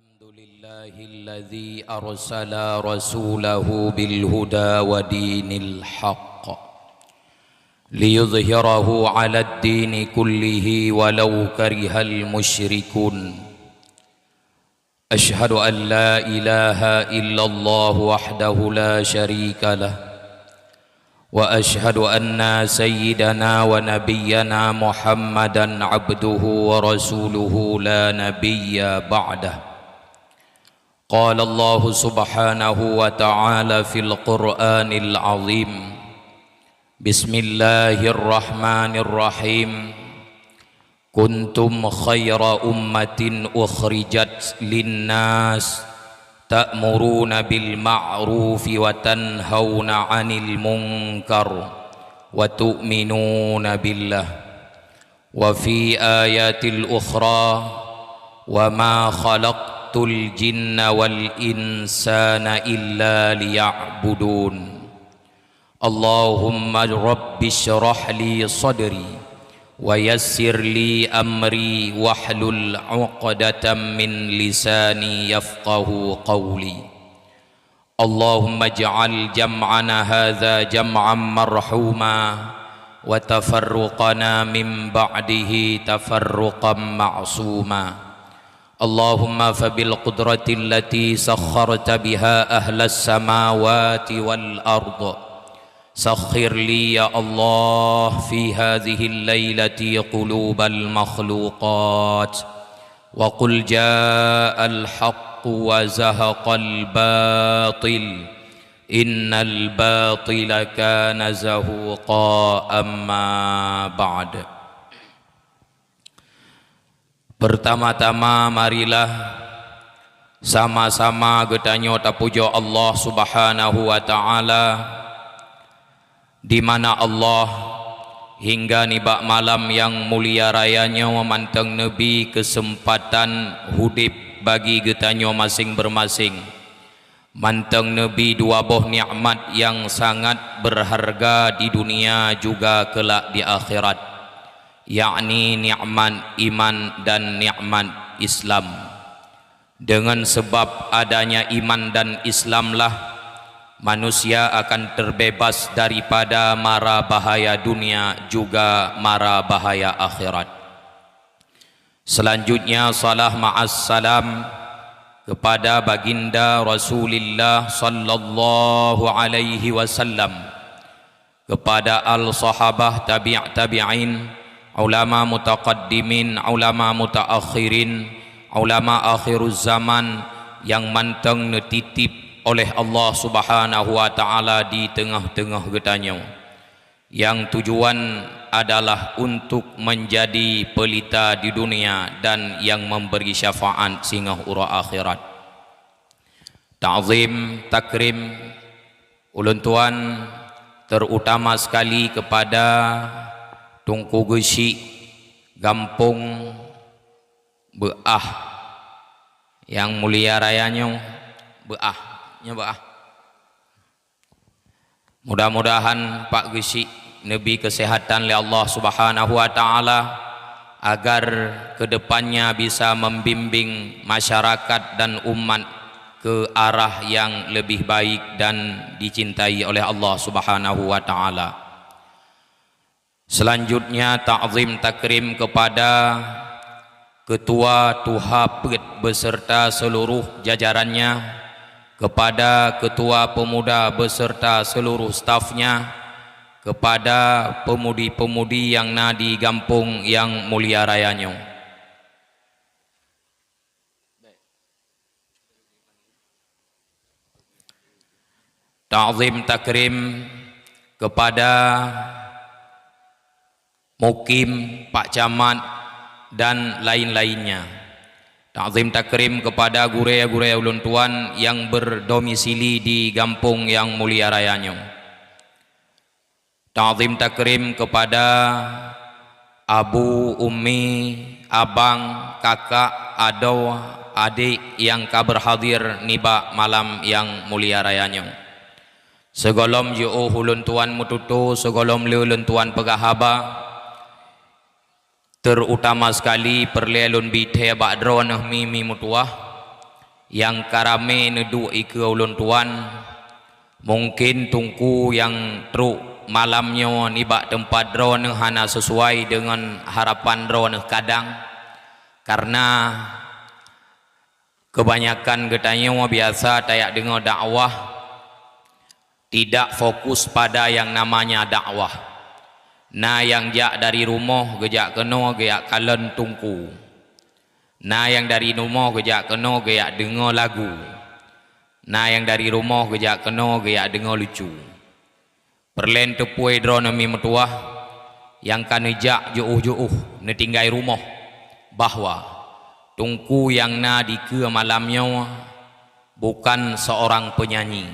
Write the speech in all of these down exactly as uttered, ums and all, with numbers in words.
الحمد لله الذي أرسل رسوله بالهدى ودين الحق ليظهره على الدين كله ولو كره المشركون. أشهد أن لا إله إلا الله وحده لا شريك له، وأشهد أن سيدنا ونبينا محمدا عبده ورسوله لا نبي بعده. قال الله سبحانه وتعالى في القرآن العظيم: بسم الله الرحمن الرحيم. كنتم خير أمة أخرجت للناس تأمرون بالمعروف وتنهون عن المنكر وتؤمنون بالله. وفي آية أخرى: وما خلقت الجن والإنس إلا ليعبدون. اللهم رب اشرح لي صدري ويسر لي أمري واحلل عقدة من لساني يفقه قولي. اللهم اجعل جمعنا هذا جمعا مرحوما وتفرقنا من بعده تفرقا معصوما. اللهم فبالقدرة التي سخرت بها أهل السماوات والأرض، سخر لي يا الله في هذه الليلة قلوب المخلوقات. وقل جاء الحق وزهق الباطل، إن الباطل كان زهوقا. أما بعد. Pertama-tama, marilah sama-sama geutanyoe tapujoe Allah Subhanahu wa Ta'ala, di mana Allah hingga nibak malam nyang mulia raya nyoe mantong neubi keuseumpatan udeb bagi geutanyoe maséng-beumaséng. Mantong neubi dua boh nikmat nyang sangat beurharga di dunia juga keulak di akhirat, yakni nikmat iman dan nikmat Islam. Dengan sebab adanya iman dan Islamlah, manusia akan terbebas daripada mara bahaya dunia juga mara bahaya akhirat. Selanjutnya, salam ma'as salam kepada Baginda Rasulillah sallallahu alaihi wasallam, kepada al sahabah, tabi' tabi'in, ulama mutaqaddimin, ulama mutaakhirin, ulama akhiruz zaman nyang mantong neutitip oleh Allah Subhanahu wa Ta'ala di teungoh-teungoh geutanyoe, nyang tujuan adalah untuk menjadi pelita di dunia dan nyang memberi syafaat singoh uroe akhirat. Ta'zim, takrim ulôn tuan, terutama sekali kepada Teungku Geuchik Gampông Beu'ah nyang mulia raya nyoe. Beu'ah, nyoe Beu'ah. Mudah-mudahan Pak Geuchik neubi keuseuhatan lé Allah Subhanahu wa Ta'ala, agar keudepannya bisa membimbing masyarakat dan umat ke arah yang lebih baik dan dicintai oleh Allah Subhanahu wa Ta'ala. Selanjutnya, ta'zim takrim kepada Ketua Tuha Peuet beserta seluruh jajarannya, kepada Ketua Pemuda beserta seluruh stafnya, kepada peumudi-peumudi nyang na di gampông nyang mulia raya nyoe. Ta'zim takrim kepada mukim, pak camat, dan lain-lainnya. Ta'zim takrim kepada gurée-gurée ulôn tuan nyang berdomisili di gampông nyang mulia raya nyoe. Ta'zim takrim kepada abu, ummi, abang, kakak, adoe, adék nyang ka berhadir nibak malam nyang mulia raya nyoe. Sigohlom jiôh ulôn tuan meututoe, sigohlom lé ulôn tuan peugah haba, terutama sekali peureulée lôn bi thée bak droeneuh mi-mi meutuwah, Nyang ka ramé neuduek ikeue ulôn tuan, mungken teungku nyang trok malam nyoe nibak teumpat droeneuh hana sisuai deungon harapan droeneuh kadang, kareuna keubanyakan geutanyoe biasa tajak deungoe dakwah, tidak fokus pada yang namanya dakwah. Na nyang jak dari rumoh geujak keunoe geujak kalon teungku. Na nyang dari rumoh geujak keunoe geujak deungoe lagu. Na nyang dari rumoh geujak keunoe geujak deungoe lucu. Peureulée teupeue droeneuh mi meutuwah nyang ka neujak jeuôh-jeuôh neutinggai rumoh, bahwa teungku nyang na dikeue malam nyoe bukan seorang penyanyi.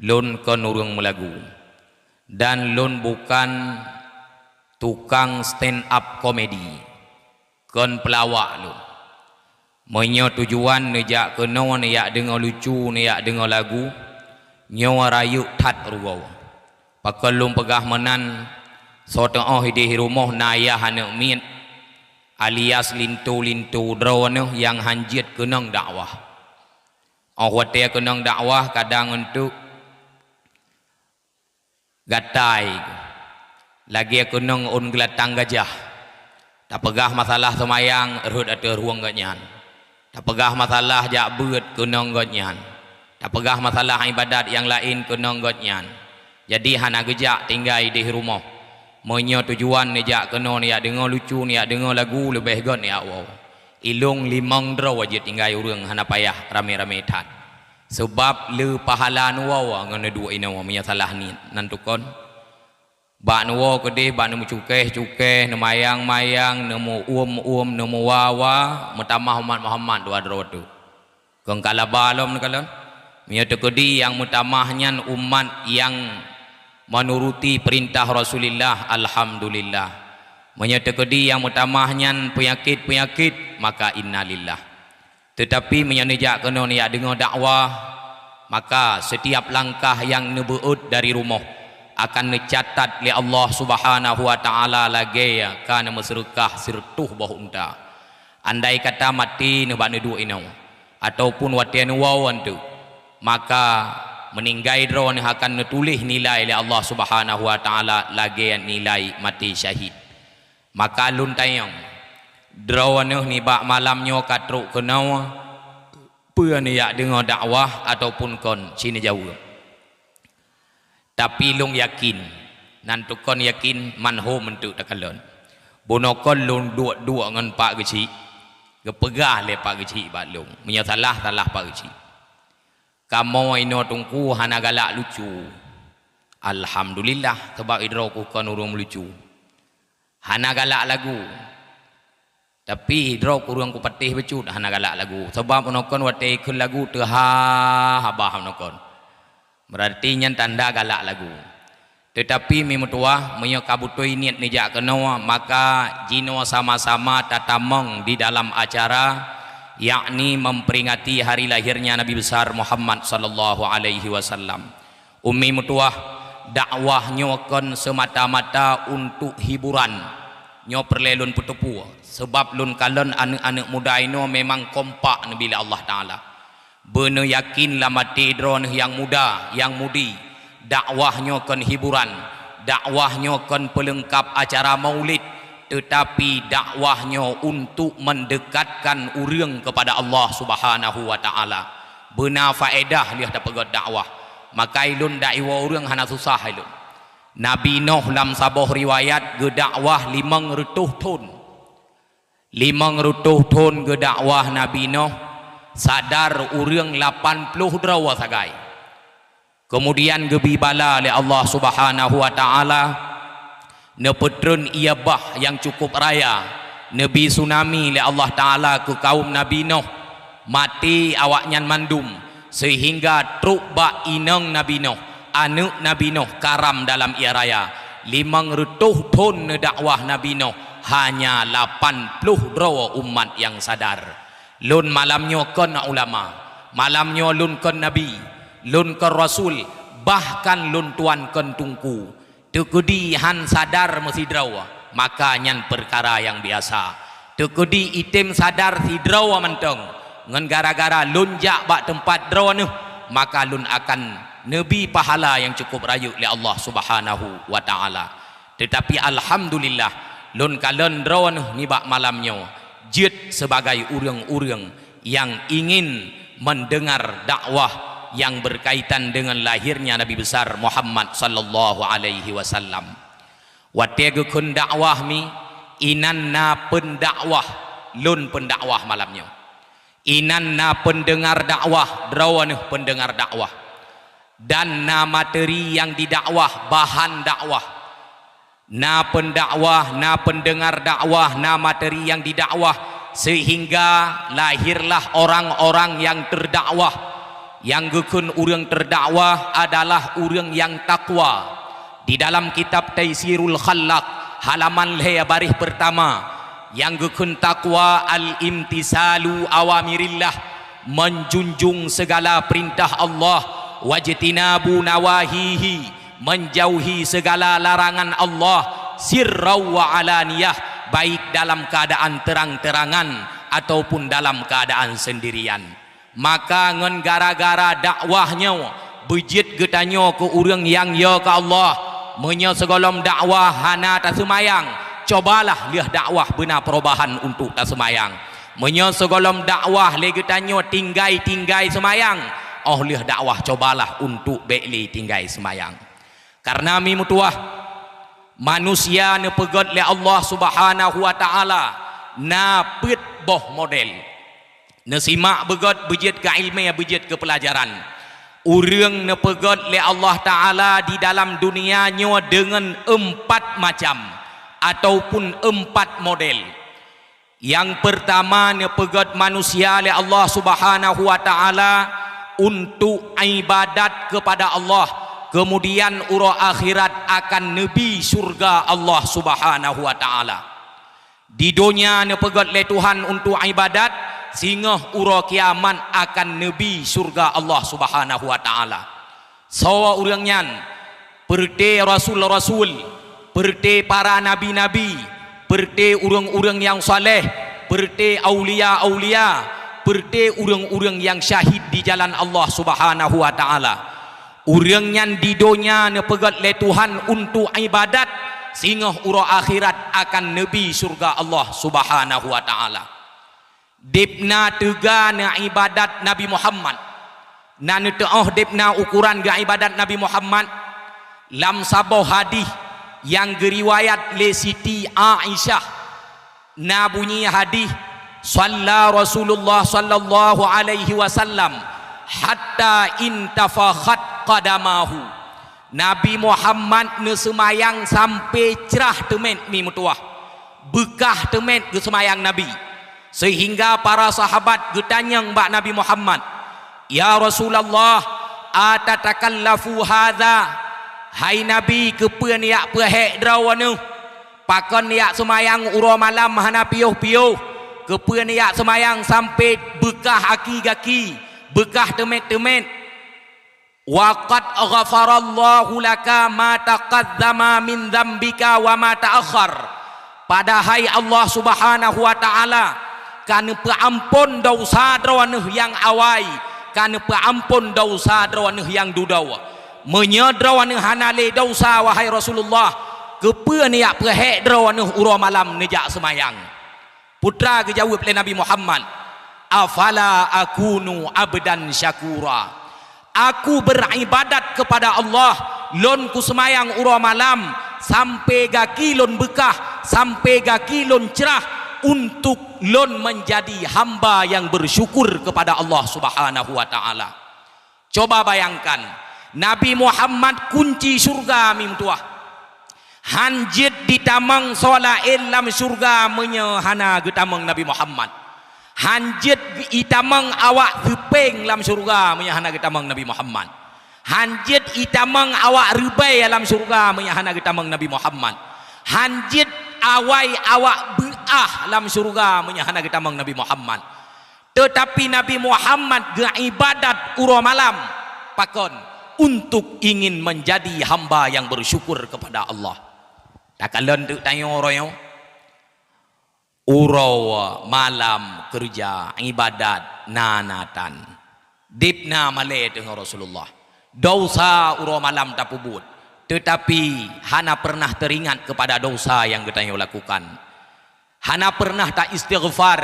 Lôn kon ureuëng meulagu, dan lôn bukan tukang stand up comedy. Kon peulawak lôn. Meunyoe tujuan neujak keunoe neujak deungoe lucu, neujak deungoe lagu, nyoe rayeuk that rugoe. Pakon lôn peugah meunan, soe teuôh ideh rumoh na ayah aneuëk miet, alias linto-linto droeneuh nyang hanjeuet keunong dakwah. Óh watée keunong dakwah kadang eunteuk gatai, lagée keunong ôn geulatang gajah. Tapeugah masalah seumayang rhot ateueh rueng gobnyan. Tapeugah masalah jak beuet keunong gobnyan. Tapeugah masalah iébadat nyang laén keunong gobnyan. Jadi hana geujak tinggai ideh rumoh. Meunyoe tujuan neujak keunoe neujak deungoe lucu, neujak deungoe lagu leubeh gét neujak woe. Ilong limong droe jeuet tinggai ureuëng hana payah ramé-ramé that. Seubab le pahala neuwoe ngon neuduek inoe meunyoe salah niet nan tukon. Bak neuwoe keudeh bak neumeucukéh-cukéh, neumayang-mayang, neumeuuem-uem, neumeuwa-wa, meutamah umat Muhammad dua droe teuh. Kon ka laba lom neukalon. Meunyoe teukeudi nyang meutamah nyan umat nyang menuruti peurintah Rasulillah, alhamdulillah. Meunyoe teukeudi nyang meutamah nyan peunyakét-peunyakét, maka innalillah. Teutapi meunyoe neujak keunoe neujak deungoe dakwah, maka seutiap langkah nyang neubeuet dari rumoh akan neucatat lé Allah Subhanahu wa Ta'ala lagée ka neumeuseureukah sireutôh boh unta. Andai kata maté neuh bak neuduek inoe, ataupun watée neuwoe eunteuk, maka meuninggai droeneuh akan neutuléh nilai lé Allah Subhanahu wa Ta'ala lagée nilai maté syahid. Maka lôn tanyong, droeneuh nibak malam nyoe ka trok keunoe, peue neujak deungoe dakwah ataupun kon? Ci neujaweueb. Tapi lôn yakin, nan tukon yakin manhom eunteuk takalon. Bunoe kon lôn duek-duek ngon Pak Geuchik, geupeugah lé Pak Geuchik bak lôn, meunyoe salah, salah Pak Geuchik. Kamoe inoe teungku hana galak lucu. Alhamdulillah, sabab idroe ku kon ureuëng meulucu. Hana galak lagu. Tapi droe ku ureuëng kupatéh bacut hana galak lagu. Sabab bunoe kon watée ikheun lagu teuha haba bunoe kon. Beurarti nyan tanda galak lagu. Teutapi mi meutuwah, meunyoe ka beutôi niet neujak keunoe, maka jinoe sama-sama tatamong di dalam acara, yakni memperingati hari lahirnya Nabi Besar Muhammad sallallahu alaihi wasallam. Umi meutuwah, dakwah nyoe kon seumata-mata untuk hiburan. Nyoe peureulée lôn peuteupeue, sabab lôn kalon aneuëk-aneuëk muda inoe memang kompak neubi lé Allah Ta'ala. Beuneuyakin lam até droeneuh nyang muda, nyang mudi, dakwah nyoe kon hiburan, dakwah nyoe kon peuleungkap acara maulid, teutapi dakwah nyoe untuk mendekatkan ureuëng kepada Allah Subhanahu wa Ta'ala. Beuna faedah lheueh tapeugét dakwah. Makai lôn dak iwoe ureuëng hana susah ilôn. Nabi Noh lam saboh riwayat geudakwah limong reutôh thon. Limong reutôh thon geudakwah Nabi Noh, sadar ureuëng lapan ploh droe sagai. Keumudian geubi bala lé Allah Subhanahu wa Ta'ala, neupeutreun ié bah nyang cukup raya, neubi tsunami lé Allah Ta'ala keu kaum Nabi Noh, maté awaknyan mandum, seuhingga trok bak inong Nabi Noh, aneuëk Nabi Noh karam dalam ié raya. Limong reutôh thon neudakwah Nabi Noh, hanya lapan ploh droe umat nyang sadar. Lôn malam nyoe kon ulama, malam nyoe lôn kon nabi, lôn kon rasul, bahkan lôn tuan kon teungku. Teukeudi han sadar meusidroe, maka nyan peukara nyang biasa. Teukeudi item sadar sidroe mantong, Ngon gara-gara lôn jak bak teumpat droeneuh, maka lôn akan neubi pahala nyang cukup rayeuk lé Allah Subhanahu wa Ta'ala. Teutapi alhamdulillah, lôn kalon droeneuh nibak malam nyoe jeuet sibagai ureuëng-ureuëng nyang ingin mendengar dakwah nyang berkaitan dengan lahirnya Nabi besar Muhammad sallallahu alaihi wasallam. Watée geukheun dakwah mi, inan na peundakwah, lôn peundakwah malam nyoe. Inan na peundeungar dakwah, droeneuh peundeungar dakwah. Dan na materi nyang didakwah, bahan dakwah. Na peundakwah, na peundeungar dakwah, na materi nyang didakwah, seuhingga lahirlah orang-orang nyang teudakwah. Nyang geukheun ureuëng teudakwah adalah ureuëng nyang takwa. Di dalam kitab Taisirul Khallaq, halaman lhée baréh peurtama, nyang geukheun takwa al-imtisalu awamirillah, menjunjung segala perintah Allah, wajtinabu nawahihi, menjauhi segala larangan Allah, sirran wa alaniyah, baik dalam keadaan terang-terangan ataupun dalam keadaan sendirian. Maka ngon gara-gara dakwah nyoe, beujeuet geutanyoe keu ureuëng nyang yo keu Allah. Meunyoe sigohlom dakwah hana taseumayang, cobalah lheueh dakwah beuna perubahan untuk taseumayang. Meunyoe sigohlom dakwah lé geutanyoe tinggai-tinggai seumayang, óh lheueh dakwah cobalah untuk bék lé tinggai seumayang. Kareuna mi meutuwah, manusia neupeugét lé Allah Subhanahu wa Ta'ala na peuet boh model. Neusimak beugét, beujeuet keu iéleumé, beujeuet keu peulajaran. Ureuëng neupeugét lé Allah Ta'ala di dalam dunia nyoe deungon empat macam ataupun empat model. Nyang peurtama, neupeugét manusia lé Allah Subhanahu wa Ta'ala untuk ibadat keupada Allah, keumudian uroe akhirat akan neubi syurga Allah Subhanahu wa Ta'ala. Di donya neupeugét lé Tuhan untuk ibadat, singoh uroe kiamat akan neubi syurga Allah Subhanahu wa Ta'ala. Soe ureuëng nyan? Peureuté rasul-rasul, peureuté para nabi-nabi, peureuté ureuëng-ureuëng nyang saleh, peureuté aulia-aulia, peureuté ureuëng-ureuëng nyang syahid di jalan Allah Subhanahu wa Ta'ala. Ureuëng nyan di donya neupeugét lé Tuhan untuk ibadat, singoh uroe akhirat akan neubi syurga Allah Subhanahu wa Ta'ala. Debna teuga neuibadat Nabi Muhammad. Na neuteuoh debna ukoran geuibadat Nabi Muhammad lam saboh hadih nyang geuriwayat lé Siti Aisyah. Na bunyi hadih, "Shalla Rasulullah sallallahu alaihi wasallam hatta intafakhat qadamahu." Nabi Muhammad neuseumayang sampai crah teumét mi meutuwah. Beukah teumét geuseumayang Nabi. Seuhingga para sahabat geutanyong bak Nabi Muhammad, "Ya Rasulullah, atatakallafu hadza?" Hai Nabi, keupeue neujak peuhék droeneuh? Pakon neujak seumayang uroe malam hana piôh-piôh? Keupeue neujak seumayang sampai beukah aki-gaki, beukah teumét-teumét? "Wa qad ghafarallahu laka ma taqaddama min dzambika wa ma ta'akhkhar." Padahai Allah Subhanahu wa Ta'ala ka neupeuamphon desya droeneuh nyang awai, ka neupeuamphon desya droeneuh nyang dudoe. Meunyoe droeneuh hana lé desya, wahai Rasulullah, keupeue neujak peuhék droeneuh uroe malam neujak seumayang? Peue teuma geujaweueb lé Nabi Muhammad, "Afala akunu abdan syakura?" Aku beuribadat keupada Allah, lôn kuseumayang uroe malam, sampai gaki lôn beukah, sampai gaki lôn crah, untuk lôn meunjadi hamba nyang beusyukur keupada Allah Subhanahu wa Ta'ala. Cuba bayangkan, Nabi Muhammad kunci syurga mi meutuwah. Hanjeuet jitamong soe laén lam syurga meunyoe hana geutamong Nabi Muhammad. Hanjeuet jitamong awak seupeng lam syurga meunyoe hana geutamong Nabi Muhammad. Hanjeuet jitamong awak reubai lam syurga meunyoe hana geutamong Nabi Muhammad. Hanjeuet awai awak beuah lam syurga meunyoe hana geutamong Nabi Muhammad. Teutapi Nabi Muhammad geuibadat uroe malam. Pakon? Untuk ingin menjadi hamba yang bersyukur kepada Allah. Takalon teuk tanyoe uroe nyoe. Uroe malam keureuja ibadat na-na tan. Deb na malée teungoh Rasulullah. Desya uroe malam tapeubuet, teutapi hana peureunah teuringat keupada desya nyang geutanyoe lakukan. Hana peureunah ta-istighfar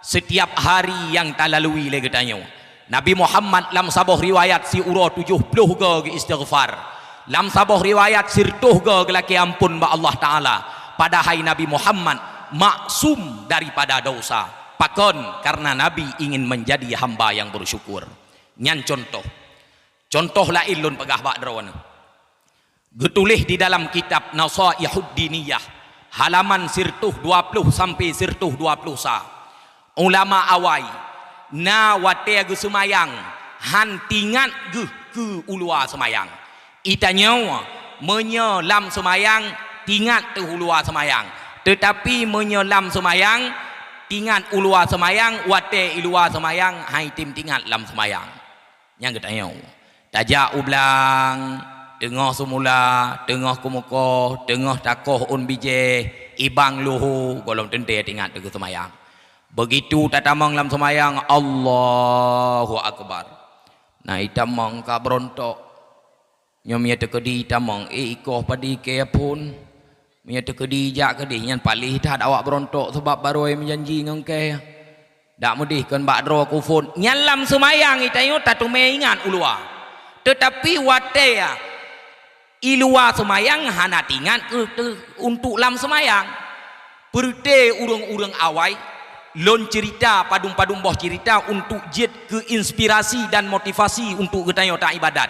setiap hari nyang talalui lé geutanyoe. Nabi Muhammad lam saboh riwayat siuroe tujoh ploh goe geu-istighfar, lam saboh riwayat sireutôh goe geulakée amphon bak Allah Taala. Padahai Nabi Muhammad maksum daripada desya. Pakon? Karena Nabi ingin menjadi hamba yang bersyukur. Nyan contoh. Contoh laén lôn peugah bak droeneuh. Geutuléh di dalam kitab Nasaihud Diniyah, halaman sireutôh dua ploh sampai sireutôh dua ploh sa. Ulama awai na watée geuseumayang han tingat geuh keu uluwa seumayang. Geutanyoe meunyoe lam seumayang tingat teuh uluwa seumayang, teutapi meunyoe lam seumayang tingat uluwa seumayang, watée iluwa seumayang han item tingat lam seumayang. Nyang geutanyoe tajak u blang, teungoh seumula, teungoh keumukoh, teungoh takoh ôn bijéh, ibang luhu, gohlom teuntée tingat teuh geuseumayang. Beugitu tatamong lam seumayang, Allahu Akbar. Na itamong ka beurontok. Nyoe meunyoe teukeudi tamong, eh, ikoh padum keu phon. Meunyoe teukeudi jak keudeh, nyan paléh that awak beurontok sabab barô meujanji ngon kèe. Dak meudeh kon bak droe kuphon. Nyan lam seumayang geutanyoe tateumé ingat uluwa. Teutapi watée iluwa seumayang hana tingat keu teu-, untuk lam seumayang. Peureuté ureuëng-ureuëng awai, lôn ceurita padum-padum boh ceurita untuk jeuet keu inspirasi dan motivasi untuk geutanyoe ta-ibadat.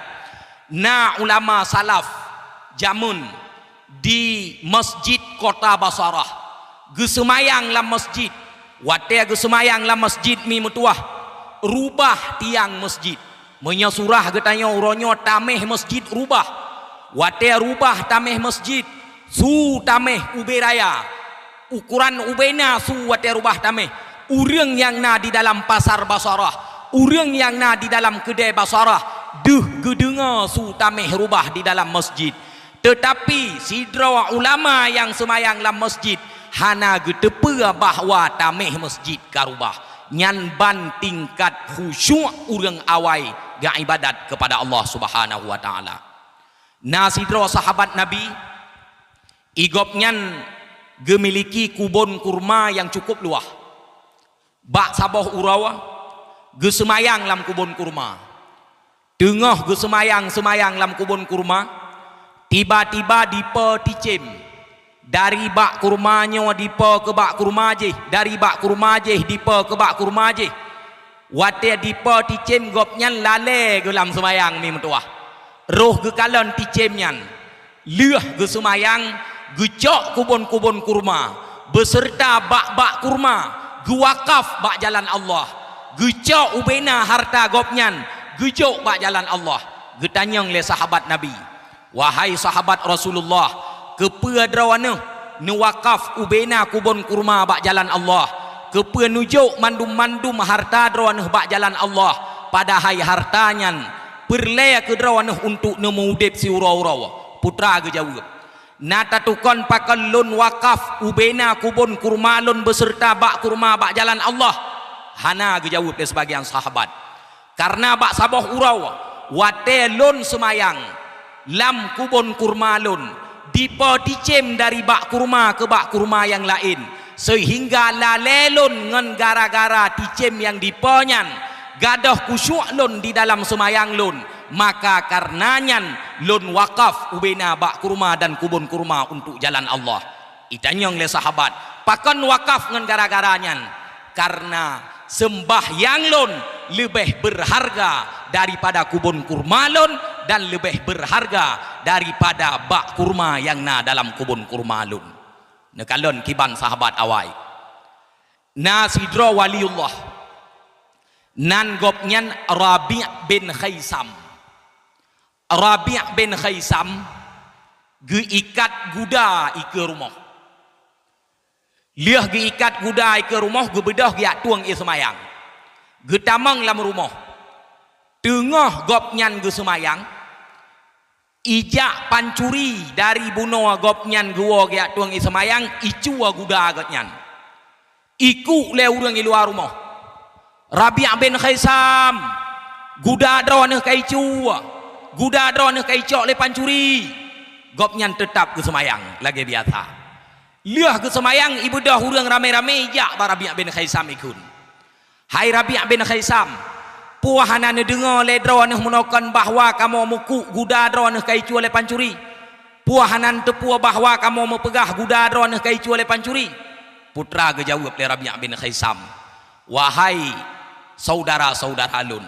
Na ulama salaf jameun di Masjid Kota Basarah, geuseumayang lam masjid. Watée geuseumayang lam masjid mi meutuwah, rubah tiang masjid. Meunyoe surah geutanyoe uroe nyoe taméh masjid rubah. Watée rubah taméh masjid, su taméh ubé raya. Ukoran ubé na su watée rubah taméh. Ureuëng nyang na di dalam pasar Basarah, ureuëng nyang na di dalam keudée Basarah, deuh geudeungoe su taméh rubah di dalam masjid. Teutapi sidroe ulama nyang seumayang lam masjid hana geuteupeue bahwa taméh masjid ka rubah. Nyan ban tingkat khusyuk ureuëng awai geuibadat keupada Allah Subhanahu wa Taala. Na sidroe sahabat Nabi, i gobnyan geumiliki kubon kurma nyang cukup luwah. Bak saboh uroe, geuseumayang lam kubon kurma. Teungoh geuseumayang-seumayang lam kubon kurma, tiba-tiba dipe ticém. Dari bak kurma nyoe dipe keu bak kurma jéh, dari bak kurma jéh dipe keu bak kurma jéh. Watée dipe ticém gobnyan lalée geuh lam seumayang mi meutuwah. Roh geukalon ticém nyan. Lheueh geuseumayang, geucok kubon-kubon kurma, beuseurta bak-bak kurma, geuwakaf bak jalan Allah. Geucok ubena harta gobnyan, geujok bak jalan Allah. Geutanyong lé sahabat Nabi, "Wahai sahabat Rasulullah, keupeue droeneuh neuwakaf ubena kubon kurma bak jalan Allah? Keupeue neujok mandum-mandum harta droeneuh bak jalan Allah, padahai harta nyan peureulée keu droeneuh untuk neumeu-udeb siuroe-uroe?" Putra geujaweueb, "Na tatukon pakon lôn wakaf ubena kubon kurma lôn beuseurta bak kurma bak jalan Allah?" Hana, geujaweueb lé seubagian sahabat. Kareuna bak saboh uroe, watée lôn seumayang lam kubon kurma lôn, dipe ticém dari bak kurma keu bak kurma nyang laén, seuhingga lalée lôn ngon gara-gara ticém nyang dipe nyan. Gadôh khusyuk lôn di dalam seumayang lôn, maka kareuna nyan lôn wakaf ubena bak kurma dan kubon kurma untuk jalan Allah. Itanyong lé sahabat, "Pakon wakaf ngon gara-gara nyan?" "Kareuna seumbahyang lôn leubeh beurharga daripada kubon kurma lôn dan leubeh beurharga daripada bak kurma nyang na dalam kubon kurma lôn." Neukalon kiban sahabat awai. Na sidroe waliullah, nan gobnyan Rabi' bin Khaisam. Rabi' bin Khaisam geuikat guda ikeue rumoh. Lheueh geuikat guda ikeue rumoh, geubeudôh geujak tueng ie seumayang. Geutamong lam rumoh. Teungoh gobnyan geuseumayang, ijak pancuri dari bunoe gobnyan geuwoe geujak tueng ie seumayang, icue guda gobnyan. Ikuk lé ureuëng i luwa rumoh. Rabi' bin Khaisam, guda droeneuh ka icue, guda droeneuh ka icok lé pancuri. Gobnyan teutab geuseumayang lagée biasa. Lheueh geuseumayang, ibeudôh ureuëng ramé-ramé ijak bak Rabi' bin Khaisam ikheun, "Hai Rabi' bin Khaisam, peue hana neudeungoe lé droeneuh meunoe kon bahwa kamoe mukuk guda droeneuh ka icue lé pancuri? Peue hana neuteupeue bahwa kamoe meupeugah guda droeneuh ka icue lé pancuri?" Putra geujaweueb lé Rabi' bin Khaisam, "Wahai syedara-syedara lôn,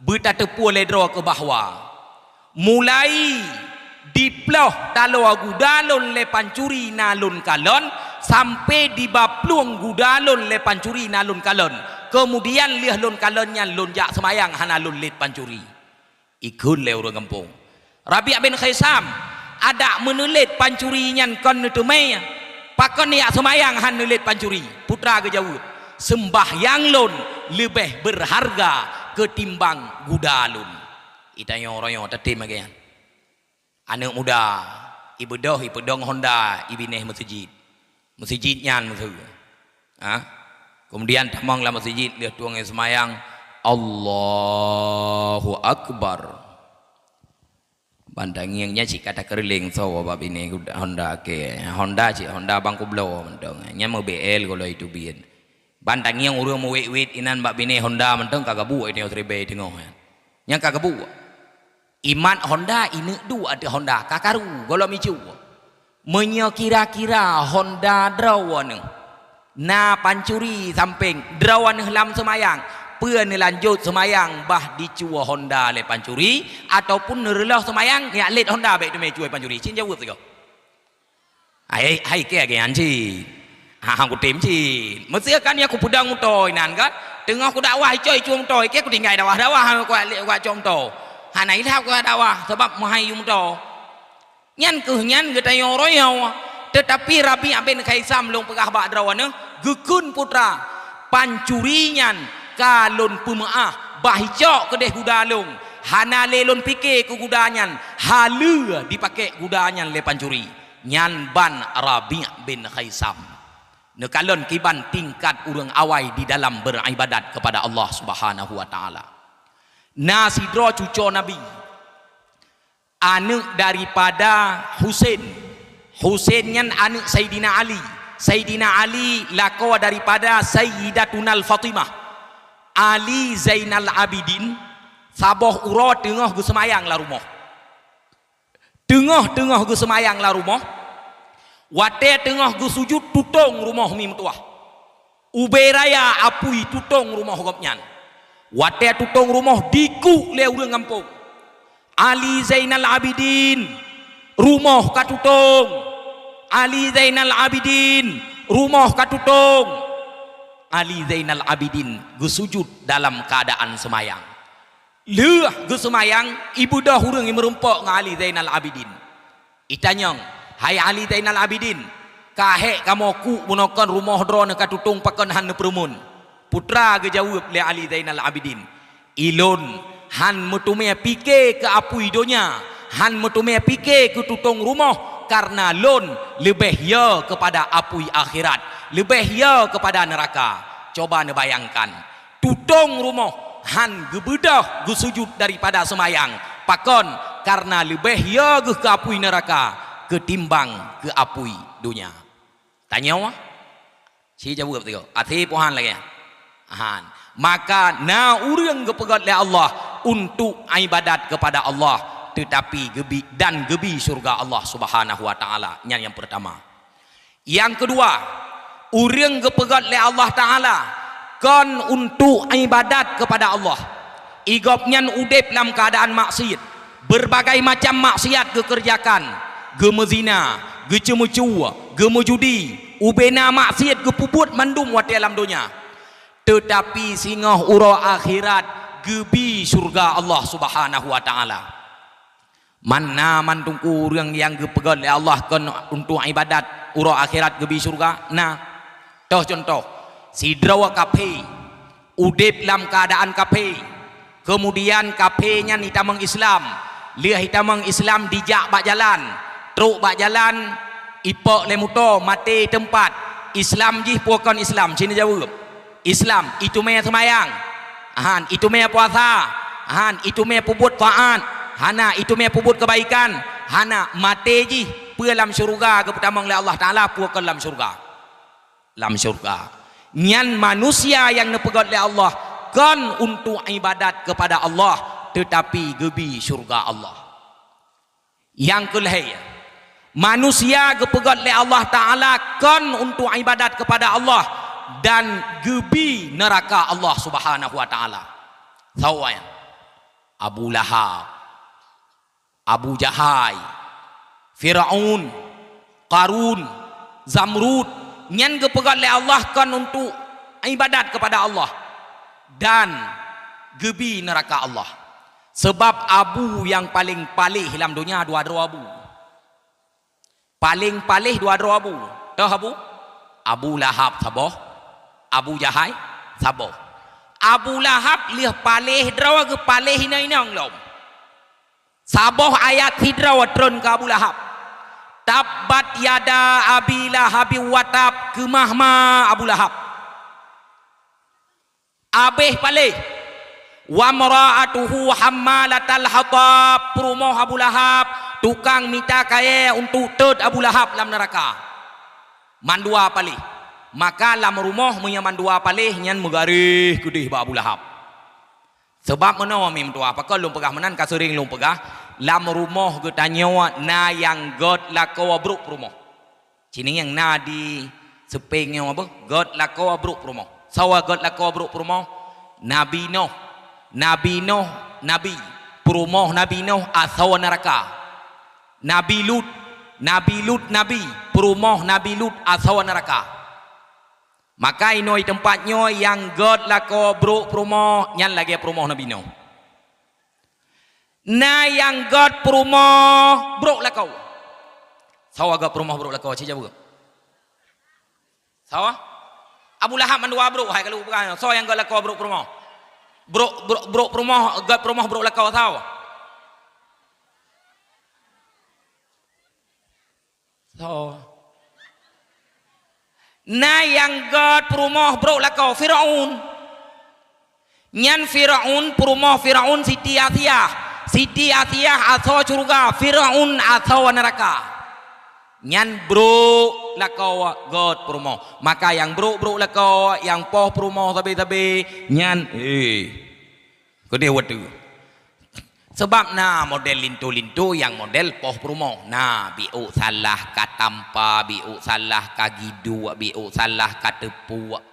beutateupeue lé droe keuh bahwa mulai diploh taloe guda lôn lé pancuri na lôn kalon, sampoe diba plueng guda lôn lé pancuri na lôn kalon. Keumudian lheueh lôn kalon nyan lôn jak seumayang hana lôn lét pancuri." Ikheun lé ureuëng gampông, "Rabi' bin Khaisam, adak meuneulet pancuri nyan kon neuteumé, pakon jak seumayang hán neulet pancuri?" Putra geujaweueb, "Seumbahyang lôn leubeh beurharga keutimbang guda lôn." Itanyoe uroe nyoe tatem lagée nyan. Aneuëk muda ibeudôh ipeudong honda ibinéh meuseujid. Meuseujid nyan meuseue. Ha? Keumudian tamong lam meuseujid lheueh tueng seumayang, "Allahu Akbar." Ban tangieng nyan cit ka takeureuleng soe bak binéh honda kée. Honda cit honda bangku bloe mantong. Nyan meu B L golom iteubiet. Ban tangieng ureuëng meuwét-wét inan bak binéh honda mantong ka geubuek itanyoe siribée teungoh nyan. Nyang ka geubuek. Imat honda ineuk duek ateueh honda ka karu golom icue. Meunyoe kira-kira honda droeneuh na pancuri sampéng droeneuh lam seumayang, peue neulanjot seumayang bah dicue honda lé pancuri, ataupun neureuloh seumayang nyak lét honda bék teumé cue pancuri? Cit jaweueb sigoe. Hai, hai kée lagée nyan cit. Ha, hang kutem cit. Meuseu kan ya kupeudong moto inan kan. Teungoh kudakwah icok icue moto, ikée kutinggai dakwah-dakwah hang kuat lé kuat cok moto. Hana ilham kuat dakwah sabab meuhai yue moto. Nyan kheueh nyan geutanyoe royong. Teutapi Rabi' bin Khaisam lôn peugah bak droeneuh, geukheun putra, pancuri nyan ka lôn peumeuáh, bah icok keudeh guda lôn. Hana lé lôn pike keu guda nyan, haleue dipaké guda nyan lé pancuri. Nyan ban Rabi' bin Khaisam. Neukalon kiban tingkat ureuëng awai di dalam beuribadat keupada Allah Subhanahu wa Taala. Na sidroe cucoe Nabi, aneuëk daripada Husen. Husen nyan aneuëk Saidina Ali. Saidina Ali lakoe daripada Sayyidatunal Fatimah. Ali Zainal Abidin saboh uroe teungoh geuseumayang lam rumoh. Teungoh-teungoh geuseumayang lam rumoh, watée teungoh geusujut tutong rumoh mi meutuwah. Ubé raya apui tutong rumoh gobnyan. Watée tutong rumoh dikuk lé ureuëng gampông, "Ali Zainal Abidin, rumoh ka tutong! Ali Zainal Abidin, rumoh ka tutong!" Ali Zainal Abidin geusujut dalam keuadaan seumayang. Lheueh geuseumayang, ibeudôh ureuëng nyang meurumpok ngon Ali Zainal Abidin. Itanyong, "Hai Ali Zainal Abidin, ka hék kamoe kuk bunoe kon rumoh droeneuh ka tutong pakon hán neupeureumeun?" Putra geujaweueb lé Ali Zainal Abidin, "Ilôn hán meuteumé pike keu apui donya, hán meuteumé pike keu tutong rumoh, kareuna lôn leubeh yo keupada apui akhirat, leubeh yo keupada neuraka." Coba neubayangkan, tutong rumoh hán geubeudôh geusujut daripada seumayang. Pakon? Kareuna leubeh yo geuh keu apui neuraka keutimbang keu apui donya. Tanyoe, si jaweueb tiga, até pohan lagée nyan. Han. Maka na ureuëng geupeugét lé Allah untuk ibadat keupada Allah, teutapi geubi dan geubi syurga Allah Subhanahu wa Taala. Nyan nyang peurtama. Nyang keudua, ureuëng geupeugét lé Allah Taala kon untuk ibadat keupada Allah. Igobnyan udeb lam keuadaan maksiet, beurbagai macam maksiet geukeureujakan, geumeuzina, geuceumeucue, geumeujudi, ubena maksiet geupeubuet mandum watée lam donya. Teutapi singoh uroe akhirat geubi syurga Allah Subhanahu wa Taala. Man na mantong ureuëng nyang geupeugét lé Allah kon untuk ibadat uroe akhirat geubi syurga? Na. Toh cuntoh, sidroe kaphé udeb lam keuadaan kaphé, keumudian kaphé nyan itamong Islam. Lheueh itamong Islam dijak bak jalan, trok bak jalan, ipok lé muto maté teumpat, Islam jih peue kon Islam? Cit neujaweueb. Islam, iteumé seumayang. Han, iteumé puasa. Han, iteumé peubuet taat. Hana, iteumé peubuet keubaikan. Hana, maté jih peue lam syeuruga geupeutamong lé Allah Taala, peue kon lam syeuruga? Lam syeuruga. Nyan manusia nyang neupeugét lé Allah kon untuk ibadat kepada Allah, teutapi geubi syeuruga Allah. Nyang keulhèe, manusia geupeugét lé Allah Taala kon untuk ibadat kepada Allah dan geubi neuraka Allah Subhanahu wa Taala. Sawa nyan? Abu Lahab, Abu Jahai, Firaun, Qarun, Zamrud, nyan geupeugét lé Allah kon untuk ibadat kepada Allah dan geubi neuraka Allah. Sabab abu nyang paleng paléh lam donya dua droe abu. Paleng paléh dua droe abu. Toh abu? Abu Lahab saboh, Abu Jahai saboh. Abu Lahab lheueh paléh droe geupaléh inong-inong lom. Saboh ayat sidroe tron keu Abu Lahab. Tabbat yada Abi Lahabi wa tab, keumah ma Abu Lahab. Abéh paléh. Wa mra'atuhu hammalatal hatab, peurumoh Abu Lahab tukang mita kayèe untuk tôt Abu Lahab lam neuraka. Mandua paléh. Maka lam rumoh meunyoe mandua paléh nyan meugaréh keudéh bak Abu Lahab. Sabab meunoe mi meutuah, pakon lôn peugah meunan, ka seuring lôn peugah, lam rumoh geutanyoe na nyang gét lakoe brok peurumoh. Cit nyang na di seupeng nyoe beuh, gét lakoe brok peurumoh. Sawa gét lakoe brok peurumoh? Nabi Noh. Nabi Noh, nabi. Peurumoh Nabi Noh asoe neuraka. Nabi Lut. Nabi Lut, nabi. Peurumoh Nabi Lut asoe neuraka. Maka inoe teumpat nyoe nyang gét lakoe brok peurumoh, nyan lagèe peurumoh Nabi Noh. Na nyang gét peurumoh brok lakoe. Sawa gét peurumoh brok lakoe, ci jaweueb. Sawa? Abu Lahab mandua brok, hai ka lôn peugah, soe nyang gét lakoe brok peurumoh? Brok, brok, brok peurumoh, gét peurumoh brok lakoe, sawa? Soe? Na nyang gét peurumoh brok lakoe, Firaun. Nyan Firaun, peurumoh Firaun Siti Asiah. Siti Asiah asoe syeuruga, Firaun asoe neuraka. Nyan brok lakoe gét peurumoh. Maka nyang brok-brok lakoe, nyang poh peurumoh sabe-sabe, nyan, eh, keudéh watèe. Sabab na model linto-linto nyang model poh peurumoh. Na, biôk salah ka tampa, biôk salah ka giduek, biôk salah ka teupuek.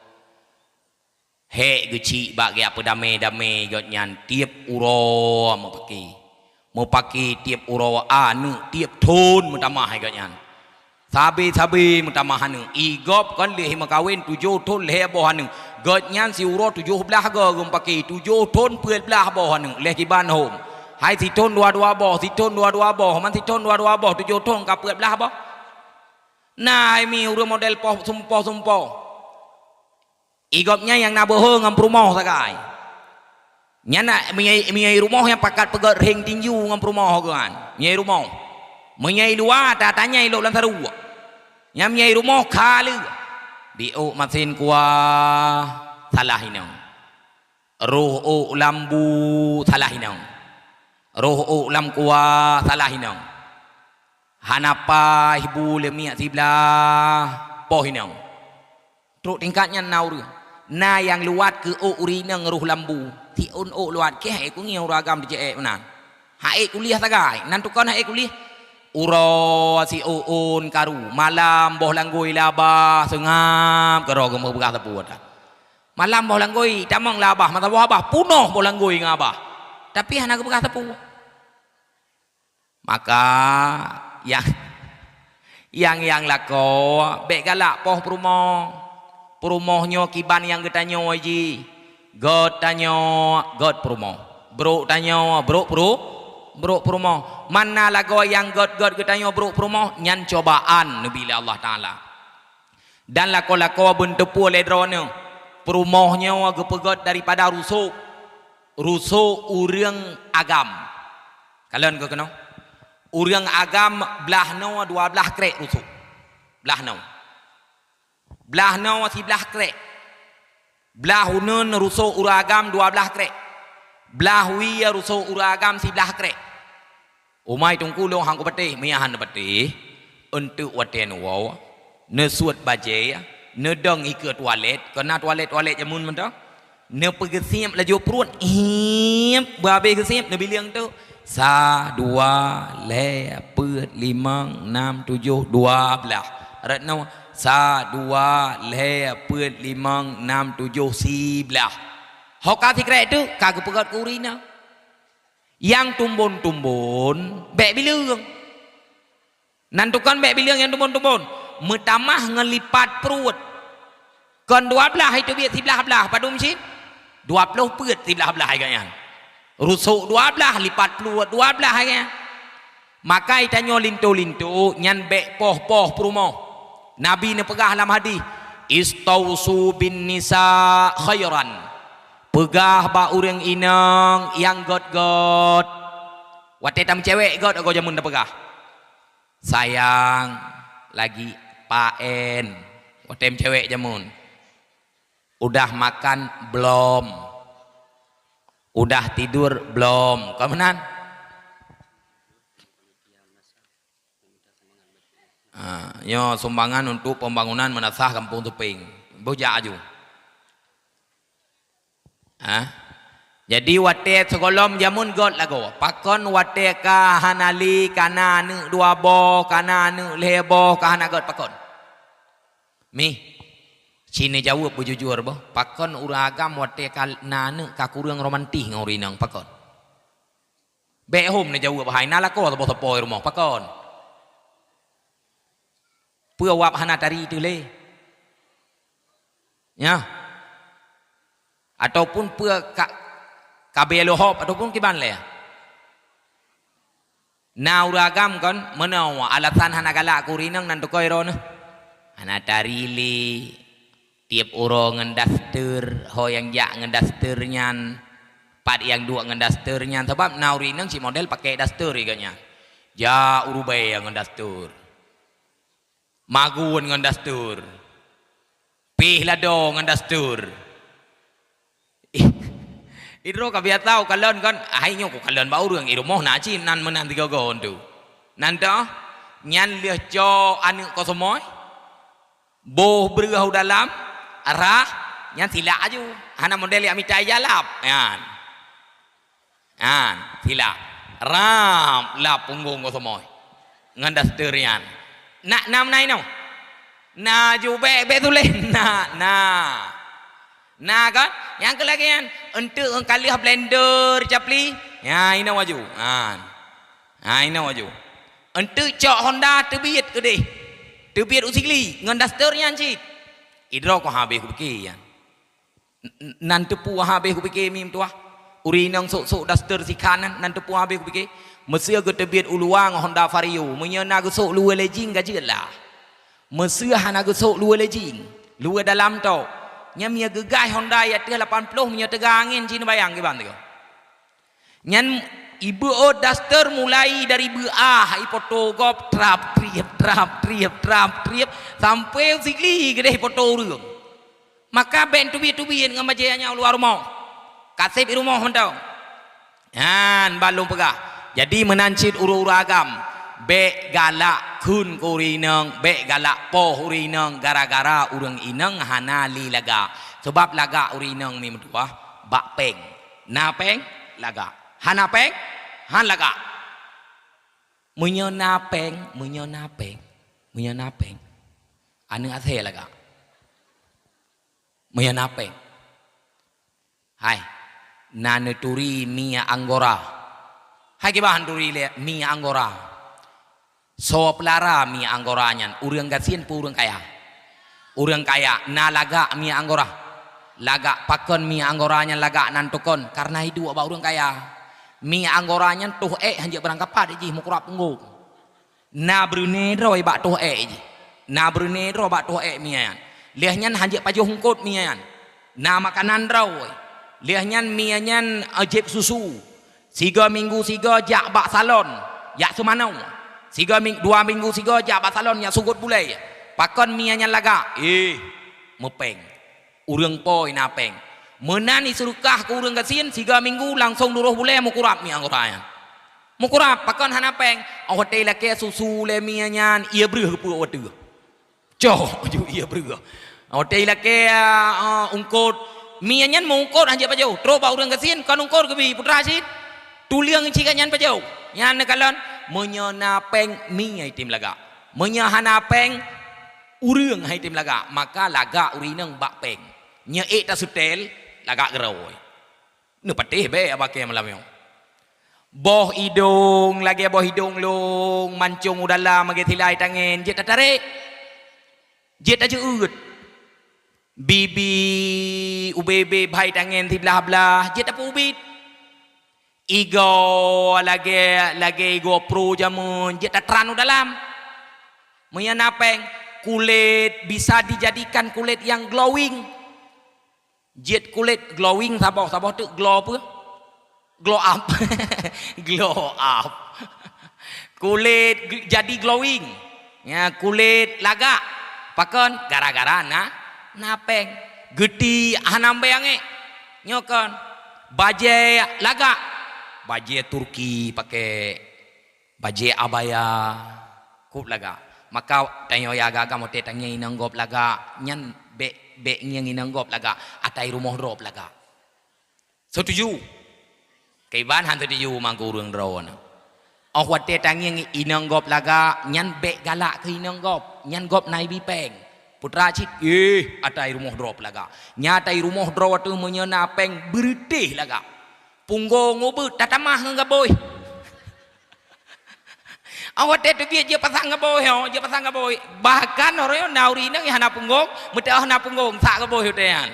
Hék geuchik bak geujak peudamé-damé gobnyan tiep uroe meupaki. Meupaki tiep uroe aneuk, tiep thon meutamah gobnyan. Sabe-sabe meutamah aneuk. I gob kon lheueh meukawen tujoh thon lhèe boh aneuk. Gobnyan siuroe tujoh blaih go geumeupaki, tujoh thon peuet blaih boh aneuk lheueh kiban hom. Hai sithon dua-dua boh, sithon dua-dua boh, man sithon dua-dua boh, tujoh thon ka peuet blaih boh. Na hai mi ureueng model poh sumpoh-sumpoh. I gobnyan nyang na beuhe ngon peurumoh sagai. Nyan na meunyoe, meunyoe i rumoh nyang pakat peugét rheng tinju ngon peurumoh geuan. Meunyoe i rumoh. Meunyoe i luwa, ata-ata nyan i lok lam saruek. Nyan meunyoe i rumoh, kha lheueh. Biôk masen kuah, salah inong. Roh ôk lam bu, salah inong. Roh ôk lam kuah, salah inong. Hana paih bu lé miet siblaih, poh inong. Trok tingkat nyan na ureueng. Na nyang luwat keu ôk ureueng inong roh lam bu. Siôn ôk luwat, keu han ék kuliah ureueng agam di C E meunan. Han ék kuliah sagai, nan tukon han ék kuliah. Uroe siôn karu, malam boh langgôi lé abah seungab keudroe geumeupeugah sapeue that. Malam boh langgôi tamong lé abah, masa boh abah punoh boh langgôi ngon abah. Tapi hana geupeugah sapeue. Maka nyang, nyang, nyang lakoe, bèk galak poh peurumoh. Peurumoh nyoe kiban nyang geutanyoe jih. Gét tanyoe, gét peurumoh. Brok tanyoe, brok peurumoh. Brok peurumoh. Man na lagoe nyang gét-gét geutanyoe brok peurumoh, nyan cobaan neubi lé Allah Taala. Dan lakoe-lakoe beunteupeu lé droeneuh, peurumoh nyoe geupeugét daripada rusok, rusok ureueng agam. Kalon keu keunoe, ureueng agam blaih noe dua blaih krek rusok. Blaih noe. Blah noe siblah krek. Blah uneuen rusok ureueng agam dua blah krek. Blah wie rusok ureueng agam siblah krek. Umai teungku lôn han kupatéh, meunyo han neupatéh, eunteuk watée neuwoe, neusuet bajée, neudong ikeue tualet, keu na tualet-tualet jameun mantong. Neupeugeusiep laju pruet, hiep, beuhabéh geusiep, neubileung teuk. Sa, dua, lhée, peuet, limong, nam, tujoh, dua blah. Rot noe, sa, dua, lhée, peuet, limong, nam, tujoh, siblah. Ho ka sikrek teuk, ka geupeugét keu ureueng inong. Nyang tumbon-tumbon, bék bileung. Nan tukon bék bileung nyang tumbon-tumbon, meutamah ngon lipat pruet. Kon dua blah, itu biet siblah blah, padum cit? Dua ploh peuet siblah blah geuh nyan. Rusok dua blah, lipat pruet dua blah geuh nyan. Maka tanyoe linto-linto nyan bék poh-poh peurumoh. Nabi neupeugah lam hadih, "Istausu bin nisa khairan." Peugah bak ureueng inong nyang gét-gét. Watée tameucewek gét, agoe jameun tapeugah. Sayang, lagi paen. Watée meucewek jameun. Udah makan? Belum. Udah tidur? Belum. Kon meunan? Ha, nyoe sumbangan untuk pembangunan meunasah Gampông Tupeng. Boh jak aju. Ha? Jadi watée sigohlom jameun gét lagoe. Pakon watée ka hana lé, ka na aneuk dua boh, ka na aneuk lhée boh, ka hana gét pakon? Mih, ci neujaweueb beujujur boh. Pakon ureueng agam watée ka na aneuk ka kureueng romantis ngon ureueng inong? Pakon? Bék hom neujaweueb hai, na lakoe saboh-saboh i rumoh. Pakon? Peue wab hana tari teuh lé? Nyan. Ataupun peue ka, ka bée lohop ataupun kiban lé? Na ureueng agam kon, meunoe alasan hana galak keu ureueng inong nan teuka droeneuh. Hana tari lé, tieb uroe ngon daster, ho nyang jak ngon daster nyan, pat nyang duek ngon daster nyan, sabab na ureueng inong cit model pakai daster geuh nyan. Jak u rubée ngon daster. Magun ngon daster. Pih lado ngon daster. Idroe ka biasa ukalon kon, hai nyoe kukalon bak ureueng, i rumoh na cit nan meunan tiga go tu. Nan toh, nyan lheueh cok aneuk kosomoy, boh breueh u dalam, rhah, nyan silak aju. Hana model jak mita ija lap. Nyan. Nyan, silak. Rap, lap punggong kosomoy. Ngon daster nyan. Nak nam na inoe? Na ju bék, bék tuléh. Na, na. Na kan? Nyang keu lagée nyan, eunteuk ngon ka lheueh blender capli. Nyan, inoe aju. Nyan. Nyan, inoe aju. Eunteuk cok Honda teubiet keudeh. Teubiet u Sigli ngon daster nyan cit. Idroe ku habéh kupike nyan. N-, nan teupeu habéh kupike mi meutuwah. Ureueng inong sôk-sôk daster sikhan nan, nan teupeu habéh kupike. Meuseu geuteubiet u luwa ngon Honda Vario. Meunyoe na geusôk luweue lé jing ka jeuet lah. Meuseu hana geusôk luweue lé jing, luweue dalam tok. Nyan meunyoe geugaih Honda i ateueh lapan ploh, meunyoe teuga angén cit neubayang kiban teuh. Nyan ibeuôt daster mulai dari beu ah, ipoto gob trap triep, trap triep, trap triep, sampoe u Sigli keudeh ipoto ureueng. Maka bék teubiet-teubiet ngon bajée nyang u luwa rumoh. Kaseb i rumoh mantong. Nyan ban lôn peugah. Jadi meunan cit ureueng-ureueng agam, bék galak kheun keu ureueng inong, bék galak poh ureueng inong gara-gara ureueng inong hana lé lagak. Sabab lagak ureueng inong mi meutuwah bak péng. Na péng, lagak. Hana péng, han lagak. Meunyoe na péng, meunyoe na péng, meunyoe na péng, aneuk asée lagak. Meunyoe na péng. Hai, na neuturi mi Anggora. Hai kiban turi lé mi Anggora. Soe peulara mi Anggora nyan, ureueng gasien peue ureueng kaya? Ureueng kaya na lagak mi Anggora. Lagak pakon mi Anggora nyan lagak nan tukon, kareuna iduek bak ureueng kaya. Mi Anggora nyan toh ék hanjeuet barangkapat jih meukurab punggong. Na beureune droe bak toh ék jih. Na beureune droe bak toh ék mi nyan. Lheueh nyan hanjeuet pajoh eungkot mi nyan. Na makanan droe. Lheueh nyan mi nyan, eh, jieb susu. Sigoe minggu sigoe jak bak salon, jak seumanoe. Sigoe ming-, dua minggu sigoe jak bak salon, jak sugot bulée. Pakon mie nyan lagak? Eh, meupéng. Ureuëng po na péng. Meunan iseudeukah keu ureuëng gasien, siga minggu langsong duroh bulée meukurab mie anggota nyan. Meukurab, pakon hana péng? Óh watée ilakée susu lé mie nyan, ie breueh geupeuok watée. Cok ju ie breueh. Watée ilakée, ah, ungkot, mie nyan meuungkot hanjeuet pajoh. Trok bak ureuëng gasien, kon ungkot geubi, putra cit. Tuleueng cit gobnyan pajoh. Nyan neukalon, meunyoe na péng, mie item lagak. Meunyoe hana péng, ureuëng hai tem lagak, maka lagak ureuëng inong bak péng. Nyoe ék taseutée, lagak keudroe. Neupatéh bék abakée malam nyoe. Boh idong lagée boh idong lông, mancông u dalam lagée silai tangen, jeuet tatarek. Jeuet tajeuet. Bibi ubé-bé bhai tangen siblah-blah, jeuet tapeubiet. Igoe lagée, lagée igoe pro jameun, jeuet tatran u dalam. Meunyoe na péng, kulét bisa dijadikan kulét nyang glowing. Jeuet kulét glowing saboh, saboh teuk glow peue? Glow up. Glow up. Kulét gl-, jadi glowing. Ya, kulét lagak. Pakon? Gara-gara na, na péng. Geuti hana mbée angék. Nyoe kon. Bajée lagak. Bajée Turki pakai. Bajée abaya. Kôb lagak. Maka tanyoe ya agam-agam watée tangieng inong gob lagak. Nyan bék, bék ngieng inong gob lagak. Atai rumoh drob lagak. Setuju? Kiban han setuju mangko ureuëng droe nyoe. Óh watée tangieng inong gob lagak, nyan bék galak keu inong gob, nyan gob na ibi péng. Putra cit, eh, atai rumoh droe lagak. Nyan atai rumoh droe teuh meunyoe na péng beureutéh lagak. Punggong ubeuet tatamah ngon gaboh. Awak teuh teubiet jeuet pasang gaboh, ho, jeuet pasang gaboh. Bahkan orang na ureuëng inong hana punggong, meuteuoh na punggong, sak gaboh utée nyan.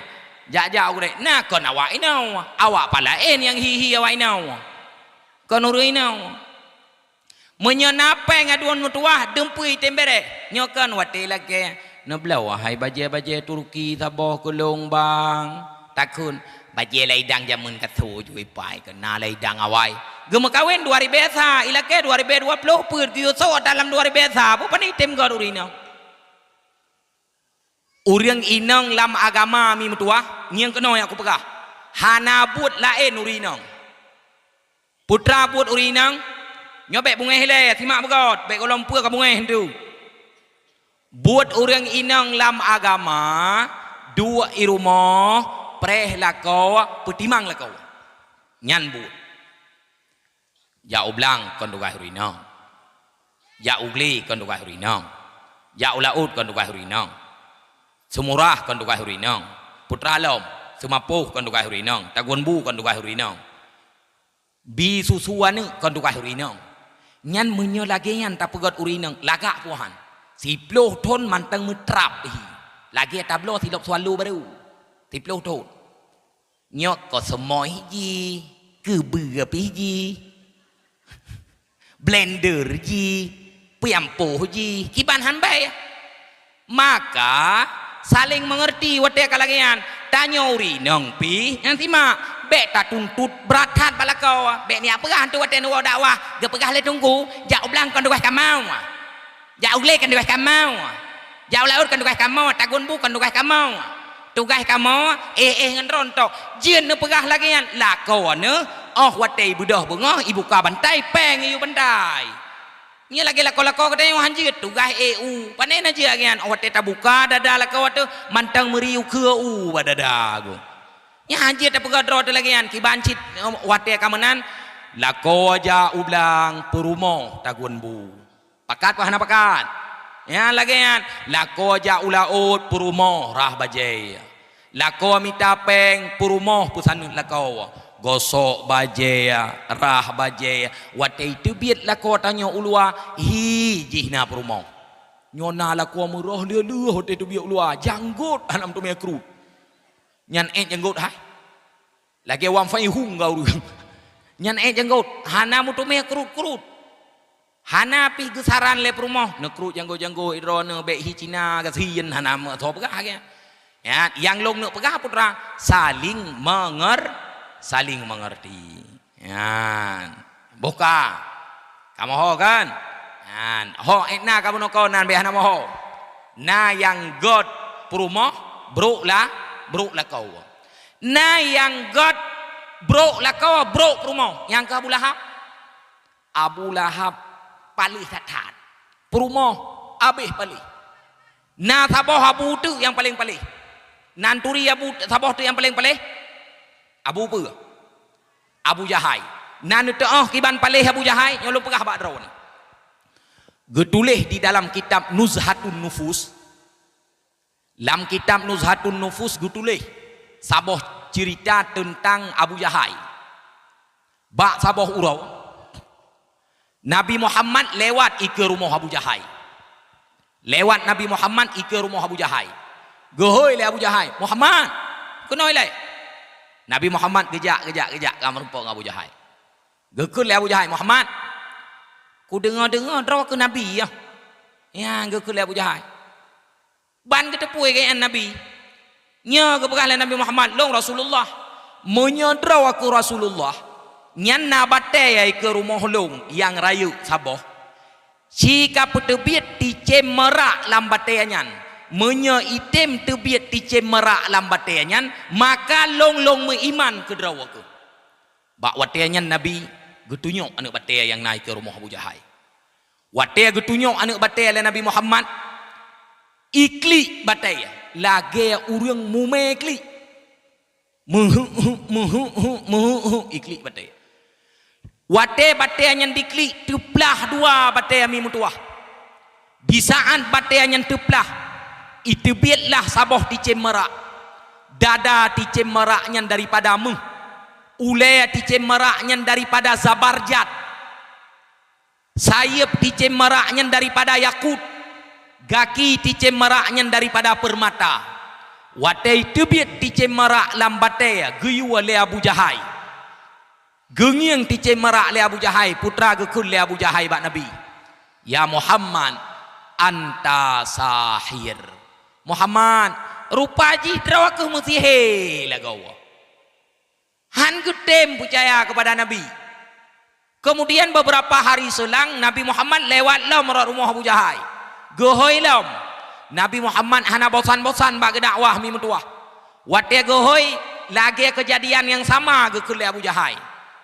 Jak-jak ureuëng, na kon awak inong, awak palaén nyang hi-hi awak inong. Kon ureuëng inong. Meunyoe na péng aduen meutuwah, deumpui tembere. Nyoe kon watée lagée, neubloe wahai bajée-bajée Turki saboh keu lông bang. Takheun, bajée laidang jameun ka tho ju ipai keu na laidang awai. Geumeukawen dua ribée sa, ilakée dua ribée dua ploh peuet geuyue sot dalam dua ribée sa, peue pani tem gét ureuëng inong. Ureuëng inong lam agama mi meutuwah, ngieng keunoe nyang kupeugah. Hana buet laén ureuëng inong. Putra buet ureuëng inong, nyoe bék beungéh ilée, simak beugét, bék gohlom peue ka beungéh ntu. Buet ureuëng inong lam agama, duek i rumoh, preh lakoe, peutimang lakoe. Nyan buet. Jak u blang kon tugaih ureuëng inong. Jak u glé kon tugaih ureuëng inong. Jak u laôt kon tugaih ureuëng inong. Seumurah kon tugaih ureuëng inong. Putra lom, seumapoh kon tugaih ureuëng inong. Tagun bu kon tugaih ureuëng inong. Bi susu aneuëk kon tugaih ureuëng inong. Nyan meunyoe lagée nyan tapeugét ureuëng inong, lagak puhan. Siploh thon mantong meutrap hi. Lagée tabloe silop swallow barô. Siploh thon. Nyoe koseumoh jih, keubeue pih jih, blender jih, piampoh jih, kiban han bai. Maka, saléng meungeurti watée ka lagée nyan. Tanyoe ureuëng inong pih, nyang simak, bék tatuntut brat that bak lakoe. Bék niyak peugah hantu watée neuwoe dakwah, geupeugah lé teungku, jak u blang kon tugaih kamoe. Jak u glé kon tugaih kamoe. Jak u laôt kon tugaih kamoe, tagun bu kon tugaih kamoe. Tugaih kamoe, éh-éh ngon droe tok. Jeuet neupeugah lagée nyan, lakoe neuh, óh watée ibeudôh beungoh, ibuka bantai, péng iyue bantai. Nyan lagée lakoe-lakoe geutanyoe han jeuet, tugaih éh u. Pane na jeuet lagée nyan, óh watée tabuka dada lakoe teuh, mantong meuri ukeue u bak dada geuh. Nyan han jeuet tapeugah droe teuh lagée nyan, kiban cit, watée ka meunan, lakoe jak u blang, peurumoh, tagun bu. Pakat peu hana pakat? Nyan lagée nyan, lakoe jak u laôt peurumoh rhah bajée. Lakoe mita péng peurumoh peusaneut lakoe. Gosok bajée, rhah bajée. Watée teubiet lakoe tanyoe u luwa, hi jih na peurumoh. Nyoe na lakoe meurôh lheueh-lheueh watée teubiet u luwa, janggot hana meuteumé kruet. Nyan ék janggot hai. Lagée Wang Fei Hung gau ureuëng. Nyan ék janggot, hana meuteumé kruet-kruet. Hana pih geusaran lé peurumoh, neukruet janggot-janggot droeneuh bék hi Cina gasien hana meusoe peugah lagée. Ya, nyang lôn neuk peugah putra, saling menger-, saling mengerti. Nyan. Boh ka. Kamoe ho kan? Nyan. Ho ék na kamoe nokon nan bék hana moho. Na nyang göt peurumoh, brôk la-, brôk lakoe. Na nyang göt brôk lakoe, brôk peurumoh. Nyang keu Abu Lahab. Abu Lahab paléh that-that. Peurumoh habéh paléh. Na saboh abu teuk nyang paleng paléh. Na turi abu, saboh teuk nyang paleng paléh. Abu peue? Abu Jahai. Na neuteu'oh kiban paléh Abu Jahai, nyoe lôn peugah bak droeneuh. Geutuléh di dalam kitab Nuzhatun Nufus. Lam kitab Nuzhatun Nufus geutuléh saboh ceurita teuntang Abu Jahai. Bak saboh uroe, Nabi Muhammad lewat ikeue rumoh Abu Jahai. Lewat Nabi Muhammad ikeue rumoh Abu Jahai. Geuhôi lé Abu Jahai, "Muhammad, keunoe ilée." Nabi Muhammad geujak, geujak, geujak ka meurumpok ngon Abu Jahai. Geukheun lé Abu Jahai, "Muhammad, kudeungoe-deungoe droe keuh nabi, ya?" Nyan geukheun lé Abu Jahai. Ban geuteupeue keu nyan nabi. Nyoe geupeugah lé Nabi Muhammad, "Lôn Rasulullah." Meunyoe droe keuh Rasulullah, nyan na batée ikeue rumoh lôn nyang rayeuk saboh. Ci ka peuteubiet ticém meurak lam batée nyan. Meunyoe item teubiet ticém meurak lam batée nyan, maka lôn lôn meuiman keu droe keuh. Bak watée nyan Nabi geutunyok aneuëk batée nyang na ikeue rumoh Abu Jahai. Watée geutunyok aneuëk batée lé Nabi Muhammad, iklik batée lagée ureuëng mumé klik. Meuheuek-heuek, meuheuek-heuek, meuheuek-heuek, iklik batée. Watée batée nyan diklik, teuplah dua batée mi meutuwah. Di saát batée nyan teuplah, iteubietlah saboh ticém meurak. Dada ticém meurak nyan daripada méuh. Ulée ticém meurak nyan daripada zabarjat. Sayeuep ticém meurak nyan daripada yakut, gaki ticém meurak nyan daripada peurmata. Watée teubiet ticém meurak lam batée geuyue lé Abu Jahai. Geungieng ticém meurak lé Abu Jahai, putra geukheun lé Abu Jahai bak Nabi, "Ya Muhammad, anta sahir." "Muhammad, rupa jih droe keuh meusihé lagoe." Han geutem peucaya keupada Nabi. Keumudian beberapa hari seulang, Nabi Muhammad lewat lom rot rumoh Abu Jahai. Geuhôi lom. Nabi Muhammad hana bosan-bosan bak geudakwah mi meutuwah. Watée geuhôi, lagée keujadian nyang sama geukheun lé Abu Jahai.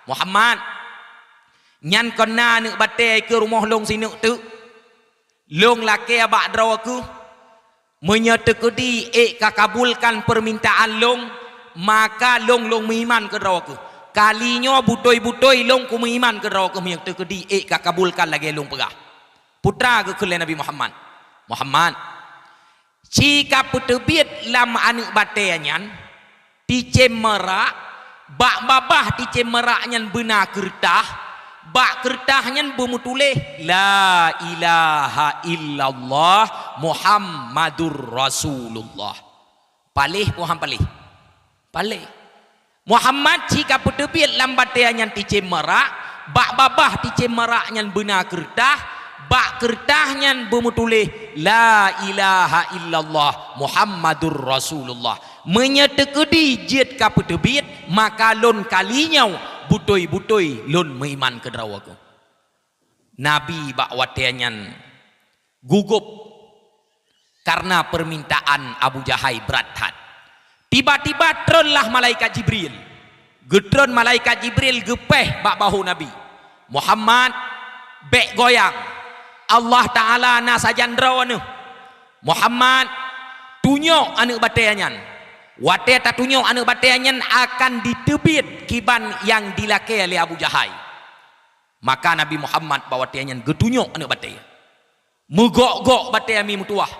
"Muhammad, nyan kon na aneuëk batée ikeue rumoh lôn sineuk teuk. Lôn lakée bak droe keuh, meunyoe teukeudi ék ka kabulkan peurmintaan lôn, maka lôn lôn meuiman keu droe keuh. Kali nyoe butôi-butôi lôn kumeuiman keu droe keuh meunyoe teukeudi ék ka kabulkan lagée lôn peugah." Putra geukheun lé Nabi Muhammad, "Muhammad, ci ka peuteubiet lam aneuëk batée nyan ticém meurak, bak babah ticém meurak nyan beuna keureutah, bak keureutah nyan beumeutuléh, 'La ilaha illallah Muhammadur Rasulullah.'" Paléh peue han paléh? Paléh. "Muhammad, ci ka peuteubiet lam batée nyan ticém meurak, bak babah ticém meurak nyan beuna keureutah, bak keureutah nyan beumeutuléh, 'La ilaha illallah Muhammadur Rasulullah.' Meunyoe teukeudi jeuet ka peuteubiet, maka lôn kali nyoe butôi-butôi lôn meuiman keu droe keuh." Nabi bak watée nyan gugob kareuna peurmintaan Abu Jahai brat that. Tiba-tiba tronlah malaikat Jibril. Geutron malaikat Jibril geupéh bak bahô Nabi, "Muhammad, bék goyang. Allah Ta'ala na sajan droeneuh. Muhammad, tunyok aneuëk batée nyan. Watée tatunyok aneuëk batée nyan akan jiteubiet kiban nyang jilakée lé Abu Jahai." Maka Nabi Muhammad bak watée nyan geutunyok aneuëk batée. Meugok-gok batée mi meutuwah,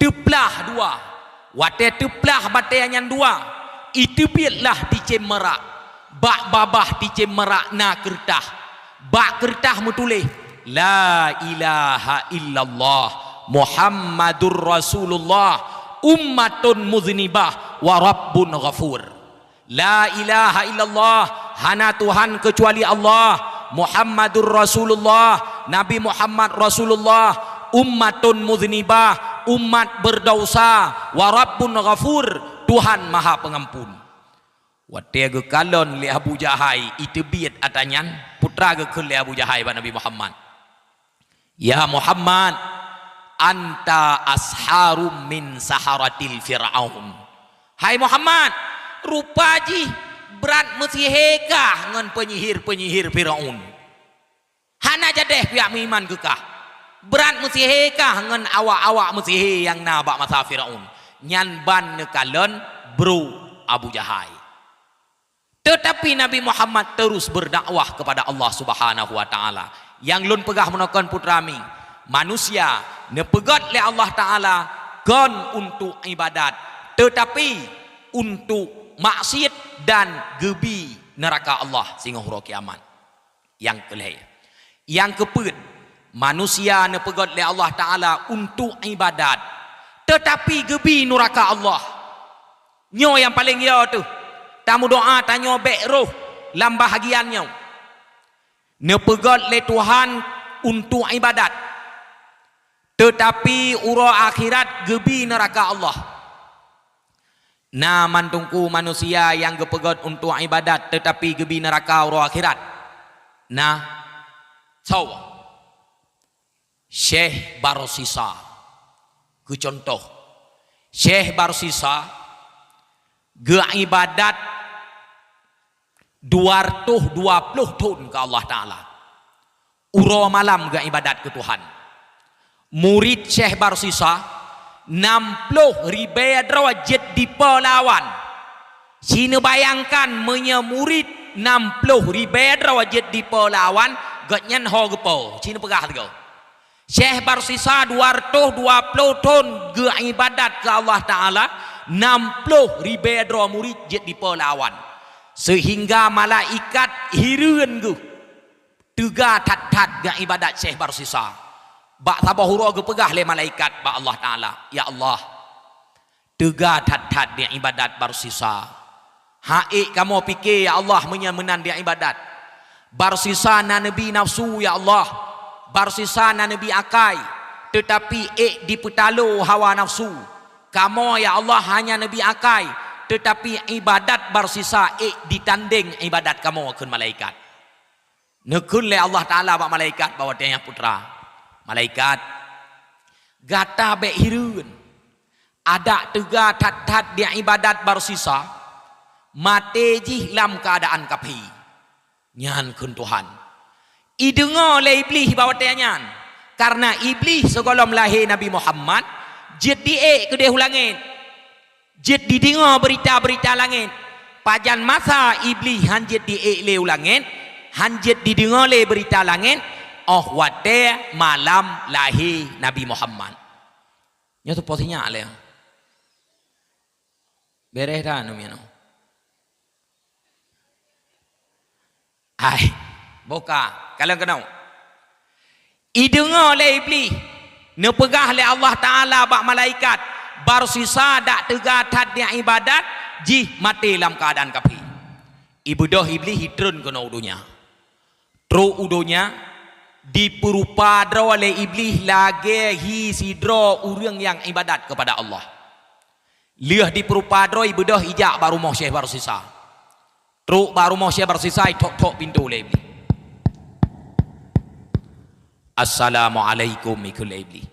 teuplah dua. Watée teuplah batée nyan dua, iteubietlah ticém meurak. Bak babah ticém meurak na keureutah. Bak keureutah meutuléh, "La ilaha illallah Muhammadur Rasulullah, ummatun muznibah wa rabbun ghafur." "La ilaha illallah, hana Tuhan keucuali Allah, Muhammadur Rasulullah, Nabi Muhammad Rasulullah, ummatun muznibah, umat beudausa, wa rabbun ghafur, Tuhan Maha Peungampun." Watée geukalon lé Abu Jahai iteubiet ata nyan, putra geukheun lé Abu Jahai bak Nabi Muhammad, "Ya Muhammad, "Anta asharum min saharatil Fir'aun." Hai Muhammad, rupa jih brat meusihé kah ngon peunyihir-peunyihir Firaun. Hana jadéh piyak meuiman keu kah. Brat meusihé kah ngon awak-awak meusihé nyang na bak masa Firaun. Nyan ban neukalon bro Abu Jahai. Teutapi Nabi Muhammad terus berdakwah kepada Allah Subhanahu wa Ta'ala. Nyang lôn peugah meunoe kon putra mi, manusia neupeugét lé Allah Ta'ala kon untuk ibadat, teutapi untuk maksiat dan geubi neuraka Allah singoh uroe kiamat. Nyang keulhèe. Nyang keupeuet, manusia neupeugét lé Allah Ta'ala untuk ibadat, teutapi geubi nuraka Allah. Nyoe nyang paleng yo teuh, tameudoa tanyoe bék roh lam bahagian nyoe. Neupeugét lé Tuhan untuk ibadat, teutapi uroe akhirat geubi neuraka Allah. Na mantong ku manusia nyang geupeugét untuk ibadat, teutapi geubi neuraka uroe akhirat. Na, soe? Syekh Barsisa. Keu cuntoh, Syekh Barsisa geuibadat dua ratus dua ploh thon keu Allah Ta'ala. Uroe malam geuibadat keu Tuhan. Murit Syekh Barsisa, nam ploh ribèe droe jeuet dipeulawan. Sineubayangkan meunyoe murit nam ploh ribèe droe jeuet dipeulawan, gobnyan ho geupo. Sineupeugah lagèe Syekh Barsisa dua ratus dua ploh thon geuibadat keu Allah Ta'ala, nam ploh ribèe droe murit jeuet dipeulawan. Seuhingga malaikat hireuen geuh teuga that-that geuibadat Syekh Barsisa. Bak saboh uroe geupeugah lé malaikat bak Allah Ta'ala, "Ya Allah, teuga that-that di ibadat Barsisa. Hana ék kamoe pike, ya Allah, meunyoe meunan di ibadat. Barsisa na neubi nafsu, ya Allah. Barsisa na neubi akai, teutapi ék dipeutalo hawa nafsu. Kamoe, ya Allah, hana neubi akai, teutapi ibadat Barsisa ék ditandeng ibadat kamoe," kheun malaikat. Neukheun lé Allah Ta'ala bak malaikat bak watèe nyan, "Putra, malaikat, gata bék hireuen. Adak teuga that-that di ibadat Barsisa, maté jih lam keuadaan kaphé." Nyan kheun Tuhan. Ideungoe lé Iblih bak watèe nyan, kareuna Iblih sigohlom lahé Nabi Muhammad jeuet diék keudéh u langét. Jeuet dideungoe beurita-beurita langét. Pajan masa Iblih hán jeuet diék lé u langét, hán jeuet dideungoe lé beurita langét, óh watèe malam lahé Nabi Muhammad. Nyoe teupeue sinyak lé. Bèrèh that nyoe meunoe. Hai, boh ka, kalon keunoe. Ideungoe lé Iblih, neupeugah lé Allah Ta'ala bak malaikat, "Barsisa dak teuga that di ibadat, jih maté lam keuadaan kaphé." Ibeudôh Iblih itreun keunoe u donya. Trok u donya, dipeurupa droe lé Iblih lagèe hi sidroe ureueng nyang ibadat keupada Allah. Lheueh dipeurupa droe, ibeudôh ijak bak rumoh Syekh Barsisa. Trok bak rumoh Syekh Barsisa, ithok-thok pintoe lé Iblih. "Assalamualaikum," ikheun lé Iblih.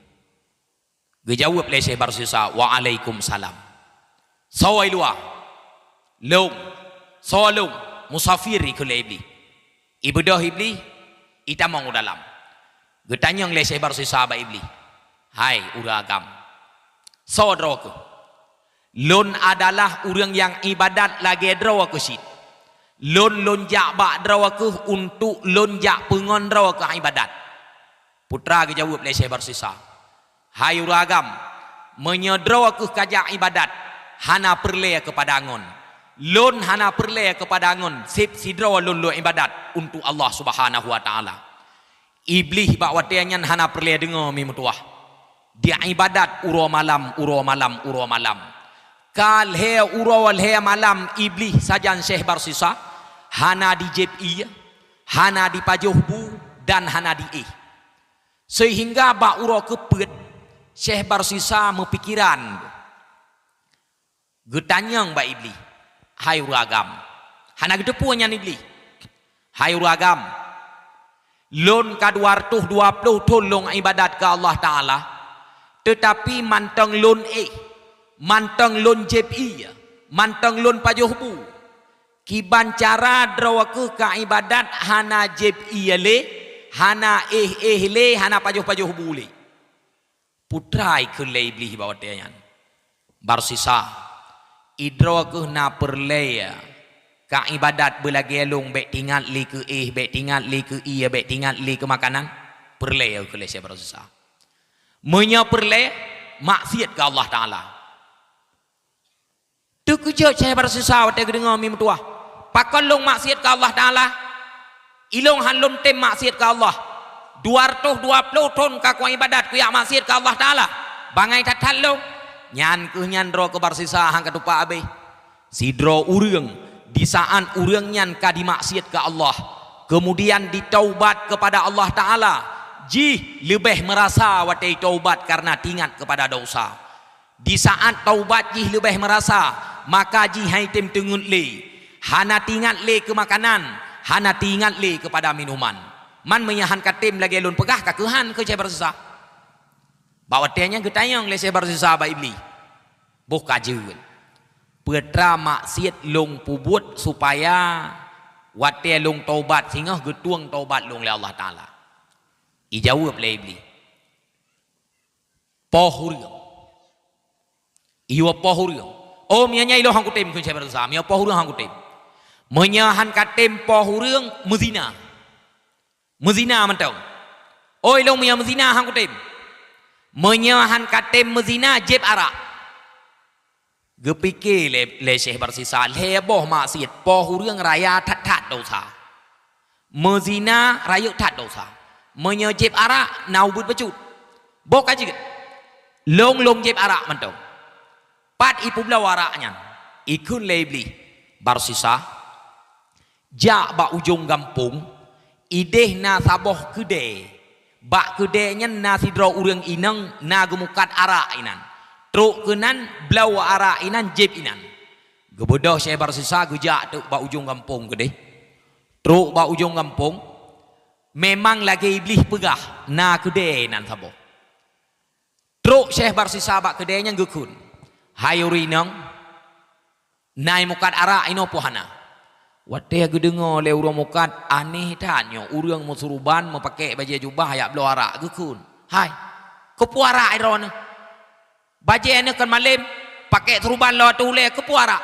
Geujaweueb lé Syekh Barsisa, "Waalaikumsalam." "Soe i luwa?" "Lôn." "Soe lôn?" "Musafir," ikheun lé Iblih. Ibeudôh Iblih, itamong u dalam. Geutanyong lé Syekh Barsisa bak Iblih, "Hai ureueng agam, soe droe keuh?" "Lôn adalah ureueng nyang ibadat lagèe droe keuh cit. Lôn, lôn jak bak droe keuh untuk lôn jak peungon droe keuh ibadat." Putra geujaweueb lé Syekh Barsisa, "Hai ureueng agam, meunyoe droe keuh kajak ibadat, hana peureulèe keupada ngon. Lôn hana peureulèe keupada ngon, seb sidroe lôn lôn ibadat untuk Allah Subhanahu wa Ta'ala." Iblih bak watèe nyan hana peureulèe deungoe mi meutuwah. Di ibadat uroe malam, uroe malam, uroe malam. Ka lhèe uroe lhèe malam Iblih sajan Syekh Barsisa, hana dijép ié, hana dipajoh bu, dan hana diéh. Seuhingga bak uroe keupeuet, Syekh Barsisa meupikiran. Geutanyong bak Iblih, "Hai ureueng agam." Hana geuteupeue nyan Iblih. "Hai ureueng agam, lôn ka dua ratus dua ploh thon lôn ibadat keu Allah Ta'ala. Teutapi mantong lôn éh, mantong lôn jieb ié, mantong lôn pajoh bu. Kiban cara droe kheueh ka iébadat hana jieb ié lé, hana éh-éh lé, hana pajoh-pajoh bu lé. Peue treuk kheun lé Iblih bak watée nyan, "Barsisa, droe kheueh na peureulée ka iébadat beulagée lôn, bék teuingat lé keu éh, bék teuingat lé keu ié, bék teuingat lé keu makanan? Peureulée kheun lé Syeh Barsisa. Meunyoe peureulée, maksiat keu Allah Taala." Teukeujot Syeh Barsisa watée geudeungoe mi meutuwah, "Pakon lôn maksiat keu Allah Taala? Ilôn han lôn tem maksiat keu Allah. Dua reutôh dua ploh thon ka kuiébadat kujak maksiat keu Allah Taala. Bangai that-that lôn." Nyan kheueh nyan droe kheueh Barsisa han ka tupak abéh. Sidroe ureuëng, di saát ureuëng nyan ka dimaksiat keu Allah, keumudian ditaubat keupada Allah Taala, jih leubeh meurasa watée taubat kareuna teuingat keupada desya. Di saát taubat jih leubeh meurasa, maka jih han tem teungeut lé, hana teuingat lé keu makanan, hana teuingat lé keupada minuman. Man meunyoe han ka tem lagée lôn peugah, ka keuhan kheun Syeh Barsisa. Bak watée nyan geutanyong lé Syeh Barsisa bak Iblih, "Boh ka jeuet, peue treuk maksiat lôn peubuet supaya watée lôn taubat singoh geutueng taubat lôn lé Allah Taala?" Ijaweueb lé Iblih, "Poh ureuëng." Iwoe poh ureuëng. "Oh, meunyoe nyan ilôn han kutem," kheun Syeh Barsisa, "meunyoe poh ureuëng han kutem. Meunyoe han ka tem poh ureuëng, meuzina. Meuzina mantong. Oh, ilôn meunyoe meuzina han kutem. Meunyoe han ka tem meuzina, jieb arak." Geupike lé, lé Syeh Barsisa, lhée boh maksiat, poh ureuëng raya that-that desya. Meuzina rayeuk that desya. Meunyoe jieb arak na ubit bacut. Boh ka jeuet. Lôn, lôn jieb arak mantong. Pat ipeubloe arak nyan? Ikheun lé Iblih, "Barsisa, jak bak ujong gampông, ideh na saboh keudée. Bak keudée nyan na sidroe ureuëng inong na geumukat arak inan. Trok keunan, bloe arak inan, jieb inan." Geubeudôh Syeh Barsisa geujak teuk bak ujong gampông keudeh. Trok bak ujong gampông, memang lagée Iblih peugah, na keudée nan saboh. Trok Syeh Barsisa bak keudée nyan geukheun, "Hai ureuëng inong, na mukat arak inoe peue hana?" Watée geudeungoe lé ureuëng mukat, aneh that nyoe, ureuëng meusuruban, meupakék bajée jubah, jak bloe arak, geukheun, "Hai, keupeue arak droeneuh? Bajée neuh kon malem, pakék suruban lôn ateueh ulée, keupeue arak?"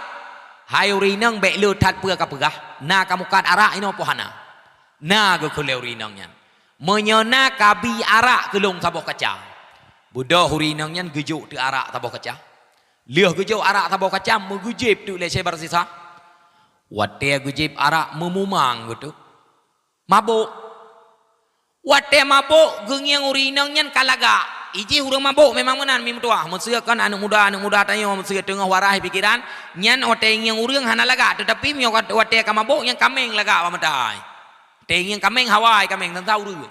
"Hai ureuëng inong, bék le that peue kapeugah, na kamukat arak inoe peue hana?" "Na," geukheun lé ureuëng inong nyan. "Meunyoe na, kabi arak keu lôn saboh kaca." Beudôh ureuëng inong nyan geujok teuk arak saboh kaca. Lheueh geujok arak saboh kaca, meugeujieb teuk lé Syeh Barsisa. Watée geujieb arak, meumumang geuh teuk. Mabök. Watée mabök, geungieng ureuëng inong nyan ka lagak. Ijih ureuëng mabök memang meunan mi meutuwah. Meuseu kon aneuëk muda, aneuëk muda tanyoe meuseu teungoh warai pikeran, nyan watée ingieng ureuëng hana lagak, teutapi meunyoe watée ka mabök, nyan kaméng lagak bak mata hai. Watée ingieng kaméng, hawa hai kaméng, teuntang ureuëng.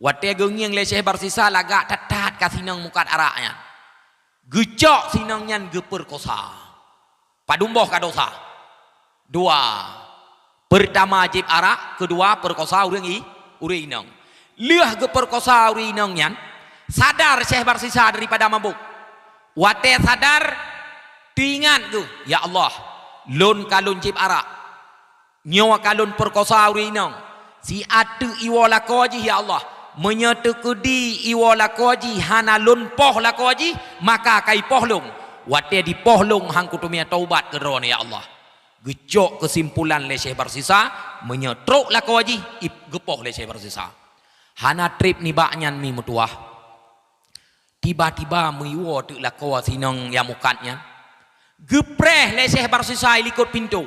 Watée geungieng lé Syeh Barsisa, lagak that-that ka sinong mukat arak nyan. Geucok sinong nyan, geupeurekosa. Padum boh ka desya? Dua. Peurtama jieb arak, keudua peurkosa ureuëng i-, ureuëng inong. Lheueh geupeurekosa ureuëng inong nyan, sadar Syeh Barsisa daripada mabök. Watée sadar, teuingat geuh, "Ya Allah, lôn ka lôn jieb arak. Nyoe ka lôn peurkosa ureuëng inong. Siat teuk iwoe lakoe jih, ya Allah. Meunyoe teukeudi iwoe lakoe jih hana lôn poh lakoe jih, maka ka ipoh lôn. Watée dipoh lôn, han kuteumé taubat keu droeneuh, ya Allah." Geucok keusimpulan lé Syeh Barsisa, meunyoe trok lakoe jih, ip-, geupoh lé Syeh Barsisa. Hana treb nibak nyan mi meutuwah. Tiba-tiba meuiwoe teuk lakoe sinong nyang mukat nyan. Geupreh lé Syeh Barsisa i likot pintoe.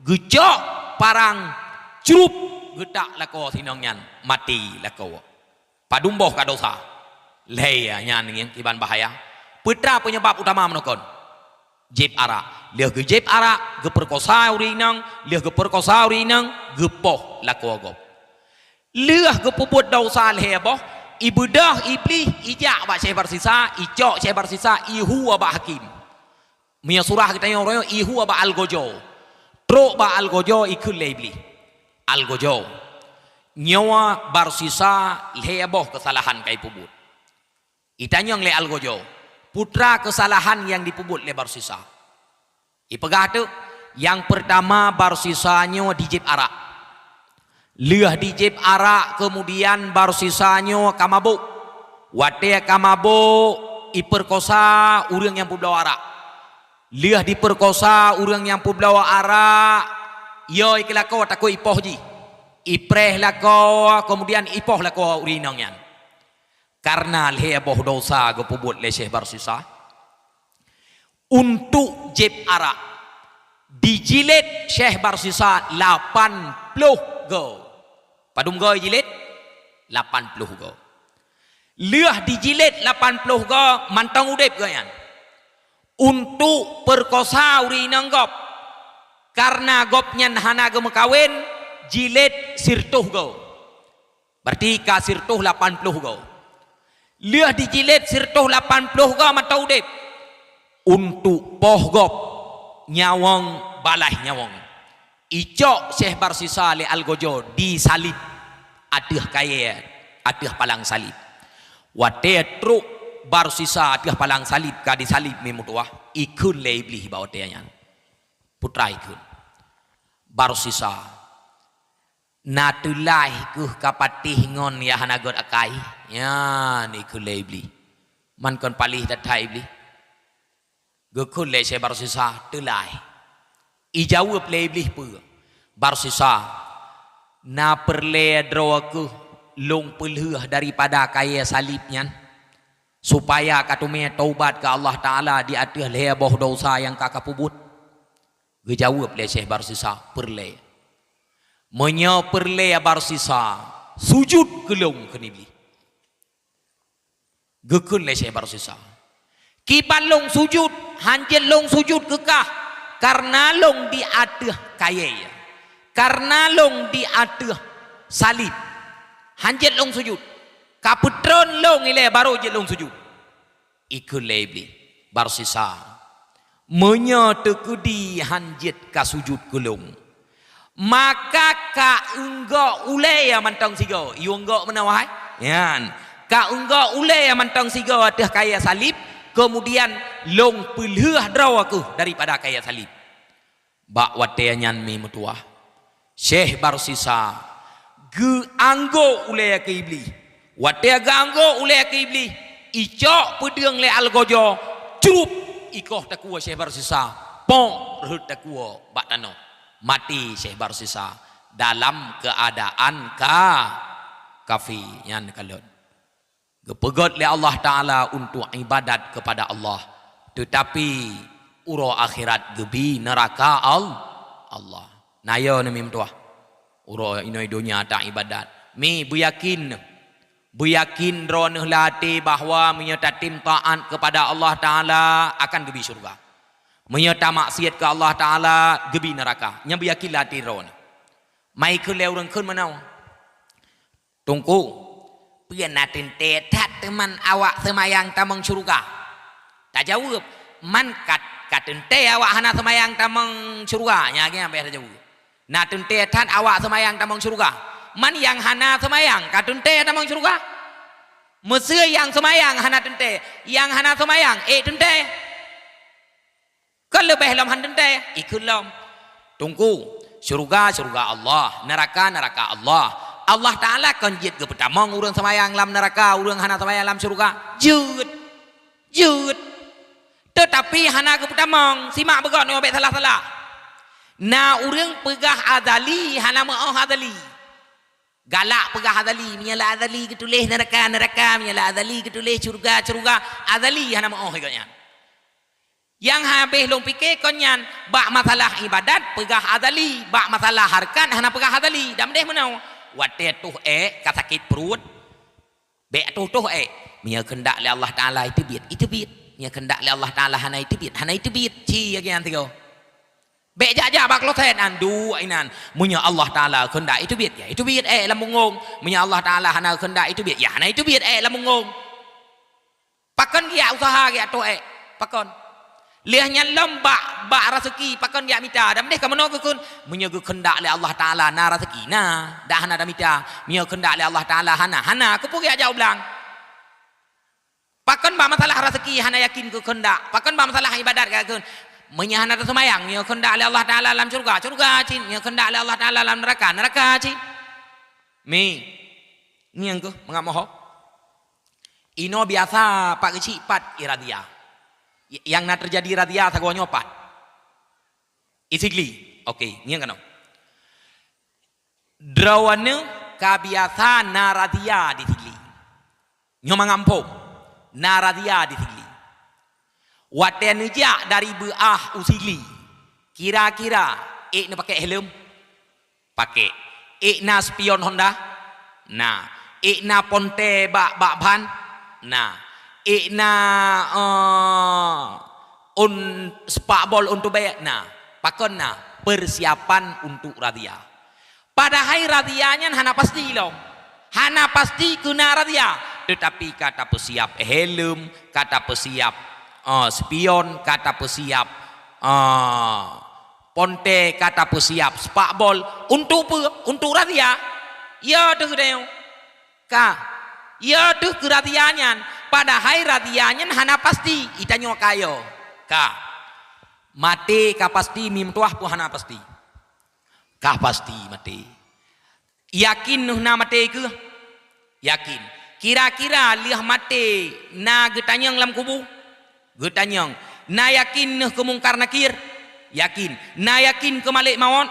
Geucok parang, crup, geutak lakoe sinong nyan, maté lakoe. Padum boh ka desya? Lhée nyan ngieng kiban bahaya. Peue treuk peunyebab utama meunoe kon? Jieb arak. Lheueh geujieb arak, geupeurkosa ureuëng inong, lheueh geupeurkosa ureuëng inong, geupoh lakoe gob. Lheueh geupeubuet desya lhée boh, ibeudôh Iblih ijak bak Syeh Barsisa, icok Syeh Barsisa, ihu bak hakém. Meunyoe surah geutanyoe uroe nyoe, ihu bak algojo. Trok bak algojo, ikheun lé Iblih, "Algojo, nyoe Barsisa lhée boh keusalahan ka ipeubuet. Itanyong lé algojo, putra keusalahan nyang jipeubuet lé Barsisa. Ipeugah teuk, nyang peurtama Barsisa nyoe jijieb arak. Lheueh jijieb arak, keumudian Barsisa nyoe ka mabök. Watée ka mabök, ipeurkosa ureuëng nyang peubloe arak. Lheueh dipeurkosa ureuëng nyang peubloe arak, yo ikeulakoe takot ipoh jih. Ipreh lakoe, keumudian ipoh lakoe ureuëng inong nyan. Kareuna lhée boh desya geupeubuet lé Syekh Barsisa, untuk jieb arak, dijilid Syekh Barsisa lapan ploh goe. Padum goe jilid? Lapan ploh goe. Lheueh dijilid lapan ploh goe, mantong udeb gobnyan. Untuk peurkosa ureuëng inong gob, kareuna gobnyan hana geumeukawen, jilid sirtoh goe. Berarti ka sirtoh lapan ploh goe. Lheueh dijilid sirtoh lapan ploh goe mantong udeb. Untuk poh gob, nyawöng balaih nyawöng, icok Syekh Barsisa lé algojo disalib ateueh kayée, ateueh palang salib. Watée trok Barsisa ateueh palang salib ka disalib mi meutuwah, ikheun lé Iblih bak watée nyan. Putra ikheun, Barsisa, na teulai keuh ka patéh ngon nyang hana gét akai? Nyan ikheun lé Iblih. Man kon paléh that-that Iblih. Geukheun lé Syekh Barsisa, teulai. Ijaweueb lé Iblih peue? Barsisa, na peureulée droe keuh lôn peulheueh daripada kayée salib nyan, supaya kateumé taubat keu Allah Taala di ateueh lhée boh desya nyang ka kapeubuet? Geujaweueb lé Syekh Barsisa, peureulée. Meunyoe peureulée Barsisa, sujut keu lôn, kheun Iblih. Geukheun lé Syekh Barsisa, kiban lôn sujut, hanjeuet lôn sujut keu kah, kareuna lôn di ateueh kayée, kareuna lôn di ateueh salib. Hanjeuet lôn sujut, ka peutreun lôn ilée barô jeuet lôn sujut. Ikheun lé Iblih, Barsisa, meunyoe teukeudi hanjeuet ka sujut keu lôn, maka ka eunggok ulée mantong sigoe. Yue eunggok meunan wahai? Nyan, ka eunggok ulée mantong sigoe ateueh kayée salib, keumudian lôn peulheueh droe keuh daripada kayée salib. Bak watée nyan mi meutuwah, Syekh Barsisa geuanggok ulée keu Iblih. Watée geuanggok ulée keu Iblih, icok peudeueng lé algojo, cup, ikoh takue Syekh Barsisa, pok, rhot takue bak tanoh. Maté Syekh Barsisa dalam keuadaan ka, kafé. Nyan kalon. Geupeugét lé Allah Taala untuk ibadat kepada Allah, teutapi uroe akhirat geubi neuraka Al-, Allah. Na yo neumi meutuwah, uroe inoe donya ta ibadat. Mi beuyakin, beuyakin droeneuh lam até bahwa meunyoe tatem taát kepada Allah Taala akan geubi syeuruga. Meunyoe tamaksiet keu Allah Taala geubi neuraka. Nyan beuyakin lam até droeneuh. Mai kheun lé ureuëng kheun meunoe. Teungku, peue na teuntée that teuma awak seumayang tamong syeuruga? Tajaweueb, man ka, ka teuntée awak hana seumayang tamong syeuruga, nyan lagée nyan beh tajaweueb. Na teuntée that awak seumayang tamong syeuruga? Man nyang hana seumayang ka teuntée tamong syeuruga? Meuseu nyang seumayang hana teuntée, nyang hana seumayang ék teuntée? Kon leubeh lom han teuntée, ikheun lom. Teungku, syeuruga, syeuruga Allah, neuraka, neuraka Allah. Allah Taala kon jeuet geupeutamong ureuëng seumayang lam neuraka, ureuëng hana seumayang lam syeuruga? Jeuet. Jeuet. Teutapi hana geupeutamong, simak beugét nyoe bék salah-salah. Na ureuëng peugah azali hana meuoh azali. Galak peugah azali, meunyoe lam azali geutuléh neuraka, neuraka, meunyoe lam azali geutuléh syeuruga, syeuruga, azali hana meuoh gobnyan. Nyang habéh lôn pike kon nyan, bak masalah ibadat peugah azali, bak masalah hareukat hana peugah azali. Dan meudeh meunoe, watée toh ék ka sakét pruet, bék toh-toh ék. Meunyoe keundak lé Allah Taala iteubiet, iteubiet. Meunyoe keundak lé Allah Taala hana iteubiet, hana iteubiet. Ci lagée nyan sigoe. Bék jak-jak bak kloset nyan, duek inan. Meunyoe Allah Taala keundak iteubiet, ya iteubiet ék lam bungong. Meunyoe Allah Taala hana keundak iteubiet, ya hana iteubiet ék lam bungong. Pakon geujak useuha geujak toh ék? Pakon? Lheueh nyan lom bak, bak raseuki, pakon geujak mita? Dan meudeh ka meunoe geukheun, meunyoe geukeundak lé Allah Taala na raseuki, na, dak hana tamita. Meunyoe keundak lé Allah Taala hana, hana, keupeue geujak jak u blang? Pakon bak masalah raseuki hana yakin keu keundak? Pakon bak masalah ibadat ka kheun? Meunyoe hana teuseumayang, nyoe keundak lé Allah Taala lam syeuruga, syeuruga cit. Nyoe keundak lé Allah Taala lam neuraka, neuraka cit. Mi, ngieng keuh, mangat mohop. Inoe biasa pat keuchik pat i razia. Y-, nyang na teujadi razia sagoe nyoe pat. I Sigli. Oke, ngieng keunoe. Droeneuh ka biasa na razia di Sigli. Nyoe mangat muphom, na razia di Sigli. Watée neujak dari Beu'ah u Sigli, kira-kira ék neupakè helm? Pakè. Ék na spion Honda? Na. Ék na ponte bak, bak ban? Na. Ék na, eh, ôn, sepak bol ôn tubée? Na. Pakon na? Persiapan untuk razia. Padahai razia nyan hana pasti lom. Hana pasti keu na razia, teutapi ka tapeusiap helm, ka tapeusiap, eh, spion, ka tapeusiap, eh, ponte, ka tapeusiap sepak bol. Untuk peue? Untuk razia. Ya teuh deuh. Ka. Ya teuh keu razia nyan. Padahai razia nyan hana pasti. Itanyoe ka yo. Ka. Maté ka pasti, meutuwah pun hana pasti. Ka pasti maté. Yakin neuh na maté keuh? Yakin. Kira-kira lheueh maté na geutanyong lam kubu? Geutanyong. Na yakin neuh keu Mungkar Nakir? Yakin. Na yakin keu Malek Mawöt?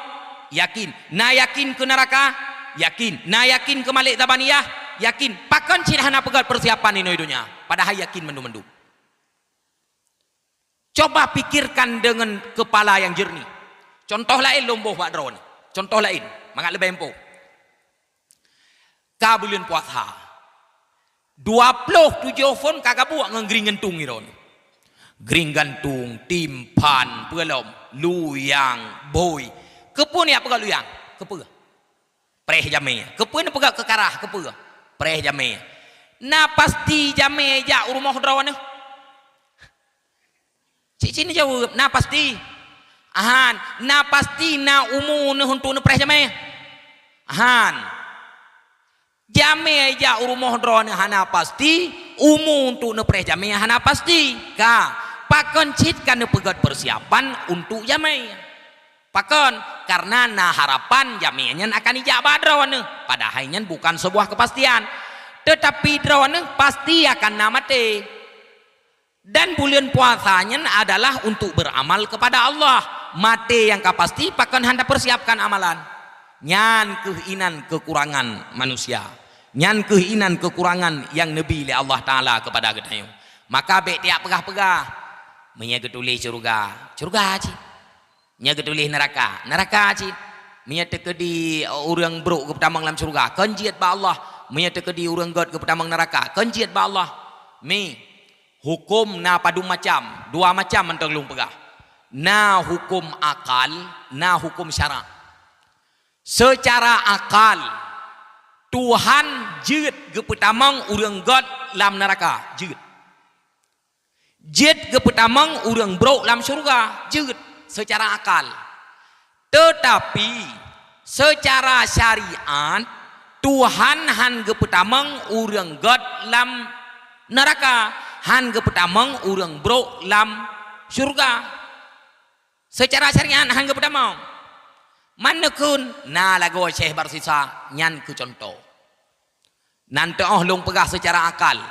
Yakin. Na yakin keu neuraka? Yakin. Na yakin keu Malek Zabaniyah? Yakin. Pakon cit hana peugöt peusiapan inoe donya, padahai yakin mandum-mandum? Coba pikirkan deungon keupala nyang jeurnih. Cuntoh laén lôn boh bak droeneuh. Cuntoh laén, mangat leubeh muphom. Ka buleuen puasa. Dua ploh tujoh phon ka geubuek ngon gring gantung droeneuh. Gring gantung, timphan, peue lom, luyang, bhôi. Keupeue neujak peugöt luyang? Keupeue? Preh jamé. Keupeue neupeugöt keu karah? Keupeue? Preh jamé. Na pasti jamé jak u rumoh droeneuh? Cit-cit neujaweueb, na pasti? Ahan, na pasti na umu neuh untuk neupreh jamé? Ahan. Jamé jak u rumoh droeneuh hana pasti, umu untuk neupreh jamé hana pasti. Ka, pakon cit ka neupeugöt peusiapan untuk jamé? Pakon? Karena na harapan jamé nyan akan ijak bak droeneuh, padahai nyan bukan sebuah kepastian. Teutapi droeneuh pasti akan na maté. Dan buleuen puasa nyan adalah untuk beramal kepada Allah. Maté nyang ka pasti pakon hana peusiapkan amalan. Nyan keuh inan keukurangan manusia. Nyan keuh inan keukurangan nyang neubi lé Allah Taala keupada geutanyoe. Maka bék tajak peugah-peugah, "Meunyoe geutuléh syeuruga, syeuruga cit. Meunyoe geutuléh neuraka, neuraka cit. Meunyoe teukeudi ureuëng brok geupeutamong lam syeuruga, kon jeuet bak Allah. Meunyoe teukeudi ureuëng gét geupeutamong neuraka, kon jeuet bak Allah." Mi, huköm na padum macam, dua macam mantong lôn peugah. Na huköm akal, na huköm syarak. Seucara akal, Tuhan jeuet geupeutamong ureuëng gét lam neuraka, jeuet. Jeuet geupeutamong ureuëng brok lam syeuruga, jeuet seucara akal. Teutapi, seucara syariat, Tuhan hán geupeutamong ureuëng gét lam neuraka, hán geupeutamong ureuëng brok lam syeuruga. Seucara syariat hán geupeutamong. Man neukheun na lagoe Syekh Barsisa, nyan keu cuntoh. Nan teuoh lôn peugah seucara akal,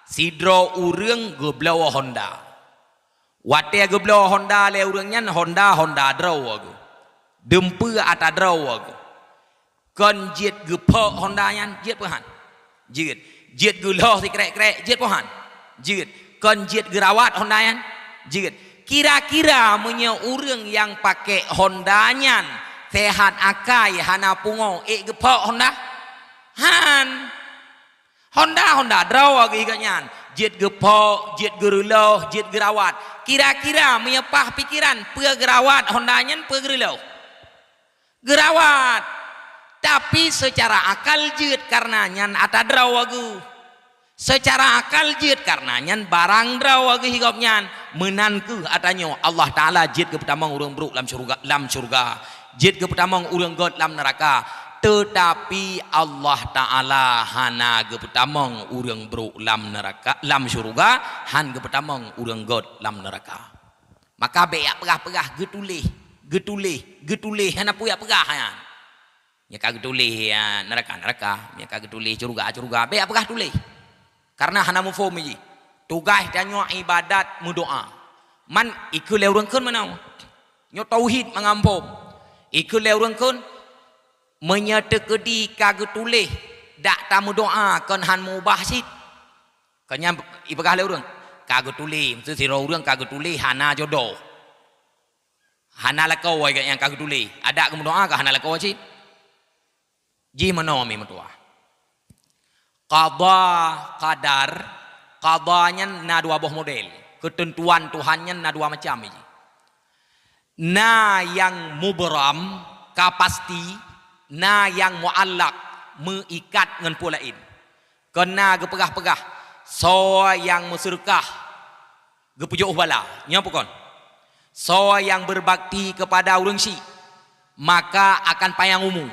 sidroe ureuëng geubloe honda. Watée geubloe honda lé ureuëng nyan, honda, honda droe geuh. Dumpeue ata droe geuh. Kon jeuet geuphok honda nyan, jeuet peu hán? Jeuet. Jeuet geulhoh sikrek-krek, jeuet peu hán? Jeuet. Kon jeuet geurawat honda nyan? Jeuet. Kira-kira meunyoe ureuëng nyang pakék honda nyan seuhat akai, hana pungoe, ék geuphok honda? Hán. Honda, honda droe geuh gobnyan. Jeuet geuphok, jeuet geureuloh, jeuet geurawat. Kira-kira meunyoe paih pikeran, peue geurawat honda nyan, peue geureuloh? Geurawat. Tapi seucara akal jeuet kareuna nyan ata droe geuh. Seucara akal jeuet kareuna nyan barang droe geuh gobnyan. Meunan keuh ata nyoe Allah Taala jeuet geupeutamong ureuëng brok lam syeuruga, lam syeuruga. Jeuet geupeutamong ureuëng gét lam neuraka. Teutapi Allah Taala hana geupeutamong ureuëng brok lam neuraka, lam syeuruga, han geupeutamong ureuëng gét lam neuraka. Maka bék jak peugah-peugah geutuléh, geutuléh, geutuléh, hana peue jak peugah nyan. Nyang ka geutuléh, ya, neuraka-neuraka, nyang ka geutuléh syeuruga-syeuruga, bék jak peugah tuléh. Kareuna hana muphom jih. Tugaih tanyoe ibadat meudoá. Man ikheun lé ureuëng kheun meunoe. Nyoe tauhid mangat muphom. Ikheun lé ureuëng kheun, meunyoe teukeudi ka geutuléh dak tameudoá kon han meuubah cit. Kon nyan ipeugah lé ureuëng, ka geutuléh, meuseu sidroe ureuëng ka geutuléh hana jodoh. Hana lakoe gét nyang ka geutuléh. Adak geumeudoá ka hana lakoe cit. Jih meunoe mi meutuah. Qada, qadar, qada nyan na dua boh model. Keuteuntuan Tuhan nyan na dua macam jih. Na nyang mubram, ka pasti, na nyang muallak, meuikat ngon peue laén. Kon na geupeugah-peugah, soe nyang meuseudeukah, geupeujôh bala. Nyoe peue kon? Soe nyang berbakti kepada ureuëng syik, maka akan panyang umu.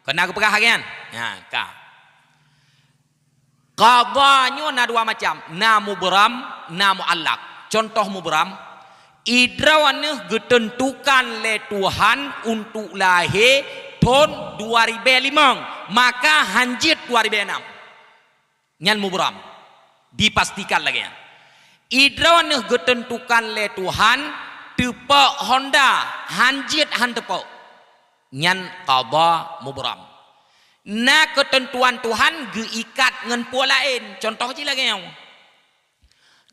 Kon na geupeugah lagée nyan? Nyan, ka. Qada nyoe na dua macam, na mubram, na muallak. Contoh mubram, droeneuh geuteuntukan lé Tuhan untuk lahé thon dua ribée limong, maka han jeuet dua ribée nam. Nyan mubram. Dipastikan lagée nyan. Droeneuh geuteuntukan lé Tuhan teupok honda, han jeuet han teupok. Nyan qada mubram. Na keuteuntuan Tuhan geuikat ngon peue laén. Contoh jih lagée nyoe.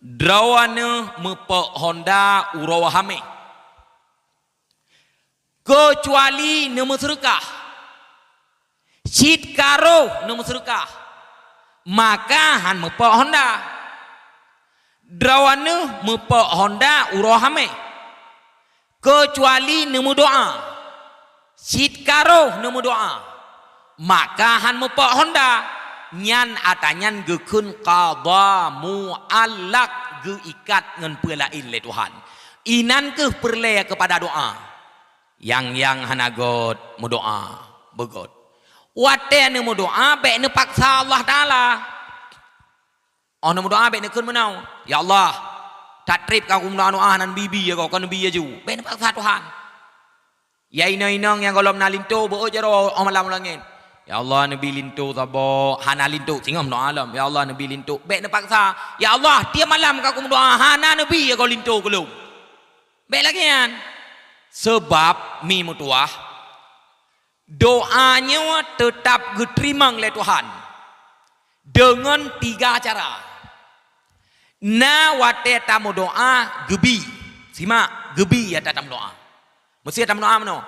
Droeneuh meupok honda uroe hamé. Keucuali neumeuseudeukah. Cit ka roh neumeuseudeukah, maka han meupok honda. Droeneuh meupok honda uroe hamé. Keucuali neumeudoá. Cit ka roh neumeudoá, maka han meupok honda. Nyan ata nyan geukheun qada muallak, geuikat ngon peue laén lé Tuhan. Inan kheueh peureulée keupada doá. Nyang-nyang hana gét meudoá, beugét. Watée neumeudoá bék neupaksa Allah Taala. Óh neumeudoá bék neukheun meunoe, "Ya Allah, that treb ka kumeudoá-doá hana neubi-bi lé goe, kon neubi laju." Bék neupaksa Tuhan. Ya inong-inong nyang gohlom na linto, beuôt jaroe óh malam u langét. "Ya Allah, neubi linto saboh," hana linto, singoh meudoá lom. "Ya Allah, neubi linto." Bék neupaksa, "Ya Allah, tieb malam ka kumeudoá hana neubi lé goe linto keu lôn." Bék lagée nyan. Seubab mi meutuah, doá nyoe teutab geuteurimong lé Tuhan deungon tiga cara. Na watée tameudoá geubi. Simak, geubi ata tameudoá. Meuseu tameudoá meunoe,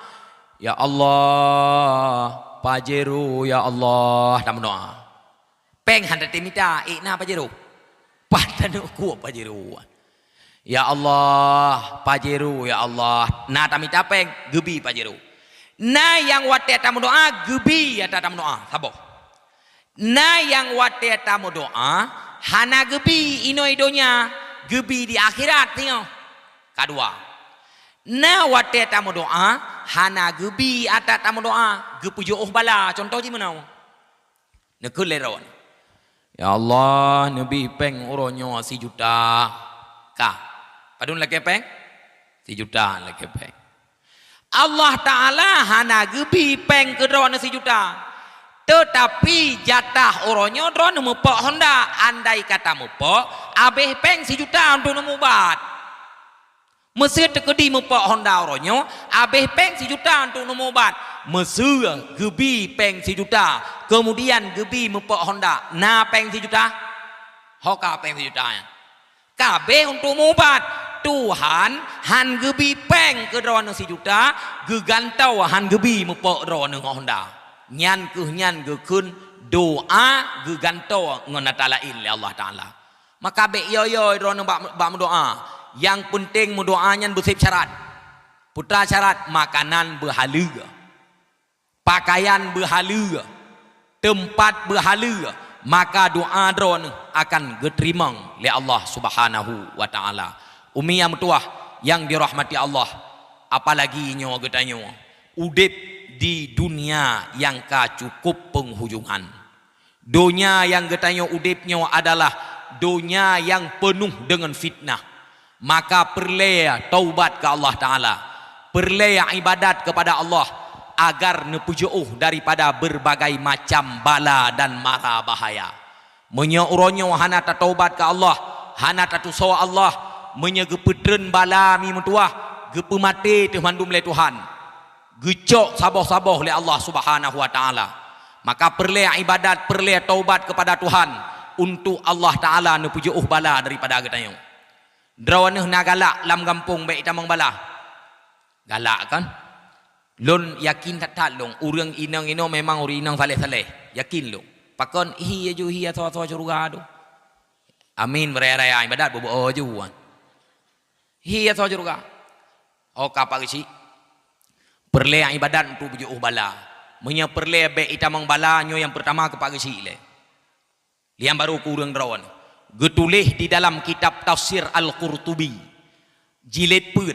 "Ya Allah, Pajero, ya Allah," tameudoá. Péng han tatem mita, ék na Pajero. Pat taneuk kuek Pajero. "Ya Allah, Pajero, ya Allah." Na tamita péng, geubi Pajero. Na nyang watée tameudoá, geubi ata tameudoá, saboh. Na nyang watée tameudoá, hana geubi inoe donya, geubi di akhirat singoh. Kadua. Na watée tameudoá, hana geubi ata tameudoá, geupeujôh bala, contoh jih meunoe. Neukheun lé droeneuh, "Ya Allah, neubi péng uroe nyoe sijuta." Ka. Padum lakée péng? Sijuta lakée péng. Allah Taala hana geubi péng keu droeneuh sijuta. Teutapi jatah uroe nyoe droeneuh meupok honda, andai kata meupok, abéh péng sijuta untuk neumubat. Meuseu teukeudi meupok honda uroe nyoe, abéh péng sijuta untuk neumubat. Meuseu geubi péng sijuta, keumudian geubi meupok honda, na péng sijuta? Ho ka péng sijuta nyan? Ka abéh untuk meuubat. Tuhan han geubi péng keu droeneuh sijuta, geugantoe han geubi meupok droeneuh ngon honda. Nyan kheueh nyan geukheun doá geugantoe ngon ata laén lé Allah Taala. Maka bék yo-yo droeneuh bak, bak meudoá. Nyang peunteng meudoá nyan beuseb syarat. Peue syarat? Makanan beuhaleue, pakaian beuhaleue, teumpat beuhaleue, maka doá droeneuh akan geuteurimong lé Allah Subhanahu wa Taala. Umi nyang meutuwah nyang dirahmati Allah, apalagi nyoe geutanyoe udeb di dunia nyang ka cukup peunghujungan. Donya nyang geutanyoe udeb nyoe adalah donya nyang peunoh deungon fitnah. Maka peureulée taubat keu Allah Taala, peureulée ibadat keupada Allah agar neupeujeuôh daripada beureubagai macam bala dan mara bahaya. Meunyoe uroe nyoe hana tataubat keu Allah, hana tatusoe Allah, meunyoe geupeutreun bala mi meutuwah, geupeumaté teuh mandum lé Tuhan, geucok saboh-saboh lé Allah Subhanahu wa Taala, maka peureulée ibadat, peureulée taubat keupada Tuhan, untuk Allah Taala neupeujeuôh bala daripada geutanyoe. Droeneuh na galak lam gampông bék itamong bala. Galak kan? Lôn yakin that-that lôn, ureuëng inong inoe memang ureuëng inong saleh-saleh. Yakin lôn. Pakon hi aju hi asoe-asoe syeuruga tu. Amin, beuraya-raya ibadat beubuoh aju wan. Hi asoe syeuruga. Oh, ka pak geuchik. Peureulée ibadat untuk beujeuôh bala. Meunyoe peureulée bék itamong bala, nyoe nyang peurtama keu pak geuchik lé. Lian baru keu ureuëng droeneuh. Geutuléh di dalam kitab Tafsir Al-Qurtubi, jilid peuet,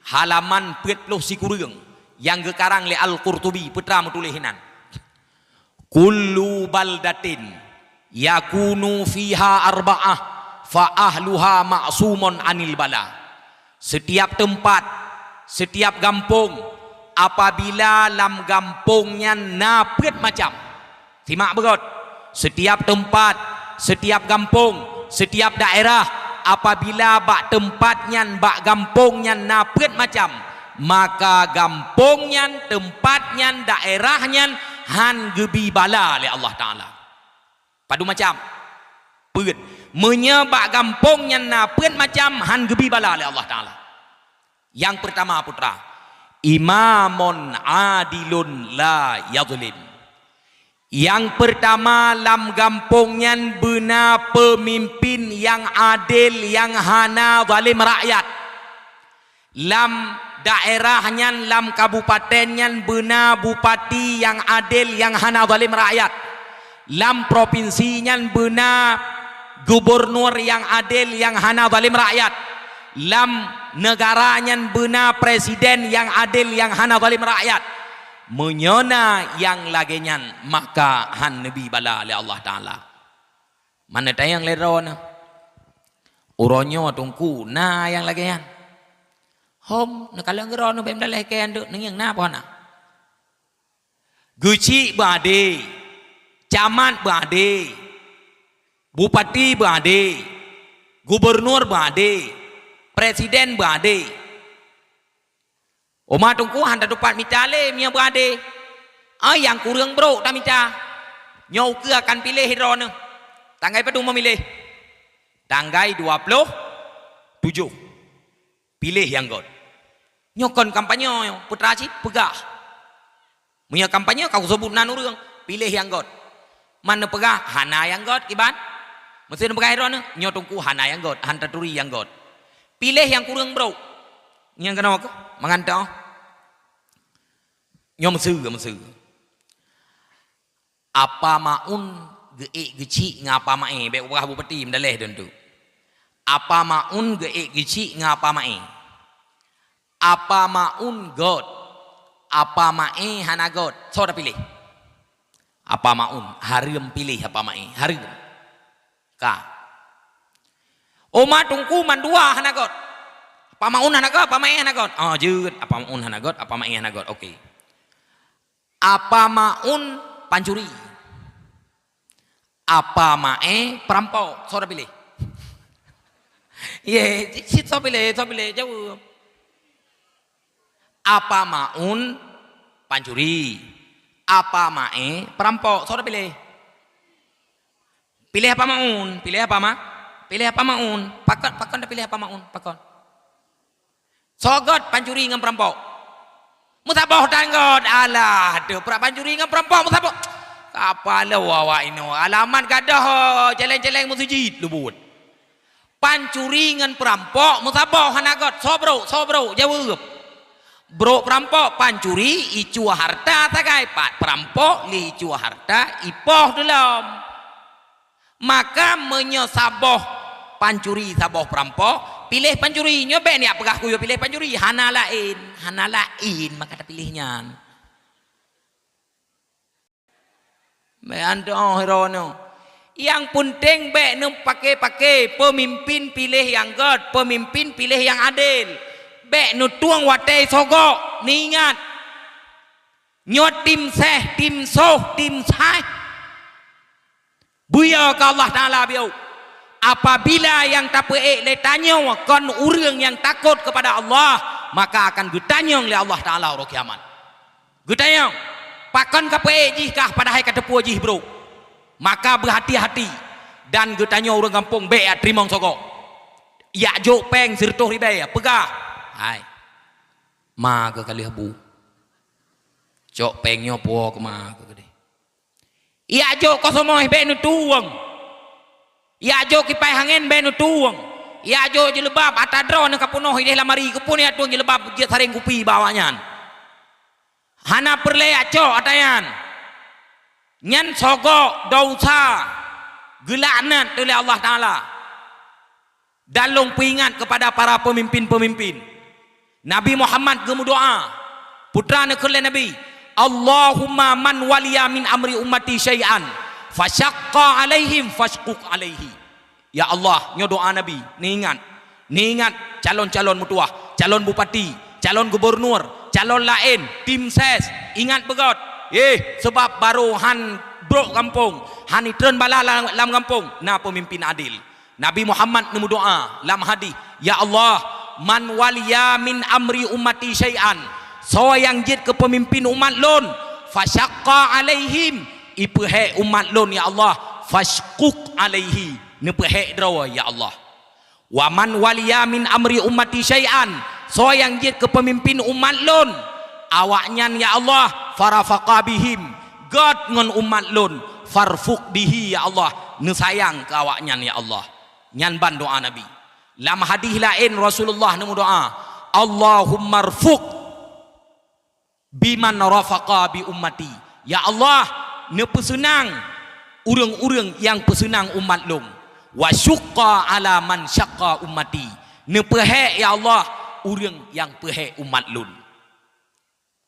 halaman peuet ploh sikureueng, nyang geukarang lé Al-Qurtubi, peutra meutuléh inan, "Kullu baldatin yakunu fiha arba'ah fa ahluha ma'sumun anil bala." Setiap teumpat, setiap gampông, apabila lam gampông nyan na peuet macam, simak beugöt, setiap teumpat, setiap gampông, setiap daerah, apabila bak teumpat nyan, bak gampông nyan na peuet macam, maka gampông nyan, teumpat nyan, daerah nyan han geubi bala lé Allah Taala. Padub macam? Peuet. Meunyoe bak gampông nyan na peuet macam, han geubi bala lé Allah Taala. Nyang peurtama, peutra, imamun adilun la yazlim. Nyang peurtama, lam gampông nyan beuna peumimpin nyang adil, nyang hana zalim rakyat. Lam daerah nyan, lam kabupaten nyan beuna bupati nyang adil, nyang hana zalim rakyat. Lam propinsi nyan beuna gubernur nyang adil, nyang hana zalim rakyat. Lam neugara nyan beuna presiden nyang adil, nyang hana zalim rakyat. Meunyoe na nyang lagée nyan, maka han neubi bala lé Allah Taala. Mana tayang lé droeneuh? Uroe nyoe Teungku na nyang lagée nyan. Hom, neukalon droeneuh bék meudaleh keu nyan deuk, neungieng na poh na. Geuchik beuadé, camat beuadé, bupati beuadé, gubernur beuadé, presiden beuadé. Uma Teungku han tatupat mita lé meunyoe beuadé. Ai nyang kureueng brok tamita. Nyoe ukeue akan piléh droeneuh. Tanggai padum meumiléh? Tanggai dua ploh tujoh. Piléh nyang göt. Nyoe kon kampanye nyoe, peutra cit peugah. Meunyoe kampanye ka kuseubut nan ureuëng, piléh nyang göt. Man neupeugah hana nyang göt kiban? Meuseu neupeugah droeneuh, nyoe Teungku hana nyang göt, han taturi nyang göt. Piléh nyang kureueng brok. Nyang keunoe keuh, mangat teuh. Nyoe meuseu, meuseu. Apa Maun geuék geuchik ngon Apa Maé, bék ubah bupati meudaleh dum tu. Apa Maun geuék geuchik ngon Apa Maé. Apa Maun göt, Apa Maé hana göt. Soe tapiléh? Apa Maun, hareuem piléh Apa Maé, hareuem. Ka. Uma Teungku mandua hana göt. Apa Maun hana göt, Apa Maé hana göt. Oh, jeuet, Apa Maun hana göt, Apa Maé hana göt. Oke. Apa Maun pancuri. Apa Maé peurampok. Soe tapiléh? Ye, cit soe piléh, soe piléh, jaweueb. Apa Maun pancuri. Apa Maé peurampok. Soe tapiléh? Piléh Apa Maun, piléh Apa Ma-, piléh Apa Maun. Pakon, pakon tapiléh Apa Maun, pakon? Soe göt pancuri ngon peurampok? Meusaboh tan göt. Alah, deuh, prak pancuri ngon peurampok meusaboh. Kapala awak inoe, alamat gadôh, celeng-celeng meuseujid lubut. Pancuri ngon peurampok meusaboh hana göt. Soe brok, soe brok, jaweueb. Brok peurampok pancuri, icue harta sagai, pat peurampok lé icue harta, ipoh dulom. Maka meunyoe saboh pancuri, saboh peurampok, piléh pancuri. Nyoe bék neujak peugah kuyue piléh pancuri, hana laén, hana laén maka tapiléh nyan. Meuantoh droeneuh. Nyang peunteng bék neupaké-paké, peumimpin piléh nyang gét, peumimpin piléh nyang adil. Bék neutueng watée sogok, neuingat. Nyoe tim séh, tim soh, tim saih. Buyö keu Allah Taala biôh. Apabila nyang tapeuék lé tanyoe kon ureuëng nyang takot keupada Allah, maka akan geutanyong lé Allah Taala uroe kiamat. Geutanyong, pakon kapeuék jih kah padahai kateupeue jih brok? Maka beuhati-hati dan geutanyong ureuëng gampông bék jak teurimong sogok. Jak jok péng sireutôh ribée, peugah, "Hai, ma keu ka lheueh bu. Cok péng nyoe puwoe keu ma keu keudeh." Jak jok kosmoh bék neutueng. Jak jok kipai hangen bék neutueng. Jak jok jilbab ata droeneuh ka peunoh idéh lamari, keupeue jak tueng jilbab jeuet saréng kupi bak awaknyan. Hana peureulée jak cok ata nyan. Nyan sogok, desya, geulaknat lé Allah Taala. Dan lôn peuingat keupada para peumimpin-peumimpin. Nabi Muhammad geumeudoá, putra neukheun lé Nabi, "Allahumma man waliya min amri ummati syai'an fasyaqqa alaihim fasyquq alaihi." Ya Allah, nyoe doá Nabi, neuingat. Neuingat calon-calon meutuwah, calon bupati, calon gubunur, calon laén, tim ses, ingat beugét. Eh, seubab barô han brok gampông, han itreun bala lam, lam gampông, na peumimpin adil. Nabi Muhammad neumeudoá lam hadih, "Ya Allah, man waliya min amri ummati syai'an," soe nyang jeuet keu peumimpin umat lôn, "fasyaqqa alaihim," ipeuhék umat lôn, ya Allah, "fasyquq alaihi," neupeuhék droe, ya Allah. "Wa man waliya min amri ummati syai'an," soe nyang jeuet keu peumimpin umat lôn, awaknyan, ya Allah, "farafaqa bihim," gét ngon umat lôn, "farfuq bihi," ya Allah, neusayang keu awaknyan, ya Allah. Nyan ban doá Nabi. Lam hadih laén Rasulullah neumeudoá, "Allahummarfuq biman rafaqa bi ummati." Ya Allah, neupeuseunang ureuëng-ureuëng nyang peuseunang umat lôn. "Wa syuqqa ala man syaqqa ummati." Neupeuhék, ya Allah, ureuëng nyang peuhék umat lôn.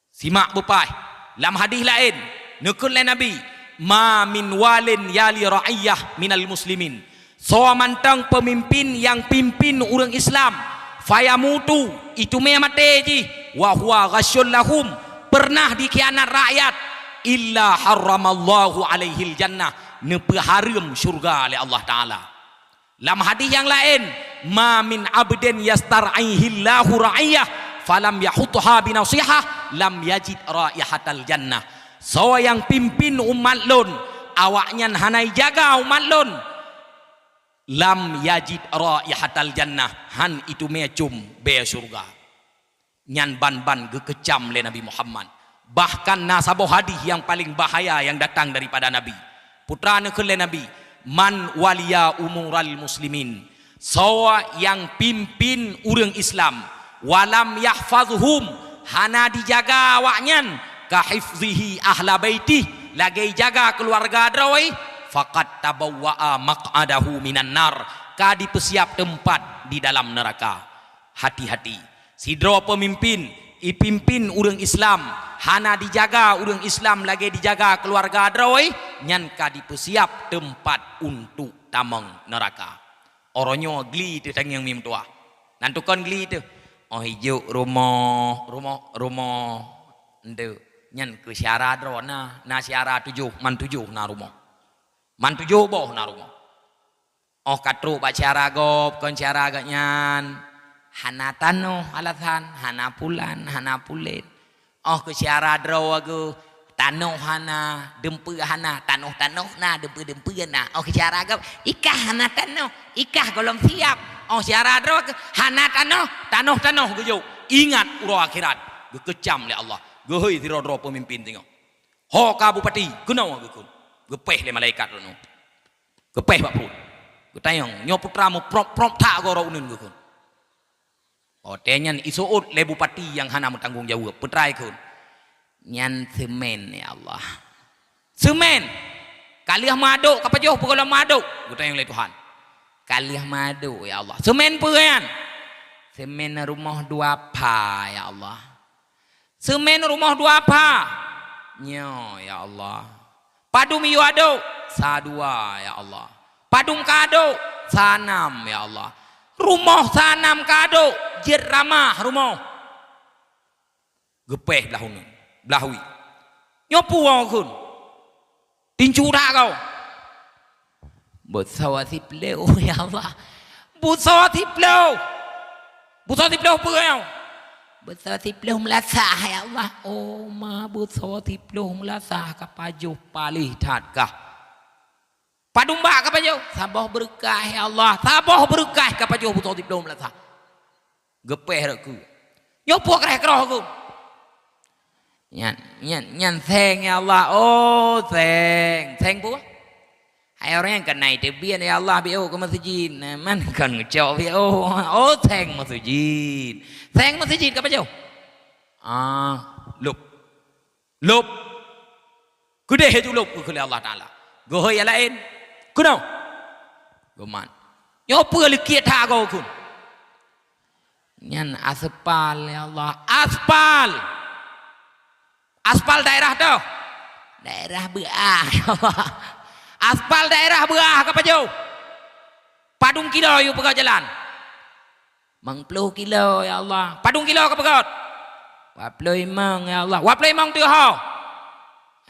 Simak beupaih, lam hadih laén, neukheun lé Nabi, "Ma min walin yali ra'iyyah minal muslimin." Soe mantong peumimpin nyang pimpin ureuëng Islam, fayamutu, iteumé maté jih, wa huwa ghasyul lahum, peureunah dikhianat rakyat, "illa harramallahu alaihil jannah," neupeuhareuem syeuruga lé Allah Taala. Lam hadih nyang laén, "Ma min abdin yastar'ihillahu ra'iyyah, falam yahutha binasihah, lam yajid raihatal jannah." Soe nyang pimpin umat lôn, awaknyan hana ijaga umat lôn, "lam yajid raihatal jannah," han iteumé com bée syeuruga. Nyan ban-ban geukeucam lé Nabi Muhammad. Bahkan na saboh hadih nyang paleng bahaya nyang datang daripada Nabi. Putra neukheun lé Nabi, "Man waliya umural muslimin," soe nyang pimpin ureuëng Islam, "walam yahfazhum," hana dijaga awaknyan, "kahifzihi ahla baitih," lagée jaga keuluwarga droe, "faqad tabawwa'a maq'adahu minan nar," ka dipeusiab teumpat di dalam neuraka. Hati-hati! Sidroe peumimpin ipimpin ureuëng Islam, hana dijaga ureuëng Islam lagée dijaga keuluwarga droe, nyan ka dipeusiab teumpat untuk tamong neuraka. Uroenyoe gli teuh tangieng meutuah. Nan tukon gli teuh. Oh, ijok rumoh, rumoh, rumoh. Ndeuk, nyan keu syara droe na, na syara tujoh, man tujoh na rumoh. Man tujoh boh na rumoh. Oh ka trok bak syara gob, kon syara gobnyan. Hana tanoh alasan, hana pulan, hana pulen. Oh keu syara droe geuh, tanoh hana, dumpeue hana, tanoh-tanoh na, dumpeue-dumpeue na. Oh keu syara gob, ikah hana tanoh, ikah gohlom siab. Oh syara droe geuh, hana tanoh, tanoh-tanoh geujok. Ingat uroe akhirat, geukeucam lé Allah. Geuhôi sidroe-droe peumimpin singoh. Ho ka bupati, keunoe geukheun. Geupéh lé malaikat droeneuh. Geupéh bak pruet. Geutanyong, "Nyoe putra meuprop-prop that goe droe uneun?" geukheun. Watée nyan iseuôt lé bupati nyang hana meutanggong jaweueb, peutrai kheun, "Nyan seumén, ya Allah." "Seumén? Ka lheueh meuadok, ka pajoh peugohlom meuadok?" geutanyong lé Tuhan. "Ka lheueh meuadok, ya Allah." "Seumén peue nyan?" "Seumén rumoh dua pha, ya Allah." "Seumén rumoh dua pha?" "Nyoe, ya Allah." Padum yue adôk? Sa dua, ya Allah. Padum ka adôk? Sa nam, ya Allah. Rumoh sa nam ka adôk, jeuet ramah rumoh. Geupéh blah uneuen, blah wie. Nyoe peue kheun? Tincu that kau. Beusoe siplôh, ya Allah. Beusoe siplôh. Beusoe siplôh peue nyoe? Beusoe siplôh meulasah, ya Allah. Oh ma, beusoe siplôh meulasah ka pajoh paléh that kah. Padum bak ka pajoh? Saboh beureukah, ya Allah. Saboh beureukah ka pajoh beusoe siplôh meulasah. Geupéh rot keu. Nyoe peue kréh-kréh kheun? Nyan, nyan, nyan seng, ya Allah. Oh, seng. Seng peue? Hai ureueng nyang keunan teubiet, ya Allah, biôh keu meuseujid. Nah, man kon ngeucok biôh. Oh, seng meuseujid. Seng meuseujid ka pajoh? Ah, lôb. Lôb. Keudeh laju lôb, geukheun lé Allah Taala. Geuhôi nyang laén. Keunoe. Geumat. Nyoe peue likot that goe kheun? Nyan aspal, ya Allah. Aspal. Aspal daerah toh? Daerah beuah, ya Allah. Aspal daerah beuah ka pajoh? Padum kilo yue peugah jalan? Limong ploh kilo, ya Allah. Padum kilo ka peugöt? Dua ploh limong, ya Allah. Dua ploh limong teuh ho.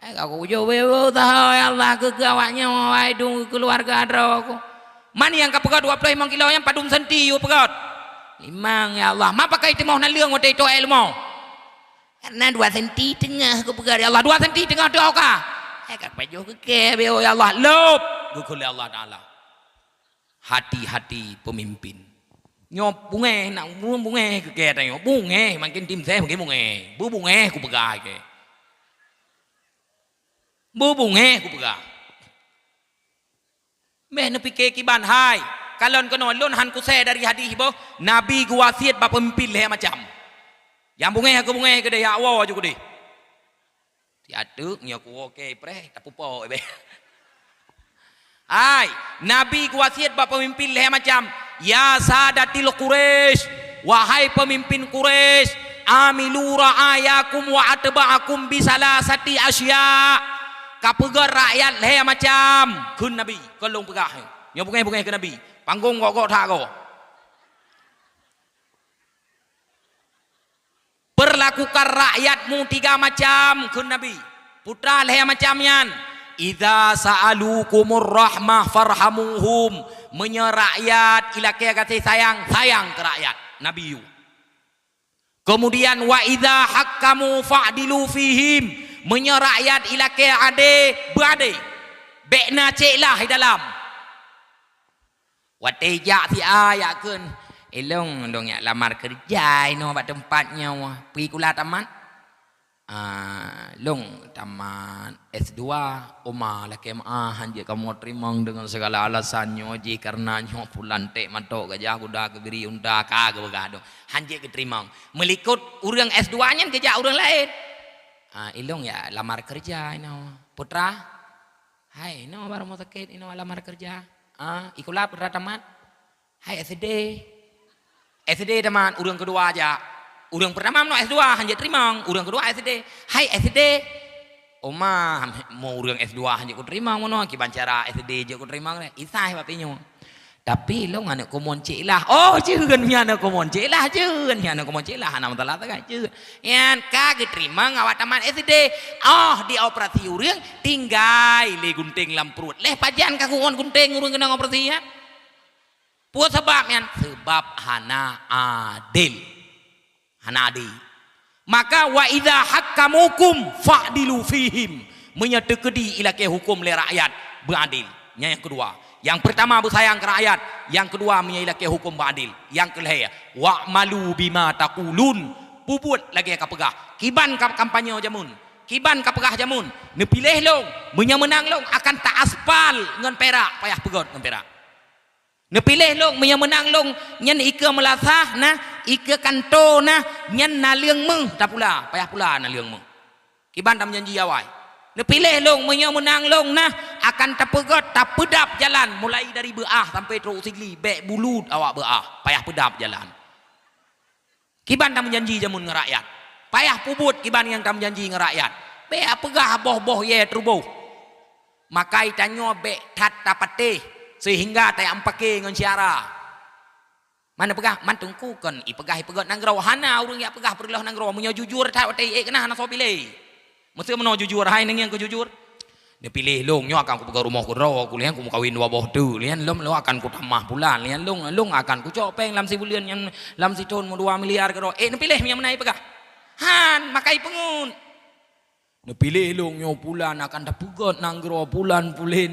Eh, ka kujoe wéwéu taho, ya Allah, keu, keu awaknyoe, wahai dum keuluwarga droe ku. Man nyang ka peugöt dua ploh limong kilo nyan padum senti yue peugöt? Limong, ya Allah. Ma pakai timoh naleueng watèe toe leumo? Karena dua senti teungoh ku peugöt, ya Allah. Dua senti teungoh teuh ka. Eh, ka pajoh keu kèe, ya Allah. Lôb, geukheun lé Allah Taala. Hati-hati peumimpin. Nyoe beungéh, nak beungéh keu gata nyoe. Beungéh, makin tim seh makin beungéh. Beubungéh kupeugah keu. Beubungéh kupeugah. Meh neupike kiban, hai, kalon keunoe lôn han kusé dari hadih boh, Nabi geuwasiet bak peumimpin lhèe macam. Nyang beungéh keu beungéh keudeh, jak woe aju keudeh. Siat teuk nyoe kuwoe kèe preh, tapupok ibèe. Hai, Nabi geuwasiet bak peumimpin lhèe macam, "Ya sadatil Quraisy, wahai peumimpin Quraisy, amilu ra'ayakum wa atba'akum bi salasati asya." Ka peugöt rakyat lhèe macam, kheun Nabi, kon lôn peugah. Nyoe beungéh-beungéh keu Nabi. Panggong gok-gok that goe. "Perlakukan rakyatmu tiga macam," kheun Nabi. Peue teuma lhèe macam nyan? "Idza sa'alukumur rahmah farhamuhum." Meunyoe rakyat ilakèe gaséh sayang, sayang keu rakyat. Nabi yue. Keumudian, "Wa idza hakamu fa'dilu fihim." Meunyoe rakyat ilakèe adé, beuadé. Bèk na cék lah di dalam. Watèe jak si A, jak kheun, "Ilong, ilong jak lamar keureuja inoe bak teumpat nyoe, peue sikula tamat?" "Ah, long tamat S dua, oma lakèe meu'ah, hanjeuet kamoe teurimong deungon sigala alasan nyoe jih, kareuna nyoe pulan tèk matok gajah guda keubiri unta ka geupeugah dong. Hanjeuet geuteurimong. Meulikot ureueng S dua nyan geujak ureueng laén." "Ah, ilong jak lamar keureuja inoe." "Peue teuma?" "Hai, inoe bak rumoh sakét, inoe lamar keureuja." "Ah, sikula peue teuma tamat?" "Hai S D." "S D tamat, ureueng keudua jak." "Ureueng peurtama meunoe S dua, hanjeuet teurimong, ureueng keudua S D." "Hai S D." "Oma, meu ureueng S dua hanjeuet kuteurimong meunoe, kiban cara S D jeuet kuteurimong lé?" "Isa bak pinyueng." "Tapi long aneuk komon cék lah." "Oh, jeuet nyan aneuk komon cék lah, jeuet nyan aneuk komon cék lah, hana masalah sagai, jeuet." Nyan ka geuteurimong awak tamat S D. Oh, dioperasi ureueng, tinggai lé gunténg lam pruet. Lé pajan ka kuon gunténg ureueng keunong operasi nyan? Peue sabab nyan? Sabab hana adil. Hana adil. Maka, "Wa idza hakamukum fa'dilu fihim." Meunyoe teukeudi ilakèe huköm lé rakyat, beuadil. Nyan nyang keudua. Nyang peurtama beusayang keu rakyat, nyang keudua meunyoe ilakèe huköm beuadil. Nyang keulhèe, "Wa'malu bima taqulun." Peubuet lagèe ka peugah. Kiban ka kampanye jameun. Kiban ka peugah jameun. Neupiléh lôn, meunyoe meunang lôn akan taaspal ngon pirak, payah peugöt ngon pirak. Neupiléh lôn, meunyoe meunang lôn, nyan ikeue meulasah na, ikeue kanto na, nyan naleueng méuh tapula, payah pula naleueng méuh. Kiban tameujanji awai. Neupiléh lôn, meunyoe meunang lôn na, akan tapeugöt, tapeudab jalan mulai dari beu'ah sampai trok u Sigli, bèk bulut awak beu'ah, payah peudab jalan. Kiban tameujanji jameun ngon rakyat. Payah peubuet kiban nyang tameujanji ngon rakyat. Bèk peugah boh-boh yé teuruboh. Maka tanyoe bék that tapatéh seuhingga tajak meupaké ngon syara. Man peugah, man teungku kon ipeugah ipeugét nanggroe. Hana ureuëng jak peugah peureuloh nanggroe. Meunyoe jujur that watée ék keunan hana soe piléh. Meuseu meunoe jujur, hai neungieng keu jujur. Neupiléh lôn nyoe akan kupeugét rumoh keudroe, kulian kumeukawen dua boh teuk, lian lôn, lôn akan kutamah pulan, lian lôn, lôn akan kucok péng lam sibuleuen nyan lam sithon meudua miliar keudroe. Ék neupiléh nyang meunan ipeugah. Han, maka ipeungét. Neupiléh lôn nyoe pulan akan tapeugét nanggroe pulan pulen.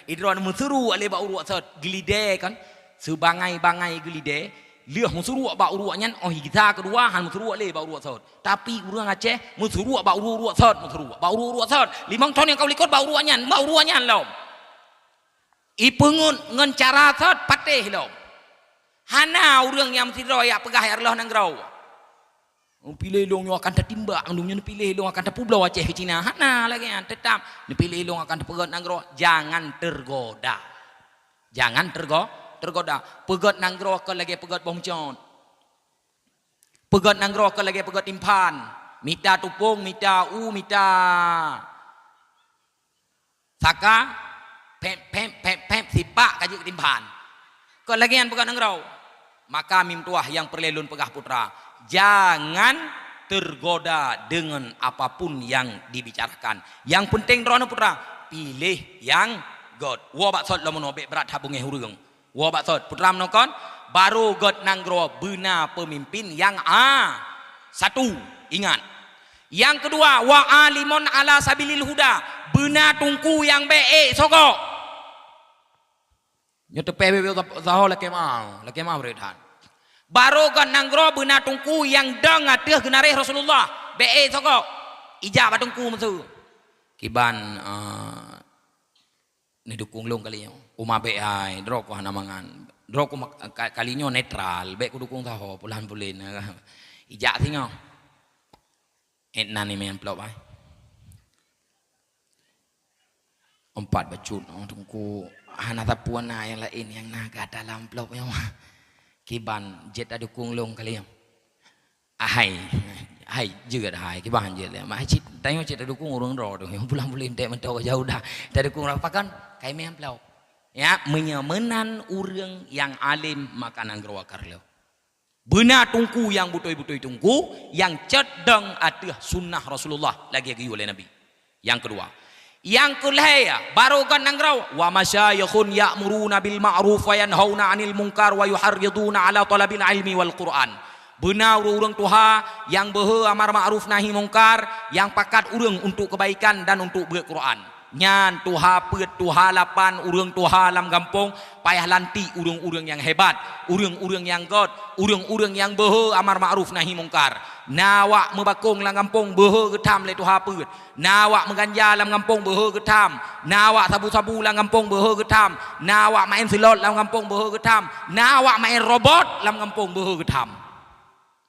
Idroe meusuruek lé bak uruek sot, geulidé kan. Seubangai-bangai geulidé, lheueh meusuruek bak uruek nyan, óh gisa keudua han meusuruek lé bak uruek sot. Tapi ureuëng Aceh meusuruek bak uruek-uruek sot, meusuruek bak uruek-uruek sot. Limong thon nyang ka likot bak uruek nyan, bak uruek nyan lom. Ipeungét ngon cara sot patéh lom. Hana ureuëng nyang meusidroe jak peugah jak reuloh nanggroe. Neupiléh lôn nyoe akan tatimbak, lôn nyoe neupiléh lôn akan tapeubloe Aceh keu Cina. Hana lagée nyan, teutap neupiléh lôn akan tapeugét nanggroe, jangan tergoda. Jangan tergo-, tergoda. Peugét nanggroe kon lagée peugét boh meucot. Peugét nanggroe kon lagée peugét timphan. Mita tupông, mita u, mita saka, pep, pep, pep, pep, sipak ka jeuet keu timphan. Kon lagée nyan peugét nanggroe. Maka meutuah nyang peureulée lôn peugah putra, jangan tergoda dengan apapun yang dibicarakan. Yang penting droeneuh putra, piléh nyang gét. Woe bak sot lom meunoe bék brat that beungéh ureuëng. Woe bak sot, putra meunoe kon, barô gét nanggroe beuna peumimpin nyang a satu. Ingat. Nyang keudua, wa alimun ala sabilil huda, beuna teungku nyang bék ék sogok. Nyoe teupéh beu-beu saho lakée mau, lakée mau beureuthan. Barô gét nanggroe beuna teungku nyang dong ateueh geunaréh Rasulullah, bék ék sogok. Ijak bak teungku meuseu. Kiban, eh, Neudukong lôn kali nyoe. Uma bék hai, droe ku hana mangan. Droe ku mak-, ka-, kali nyoe netral, bék kudukong saho, pulan-pulen. Ijak singoh. Ék na ni meuamplop hai. Empat bacut, oh, teungku. Hana sapeue na nyang laén nyang na gata lam amplop nyoe. Kiban jeuet tadukong lôn kali nyoe. Ahai, hai, jeuet hai, kiban jeuet lé. Mak cit, tanyoe cit tadukong ureuëng droe tu. Pulang-pulang dek mantong jauh dah. Tadukong ureuëng pakon, kai meuamplop. Ya, meunyoe meunan ureuëng nyang alim maka nanggroe ka reuloh. Beuna teungku nyang beutôi-beutôi teungku, nyang cot dong ateueh sunnah Rasulullah lagée geuyue lé Nabi. Nyang keudua. Nyang keulhée, barô gét nanggroe, wa masyayikhun ya'muruna bil ma'ruf wa yanhauna 'anil munkar wa yuharriduna 'ala talabil ilmi wal Qur'an. Beuna ureuëng-ureuëng tuha nyang beuhe amar ma'ruf nahi mungkar, nyang pakat ureuëng untuk keubaikan dan untuk beuet Qur'an. Nyan tuha peuet, tuha lapan, ureuëng tuha lam gampông, payah lantik ureuëng-ureuëng nyang hebat, ureuëng-ureuëng nyang gét, ureuëng-ureuëng nyang beuhe amar ma'ruf nahi mungkar. Na awak meubakong lam gampông beuhe geutham lé tuha peuet. Na awak meuganja lam gampông beuhe geutham. Na awak sabu-sabu lam gampông beuhe geutham. Na awak maén seulot lam gampông beuhe geutham. Na awak maén robot lam gampông beuhe geutham.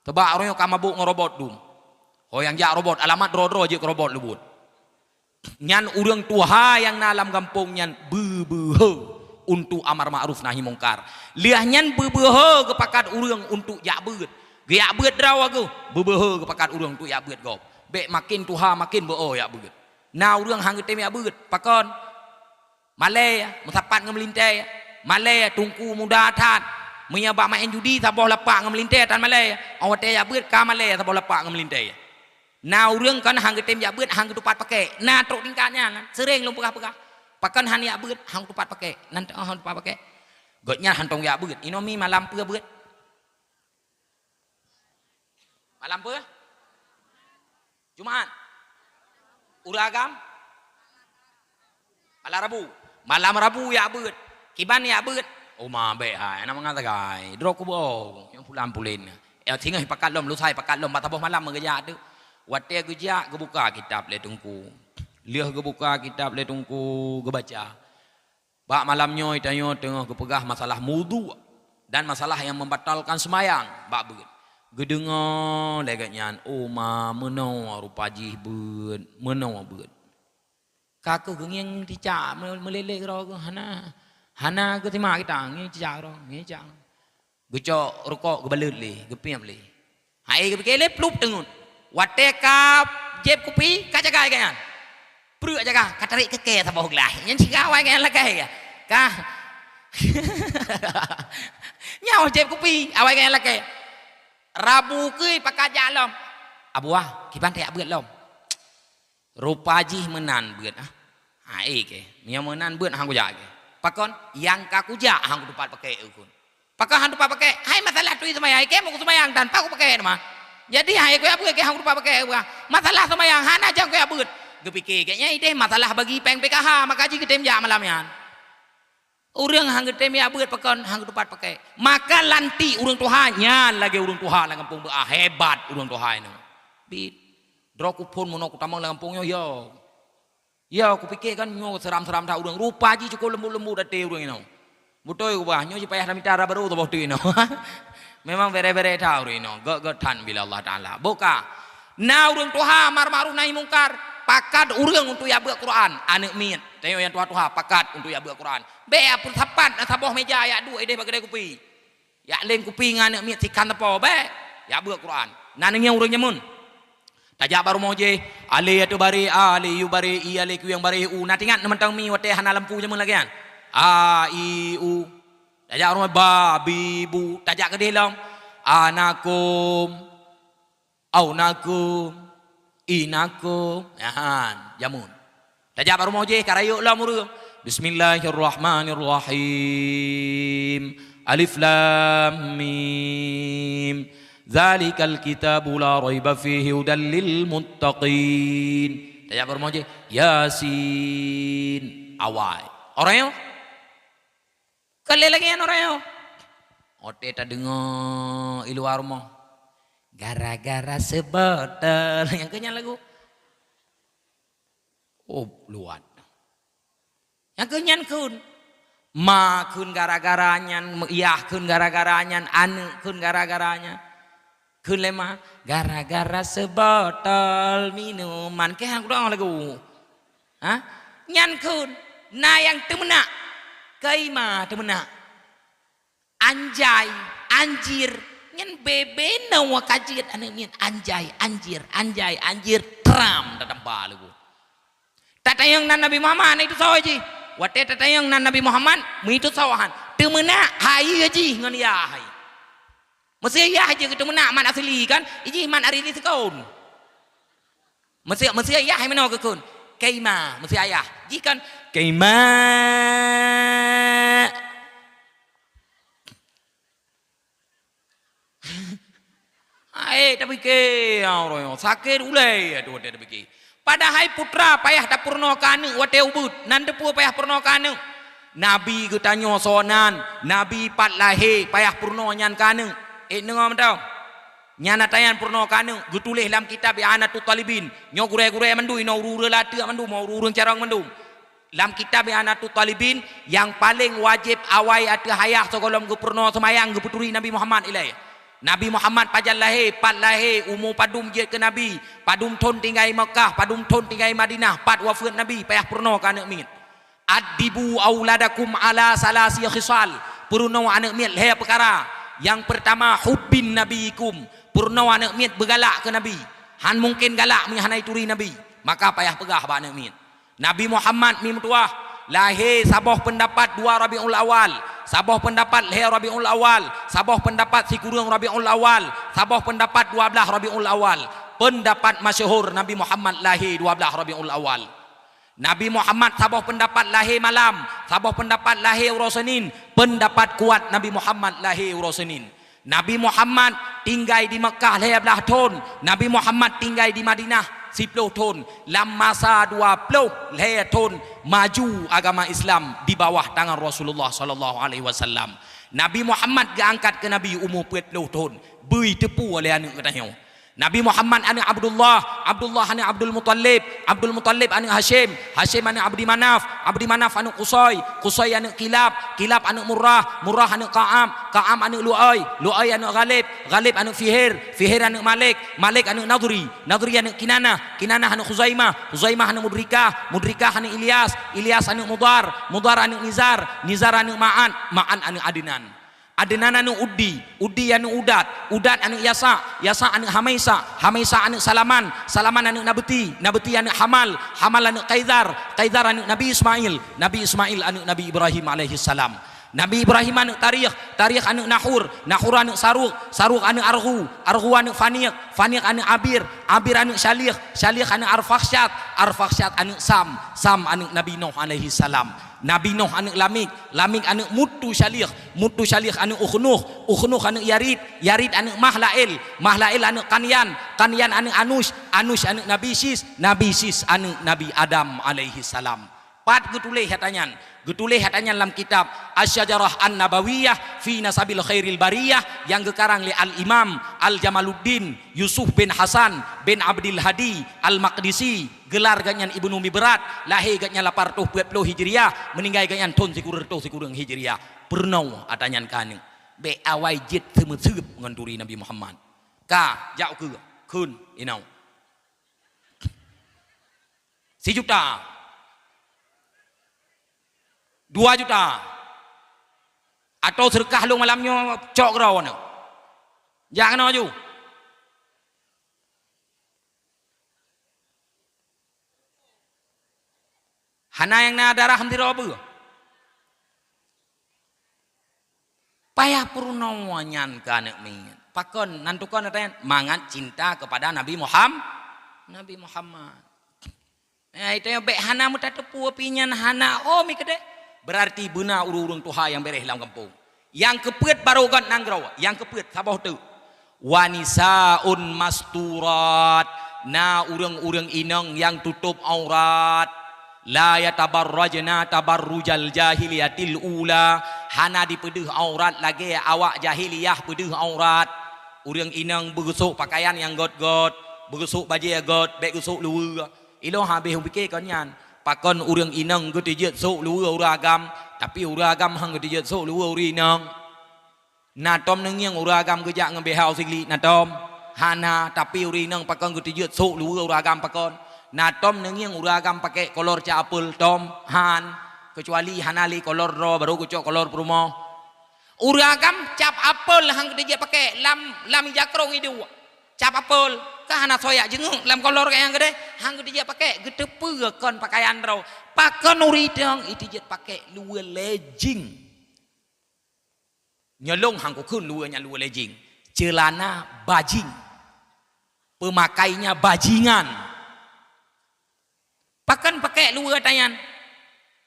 Sabab ureuëng nyoe ka mabök ngon robot dum. Ho nyang jak robot, alamat droe-droe jeuet keu robot leubuet. Nyan ureuëng tuha nyang na lam gampông nyan beubeuhe untuk amar ma'ruf nahi mungkar. Lheueh nyan beubeuhe geupakat ureuëng untuk jak beuet. Geujak beuet droe geuh, beubeuhe geupakat ureuëng untuk jak beuet gob. Bék maken tuha maken beu-o jak beuet. Na ureuëng han geutem jak beuet, pakon? Malée, meusapat ngon meulintée. Malée, teungku muda that. Meunyoe bak maén judi saboh lapak ngon meulintée tan malée. Óh watée jak beuet ka malée saboh lapak ngon meulintée. Na ureuëng kon han geutem jak beuet, han geutupat pakék. Na trok tingkat nyan, seuréng lôn peugah-peugah. Pakon han jak beuet, han geutupat pakék. Nan teuh han geutupat pakék. Gobnyan hántom jak beuet. Inoe mi malam peue beuet? Malam peue? Jumat. Ureuëng agam? Malam Rabu. Malam Rabu jak beuet. Kiban jak beuet? Uma bék hai, na mangat sagai. Droe kubu, nyang pulan-pulen. Eh, singoh pakat lom, lusai pakat lom, bak saboh malam meugeujak tu. Watée geujak, geubuka kitab lé teungku. Lheueh geubuka kitab lé teungku, geubaca. Bak malam nyoe tanyoe teungoh geupeugah masalah mudhu dan masalah nyang membatalkan seumayang bak beuet. Geudeungoe lagée nyan, oh ma, meunoe rupa jih beuet, meunoe beuet. Ka keuh geungieng cicak me-, meulelek droe geuh hana, hana geusimak kita, ngieng cicak droe, ngieng cicak. Geucok rukok geubalot lé, geupiep lé. Hai geupike lé plup teungeut. Watée ka jieb kupi, ka jagai gobnyan. Preuk jaga, ka tarék keu kèe saboh glah. Nyan cit ka awai ngon nyang lakèe ka. Ka. Nyoe jép kupi, awai ngon nyang lakèe. Rabu keue pakat jak lom. Abuah, kiban tajak beuet lom. Rupa jih meunan beuet, ah. Ha, eh, kèe. Meunyoe meunan beuet, han kujak kèe. Pakon? Nyang ka kujak, han kutupat pakèk kheun. Pakon han tupat pakèk? Hai masalah turi seumayang, kèe meukeu seumayang tan, pakon pakèk teuma. Jadi, hai kujak beuet, kèe han kutupat pakèk, bah. Masalah seumayang, hana jang kujak beuet. Geupike kèe nyan idéh masalah bagi péng P K H, maka jih geutem jak malam nyan. Ureueng han geutem jak beuet pakon, han kutupat pakèk. Maka lantik ureueng tuha nyan lagèe ureueng tuha lam gampông beuah, hebat ureueng tuha inoe. Bit. Droe kuphon meunoe kutamong lam gampông nyoe, yo. Ya, kupike kan nyoe seuram-seuram that ureueng. Rupa jih cukôp leumbot-leumbot até ureueng inoe. Beutôi kubah, nyoe jipayah tamita dara barô saboh teuk inoe. Memang bèrèh-bèrèh that ureueng inoe. Gèt-gèt that bila Allah Taala. Boh ka. Na ureueng tuha amar makruf nahi mungkar, pakat ureueng untuk jak beuet Quran, aneuk miet. Tanyoe nyang tuha-tuha pakat untuk jak beuet Quran. Bèk peusapat na saboh mèja jak duek idéh bak keudè kupi. Jak leng kupi ngon aneuk miet sikhan teupô, bèk. Jak beuet Quran. Na neungieng ureueng jameun. Tajak bak rumoh jih, alé ateueh baré a, alé yue baré i, alé kuyueng baré u. Na teuingat na mantong mi watèe hana lampu jameun lagèe nyan? A, i, u. Tajak rumoh ba, bi, bu. Tajak keudéh lom. Anakum. Aunakum, inakum, nyan, jameun. Tajak bak rumoh jih, ka rayeuk lom ureueng. Bismillahirrahmanirrahim. Alif lam mim. Dzalikal kitabu la raiba fihi hudal lil muttaqin. Tajak bak rumoh jih, Yasin. Awai. Orang nyoe? Kon lé lagèe nyan orang nyoe. Watèe tadeungö i luwa rumoh. Gara-gara seubotol. Nyang keu nyan lagu. Oh, luwat. Nyang keu nyan kheun. Ma kheun gara-gara nyan, yah kheun gara-gara nyan, aneuk kheun gara-gara nyan. Kheun lé ma, gara-gara seubotol minuman. Kèe han kudeungö lagu. Ha? Nyan kheun, na nyang teumeunak. Kaima teumeunak. Anjai, anjir. Nyan bebe na wa ka jeuet aneuk miet. Anjai, anjir, anjai, anjir. Tram, tatampa lagu. Tatanyong nan Nabi Muhammad, na itu sawa jih. Watèe tatanyong nan Nabi Muhammad, meuitu sawa han. Teumeunak hai jih ngon yah hai. Meusé yah jih geuteumeunak mat asli kan, ijih mat ari di seukon. Meusé, meusé yah hai meunoe geukheun. Kaima, meusé ayah. Jih kan, kaima. Hai, tapike, ya Allah, ya. Sakét ulèe, aduh, watèe tapike. Padahai putra payah tapeurunoe keu aneuk watèe ubeut, nan teupeue payah peurunoe keu aneuk. Nabi geutanyoe soe nan, Nabi pat lahé payah peurunoe nyan keu aneuk. Eh, deungö mantong. Nyan ata nyan peurunoe keu aneuk, geutuléh lam kitab I'anatut Thalibin. Nyoe gurèe-gurèe mandum, inoe ureueng-ureueng Lateuk mandum, ureueng-ureueng Carông mandum. Lam kitab I'anatut Thalibin, nyang paleng wajéb awai ateueh ayah sigohlom geupeurunoe seumayang geupeuturi Nabi Muhammad ilèe. Nabi Muhammad pajan lahé, pat lahé, umu padum jeuet keu Nabi, padum thon tinggai Makkah, padum thon tinggai Madinah, pat wafeuet Nabi, payah peurunoe keu aneuk miet. "Addibu auladakum ala salasi khisal." Peurunoe aneuk miet lhèe peukara. Nyang peurtama, hubbin nabiyikum. Peurunoe aneuk miet beugalak keu Nabi. Han mungken galak meunyo hana jituri Nabi. Maka payah peugah bak aneuk miet. Nabi Muhammad mi meutuwah, lahé saboh peundapat dua Rabiul Awal, saboh peundapat lhèe Rabiul Awal, saboh peundapat sikureueng Rabiul Awal, saboh peundapat dua blaih Rabiul Awal. Peundapat masyhur Nabi Muhammad lahé dua blaih Rabiul Awal. Nabi Muhammad saboh peundapat lahé malam, saboh peundapat lahé uroe Seunin. Peundapat kuat Nabi Muhammad lahé uroe Seunin. Nabi Muhammad tinggai di Meukah lhèe blaih thon, Nabi Muhammad tinggai di Madinah siplôh thon. Lam masa dua plôh lhèe thon maju agama Islam di bawah tangan Rasulullah sallallahu alaihi wasallam. Nabi Muhammad geuangkat keu nabi umu peuet plôh thon, beu jiteupeue lé aneuk geutanyoe. Nabi Muhammad aneuk Abdullah, Abdullah aneuk Abdul Muttalib, Abdul Muttalib aneuk Hasyim, Hasyim aneuk Abdi Manaf, Abdi Manaf aneuk Qusay, Qusay aneuk Kilab, Kilab aneuk Murrah, Murrah aneuk Ka'ab, Ka'ab aneuk Lu'ay, Lu'ay aneuk Ghalib, Ghalib aneuk Fihir, Fihir aneuk Malik, Malik aneuk Nadri, Nadri aneuk Kinanah, Kinanah aneuk Khuzaimah, Khuzaimah aneuk Mudrikah, Mudrikah aneuk Ilyas, Ilyas aneuk Mudhar, Mudhar aneuk Nizar, Nizar aneuk Ma'an, Ma'an aneuk Adnan. Adnan aneuëk Uddi, Uddi aneuëk Udat, Udat aneuëk Yasa, Yasa aneuëk Hamaisa, Hamaisa aneuëk Salaman, Salaman aneuëk Nabti, Nabti aneuëk Hamal, Hamal aneuëk Kaisar, Kaisar aneuëk Nabi Ismail, Nabi Ismail aneuëk Nabi Ibrahim alaihissalam. Nabi Ibrahim aneuëk Tarikh, Tarikh aneuëk Nahur, Nahur aneuëk Saruk, Saruk aneuëk Argu, Argu aneuëk Faniq, Faniq aneuëk Abir, Abir aneuëk Syalih, Syalih aneuëk Arfakhsyad, Arfakhsyad aneuëk Sam, Sam aneuëk Nabi Nuh alaihissalam. Nabi Nuh aneuëk Lamik, Lamik aneuëk Mutusyalih, Mutusyalih aneuëk Ukhnuh, Ukhnuh aneuëk Yarid, Yarid aneuëk Mahlael, Mahlael aneuëk Kanyan, Kanyan aneuëk Anush, Anush aneuëk Nabi Sis, Nabi Sis aneuëk Nabi Adam alaihissalam. Pat geutuléh ata nyan? Geutuléh ata nyan lam kitab Asy-Syajarah An-Nabawiyah fi Nasabil Khairil Bariyah nyang geukarang lé Al-Imam Al-Jamaluddin Yusuf bin Hasan bin Abdil Hadi Al-Maqdisi. Geular gobnyan Ibnu Mibrat, lahé gobnyan lapan reutôh peuet ploh Hijriah, meuninggai gobnyan thon sikureueng reutôh sikureueng Hijriah. Peurunoe ata nyan keu aneuk. Bék awai jeuet seumeuseueb ngon turi Nabi Muhammad. Ka, jak ukeue, kheun, inoe. Sijuta. Dua juta. Atau seudeukah lôn malam nyoe cok keudroe nyoe. Jak keunoe ju. Hana nyang na darah sidroe peue. Payah peurunoe nyan keu aneuk miet. Pakon nan tukon ata nyan? Mangat cinta kepada Nabi Muham-, Nabi Muhammad. Eh, itu yang bék hana meutateupeue pi nyan hana, oh, mi keudeh. Berarti beuna ureuëng-ureuëng tuha nyang beureh lam gampông. Nyang keupeuet barô gét nanggroe, nyang keupeuet saboh teuk. "Wa nisaun masturat," na ureuëng-ureuëng inong nyang tutôb aurat. "La yatabarrajna tabarrujal jahiliyatil ula," hana dipeudeuh aurat lagée awak jahiliyah peudeuh aurat. Ureuëng inong beugeusok pakaian nyang gét-gét, beugeusok bajée gét, bék geusok luweue. Ilôn habéh upike kon nyan. Pakon ureuëng inong geuteujeuet sok luweue ureuëng agam, tapi ureuëng agam han geuteujeuet sok luweue ureuëng inong? Na tom neungieng ureuëng agam geujak ngon beuhau sigli na tom? Hana, tapi ureuëng inong pakon geuteujeuet sok luweue ureuëng agam pakon? Na tom neungieng ureuëng agam pake kolor cap apel tom? Han, keucuali hana lé kolor droe barô geucok kolor peurumoh. Ureuëng agam cap apel han geuteujeuet pake lam, lam ija krong iduek. Cap apel, ka hana soyak jeungeuk lam kolor kayang keudeh, han geuteujeuet pake, geuteupeue kon pakaian droe. Pakon ureuëng inong iteujeuet pake luweue lejing. Nyoe lôn han kukheun luweue nyan luweue lejing. Ceulana bajing. Peumakainya bajingan. Pakon pake luweue ata nyan?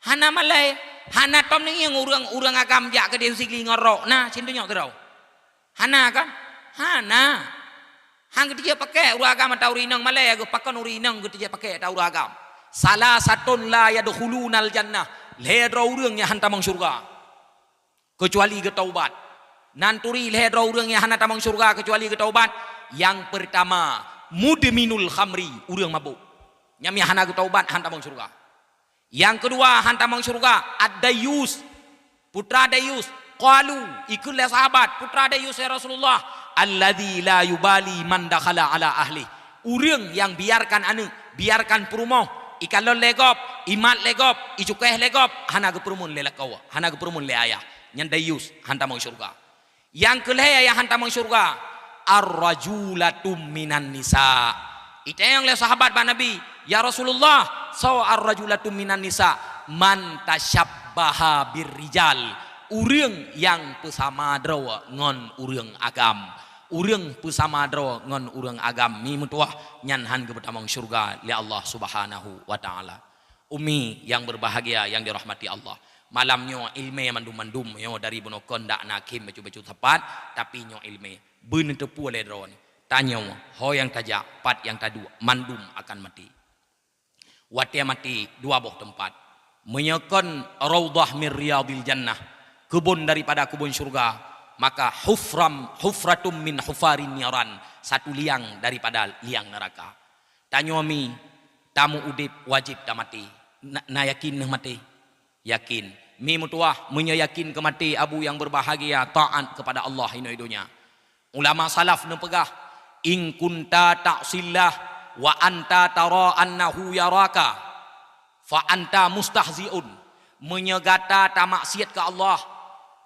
Hana malée, hana tom neungieng ureuëng, ureuëng agam jak keudeh sigli ngon rok na, sintunyok keudroe. Hana kan? Hana. Han geuteujeuet pake ureuëng agam atawa ureuëng inong malée, pakon ureuëng inong geuteujeuet pake atawa ureuëng agam. "Salasatun la yadkhulunal jannah," lhée droe ureuëng nyang han tamong syeuruga keucuali geutaubat. Nan turi lhée droe ureuëng nyang hana tamong syeuruga keucuali geutaubat. Nyang peurtama, mudminul khamri, ureuëng mabök. Nyan nyang hana geutaubat han tamong syeuruga. Nyang keudua han tamong syeuruga, ad-dayyus, putra dayyus. Qalu, ikheun lé sahabat, "Putra dayyus ya Rasulullah?" "Alladzi la yubali man dakhala ala ahlih." Ureuëng nyang biarkan aneuk, biarkan peurumoh, ikalon lé gob, imat lé gob, icukéh lé gob, hana geupeureumeun lé lakoe, hana geupeureumeun lé ayah. Nyan dayyus, han tamong syeuruga. Nyang keulhée nyang han tamong syeuruga, ar-rajulatum minan nisa. Itanyong lé sahabat bak Nabi, "Ya Rasulullah, soe ar-rajulatum minan nisa?" "Man tasyabbaha birrijal." Ureuëng nyang peusama droe ngon ureuëng agam. Ureuëng peusama droe ngon ureuëng agam, mi meutuwah, nyan han geupeutamong syeuruga lé Allah Subhanahu wa Ta'ala. Umi yang berbahagia yang dirahmati Allah, malam nyoe iéleumé mandum-mandum nyoe dari bunoe kon dak na khém bacut-bacut sapat, tapi nyoe iéleumé beuneuteupeue lé droeneuh. Tanyoe ho nyang tajak, pat nyang taduek, mandum akan maté. Watée maté dua boh teumpat. Meunyoe kon raudhah min riyadil jannah, keubon daripada keubon syeuruga, maka hufram, hufratum min hufarin niran, satu liang daripada liang neuraka. Tanyoe mi, tamu udeb wajéb tamaté. Na, na yakin neuh maté? Yakin. Mi meutuwah, meunyoe yakin keu maté, abu yang berbahagia, taat kepada Allah inoe donya. Ulama salaf neupeugah, "In kunta ta'sillah wa anta tara annahu yaraka, fa anta mustahzi'un." Meunyoe gata tamaksiet keu Allah,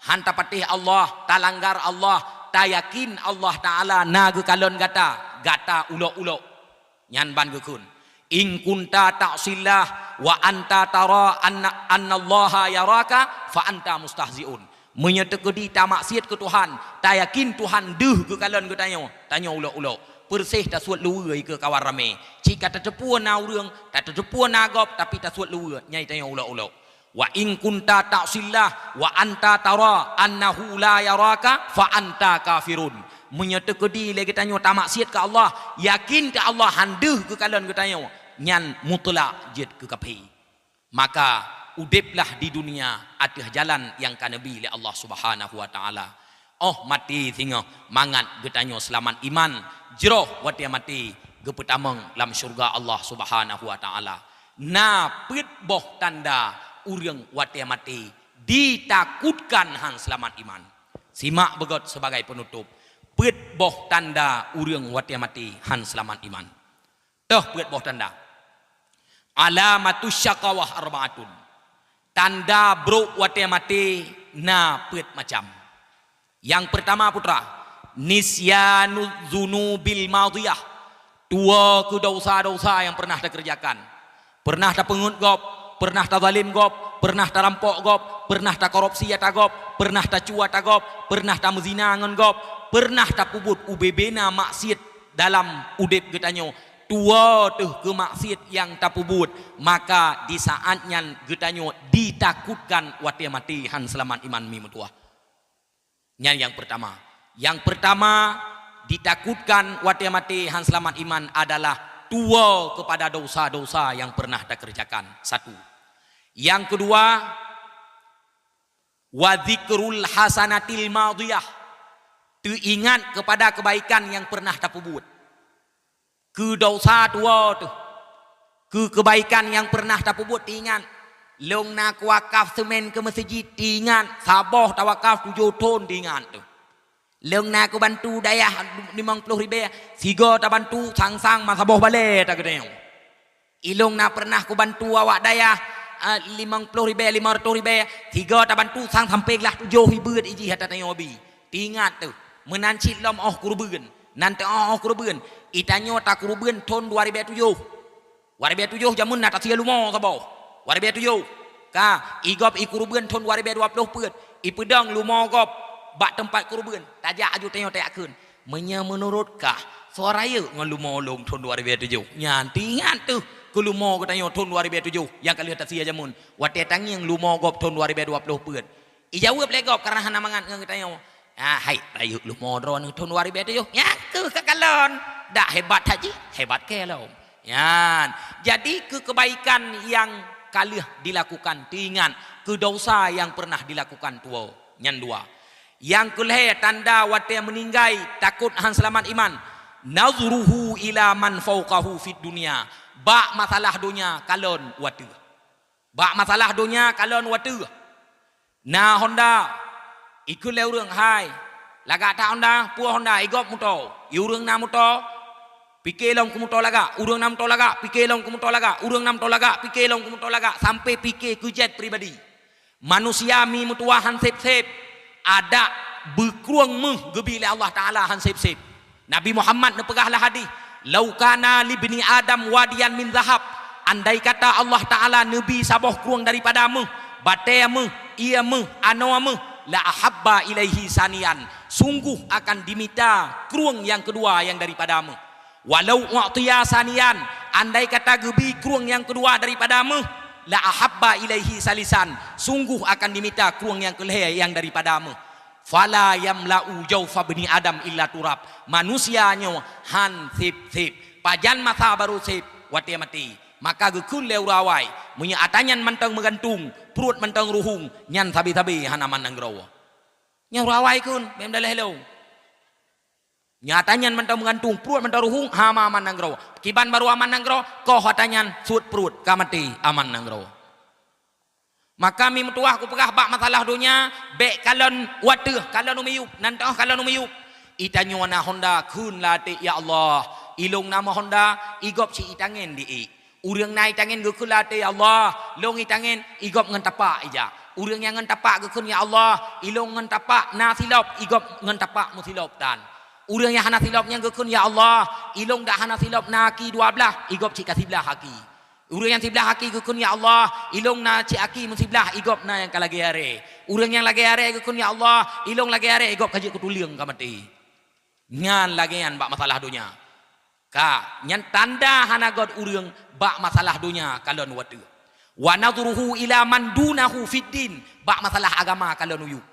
Han tapatéh Allah, talanggar Allah, tayakin Allah Ta'ala na geukalon gata, gata ulok-ulok. Nyan ban geukheun, "In kunta ta'sillah wa anta tara anna, annallaha yaraka fa anta mustahzi'un." Meunyoe teukeudi tamaksiet keu Tuhan, tayakin Tuhan deuh geukalon geutanyoe, tanyoe ulok-ulok. Peureséh tasuet luweue ikeue kawan ramé. Cit ka tateupeue na ureuëng, tateupeue na gob, tapi tasuet luweue, nyan tanyoe ulok-ulok. "Wa in kunta ta'sillah wa anta tara annahu la yaraka fa anta kafirun." Meunyoe teukeudi lé geutanyoe tamaksiet keu Allah, yakin keu Allah han deuh geukalon geutanyoe, nyan mutlak jeuet keu kaphé. Maka, udeblah di dunia ateueh jalan nyang ka neubi lé Allah Subhanahu wa Ta'ala. Óh maté singoh mangat geutanyoe seulamat iman, jroh watée maté geupeutamong lam syeuruga Allah Subhanahu wa Ta'ala. Na peuet boh tanda ureuëng watée maté ditakutkan han seulamat iman. Simak beugét sibagai peunutôb, peuet boh tanda ureuëng watée maté han seulamat iman. Toh peuet boh tanda. Alamatus syaqawah arba'atun. Tanda brok watée maté na peuet macam. Nyang peurtama putra, nisyanu dzunubil madiyah. Tuwoe keu desya-desya nyang pernah takeureujakan. Pernah tapeungeut gob, pernah tazalim gob, pernah tarampok gob, pernah takorupsi ata gob, pernah tacue ata gob, pernah tameuzina ngon gob, pernah tapeubuet ubé-bé na maksiet dalam udeb geutanyoe. Tuwoe teuh keu maksiet nyang tapeubuet, maka di saát nyan geutanyoe ditakutkan watée maté han seulamat iman mi meutuwah. Nyan nyang peurtama. Nyang peurtama ditakutkan watée maté han seulamat iman adalah tuwoe keupada desya-desya nyang pernah takeureujakan. Satu. Nyang keudua, wa dzikrul hasanatil madiyah, teuingat keupada keubaikan nyang pernah tapeubuet. Keu desya tuwoe teuh, keu keubaikan nyang pernah tapeubuet teuingat. Lôn na kuwakaf seumén keu meuseujid teuingat, saboh tawakaf tujoh thon teuingat teuh. Lôn na kubantu dayah limong ploh ribée, sigoe tabantu sang-sang meusaboh balée tageutanyong. Ilôn na pernah kubantu awak dayah, eh, limong ploh ribée, lima reutôh ribée, sigoe tabantu sang sampoe glah tujoh ribée ijih ata tanyoe bi. Teuingat teuh, meunan cit lom óh keureubeuen, nan teuh óh keureubeuen, itanyoe takeureubeuen thon dua ribée tujoh. Dua ribée tujoh jameun na tasie lumoe saboh. Dua ribée tujoh. Ka, igob ikeureubeuen thon dua ribée dua ploh peuet, ipeudong lumoe gob bak teumpat keureubeuen, tajak aju tanyoe tajak kheun. Meunyoe meunurot kah, soe rayeuk ngon lumoe lôn thon dua ribée tujoh? Nyan teuingat teuh keu lumoe geutanyoe thon dua ribée tujoh nyang ka lheueh tasie jameun, watée tangieng lumoe gob thon dua ribée dua ploh peuet. Ijaweueb lé gob kareuna hana mangat ngon geutanyoe. Ah, hai, rayeuk lumoe droeneuh thon dua ribée tujoh. Nyan keuh ka kalon. Dak hebat haji, hebat keu lom. Nyan. Jadi keu keubaikan nyang ka lheueh dilakukan, teuingat keu desya nyang pernah dilakukan tuwoe. Nyan dua. Nyang keulhée tanda watée meuninggai takot han seulamat iman, nazruhu ila man fauqahu fid dunya. Bak masalah donya kalon wateuh. Bak masalah donya kalon wateuh. Na honda, ikheun lé ureuëng, "Hai, lagak that honda, peue honda, igob moto." I ureuëng na moto, pike lom keu moto lagak, ureuëng na moto lagak, pike lom keu moto lagak, ureuëng na moto lagak, pike lom keu moto lagak, sampoe pike keu jét pribadi. Manusia mi meutuwah han seb-seb, adak beukrueng méuh geubi lé Allah Ta'ala han seb-seb. Nabi Muhammad neupeugah lam hadih, "Lau kana libni Adam wadiyan min zahab," andai kata Allah Ta'ala neubi saboh krueng daripada méuh, batée méuh, ié méuh, anoe méuh, "la ahabba ilaihi saniyan," sungguh akan dimita krueng nyang keudua nyang daripada méuh. "Walau u'tiya saniyan," andai kata geubi krueng nyang keudua daripada méuh, "la ahabba ilaihi salisan," sungguh akan dimita krueng nyang keulhée nyang daripada méuh. "Fala yamla'u jaufa bni Adam illa turab." Manusia nyoe han seb-seb. Pajan masa barô seb? Watée maté. Maka geukheun lé ureuëng awai, meunyoe ata nyan mantong meugantung, pruet mantong ruhueng, nyan sabe-sabe hana aman nanggroe. Nyan ureuëng awai kheun, bèk meudaléh lôn. Nyoe ata nyan mantong meugantung, pruet mantong ruhueng, hana aman nanggroe. Kiban barô aman nanggroe, koh ata nyan suet pruet, ka maté aman nanggroe. Maka mi meutuwah kupeugah bak masalah donya, bèk kalon wateuh, kalon u miyueb, nan teuh kalon u miyueb. Itanyoe na honda kheun lam até, "Ya Allah, ilôn na meuhonda, igob cit itangen di ék." Ureuëng na itangen geukheun lam até, "Ya Allah, lôn itangen," i gob ngon tapak ijak. Ureuëng nyang ngon tapak geukheun, "Ya Allah, ilôn ngon tapak na silop," i gob ngon tapak meusilop tan. Ureuëng nyang hana silop nyan geukheun, "Ya Allah, ilôn dak hana silop na aki dua blaih," i gob cit ka siblaih aki. Ureuëng nyang siblaih aki geukheun, "Ya Allah, ilôn na cit aki meusiblaih," i gob na nyang ka lagée arée. Ureuëng nyang lagée arée geukheun, "Ya Allah, ilôn lagée arée," i gob ka jeuet keu tuleueng ka maté. Nyan lagée nyan bak masalah donya. Ka, nyan tanda hana gét ureuëng bak masalah donya kalon watée. Wa nadhruhu ila man dunahu fid din, bak masalah agama kalon uyueb.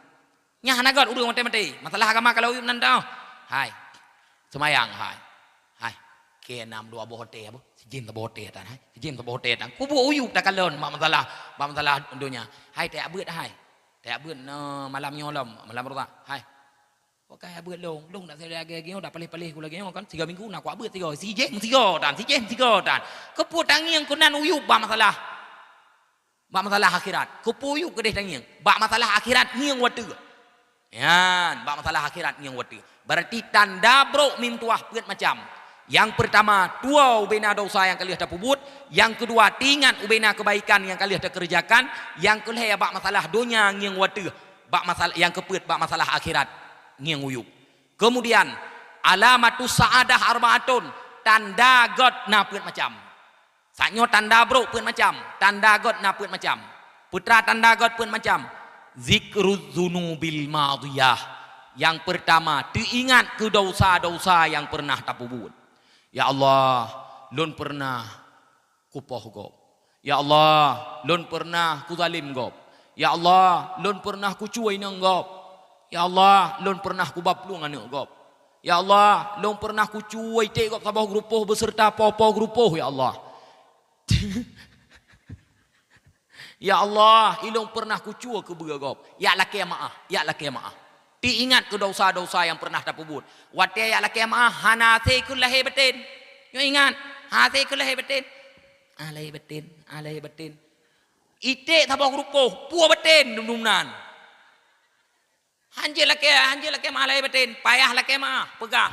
Nyan hana gét ureuëng maté-maté, masalah agama kalon uyueb nan dah. Hai. Seumayang hai. Hai. Keu nam dua boh watée apa? Sijim saboh watée tan hai. Sijim saboh watée tan. Kubu uyueb takalon bak masalah, bak masalah donya. Hai, tajak beuet hai. Tajak beuet na malam nyoe lom, malam Rabu. Hai. Pakai beuet lôn, lôn dak lagée-lagée nyoe, dak paléh-paléh ku lagée nyoe kan, sigoe minggu na kuabeuet sigoe, sijém sigoe tan, sijém sigoe tan. Keupeue tangieng keunan uyueb bak masalah, bak masalah akhirat? Keupeue uyueb keudeh tangieng? Bak masalah akhirat ngieng watée. Nyan, bak masalah akhirat ngieng watée. Berarti tanda brok mim tuwah peuet macam. Nyang peurtama, tuwoe ubena desya nyang ka lheueh tapeubuet. Nyang keudua, teuingat ubena keubaikan nyang ka lheueh takeureujakan. Nyang keulhée, bak masalah donya ngieng watée. Bak masalah nyang keupeuet, bak masalah akhirat ngieng uyueb. Keumudian, alamatus sa'adah arba'atun, tanda gét na peuet macam. Saat nyoe tanda brok peuet macam, tanda gét na peuet macam. Peue teuma tanda gét peuet macam? Zikruz zunubil madiyah. Nyang peurtama, teuingat keu desya-desya nyang peureunah tapeubuet. Ya Allah, lôn peureunah kupoh gob. Ya Allah, lôn peureunah kuzalem gob. Ya Allah, lôn peureunah kucue inong gob. Ya Allah, lôn peureunah kuba plueng aneuëk gob. Ya Allah, lôn peureunah kucue iték gob saboh geurupoh beuseureuta po-po geurupoh, ya Allah. Ya Allah, ilôn peureunah kucue keubeue gob. Jak lakée meu'ah, jak lakée meu'ah. Teuingat keu desya-desya nyang peureunah tapeubuet. Watée jak lakée meu'ah, hana hase kheun lahé baten. Nyoe ingat, hase kheun lahé baten. Ah, lahé baten, ah, lahé baten. Iték saboh geurupoh, peue baten dum-dum nan. Hanjeuet lakée, hanjeuet lakée meu'ah lahé baten, payah lakée meu'ah, peugah.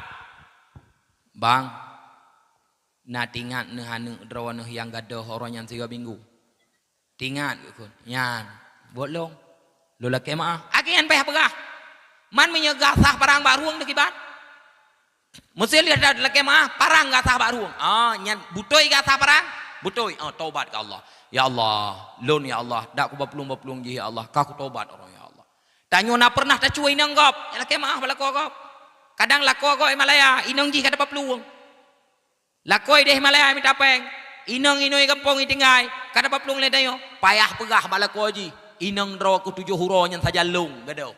Bang, na teuingat neuh aneuëk droeneuh nyang gadôh uroe nyan sigoe minggu? Teuingat keu kheun. Nyan, buet lôn. Lôn lakée meu'ah. Akhé nyan payah peugah. Man meunyoe gasah parang bak rueng deuh kiban. Meusé lheueh that lakée meu'ah, parang gasah bak rueng. Ah, nyan beutôi gasah parang? Beutôi. Ah, tobat keu Allah. Ya Allah, lôn ya Allah, dak kuba plueng-ba plueng jih ya Allah, ka kutobat uroe ya Allah. Tanyoe na peureunah tacue inong gob, lakée meu'ah bak lakoe gob. Kadang lakoe gob i Malaya, inong jih ka taba plueng. Lakoe ideh Malaya mita péng, inong inong i gampông itinggai, ka taba plueng lé tanyoe. Payah peugah bak lakoe jih, inong droe keuh tujoh uroe nyan sajan lôn gadôh.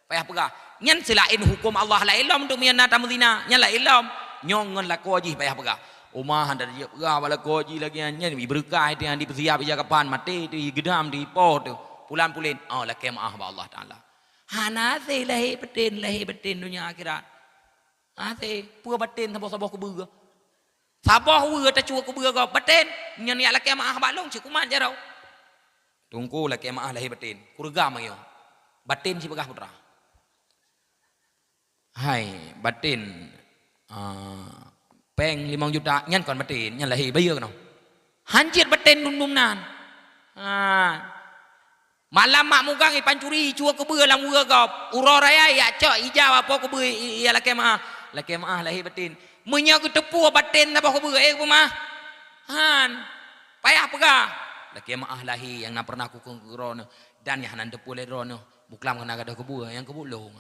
Payah peugah. Nyan seulaén huköm Allah laén lom untuk meunyoe na tameuzina, nyan laén lom. Nyoe ngon lakoe jih payah peugah. Uma han tajeuet peugah bak lakoe jih lagée nyan, nyan ibeureukaih teuh, han ipeusiab ija kapan, maté teuh, igeudam teuh, ipoh teuh, pulan-pulen. Oh, lakée meu'ah bak Allah Taala. Hana hase lahé baten, lahé baten donya akhirat. Hase, peue baten saboh-saboh keubeue. Saboh weue tacue keubeue gob baten, nyan jak lakée meu'ah bak lôn cit kumat jaroe. Teungku lakée meu'ah lahé baten, kureugam ayoe. Baten sipeugah putra. Hai, baten, ah, péng limong juta, nyan kon baten, nyan lahé bayeue keunoe. Hanjeuet baten dum-dum nan. Ha. Malam mak mugang ipancuri, icue keubeue lam weue gob. Uroe raya ijak cok ija bak po keubeue i, i, i lakée meu'ah. Lakée meu'ah lahé baten. Meunyoe geuteupeue baten saboh keubeue, eh, peue meu'ah? Han. Payah peugah. Lakée meu'ah lahé nyang na peureunah kukheun keu droeneuh dan nyang hana neuteupeue lé droeneuh. Buklam keunan gadôh keubeue nyang keubuet lôn.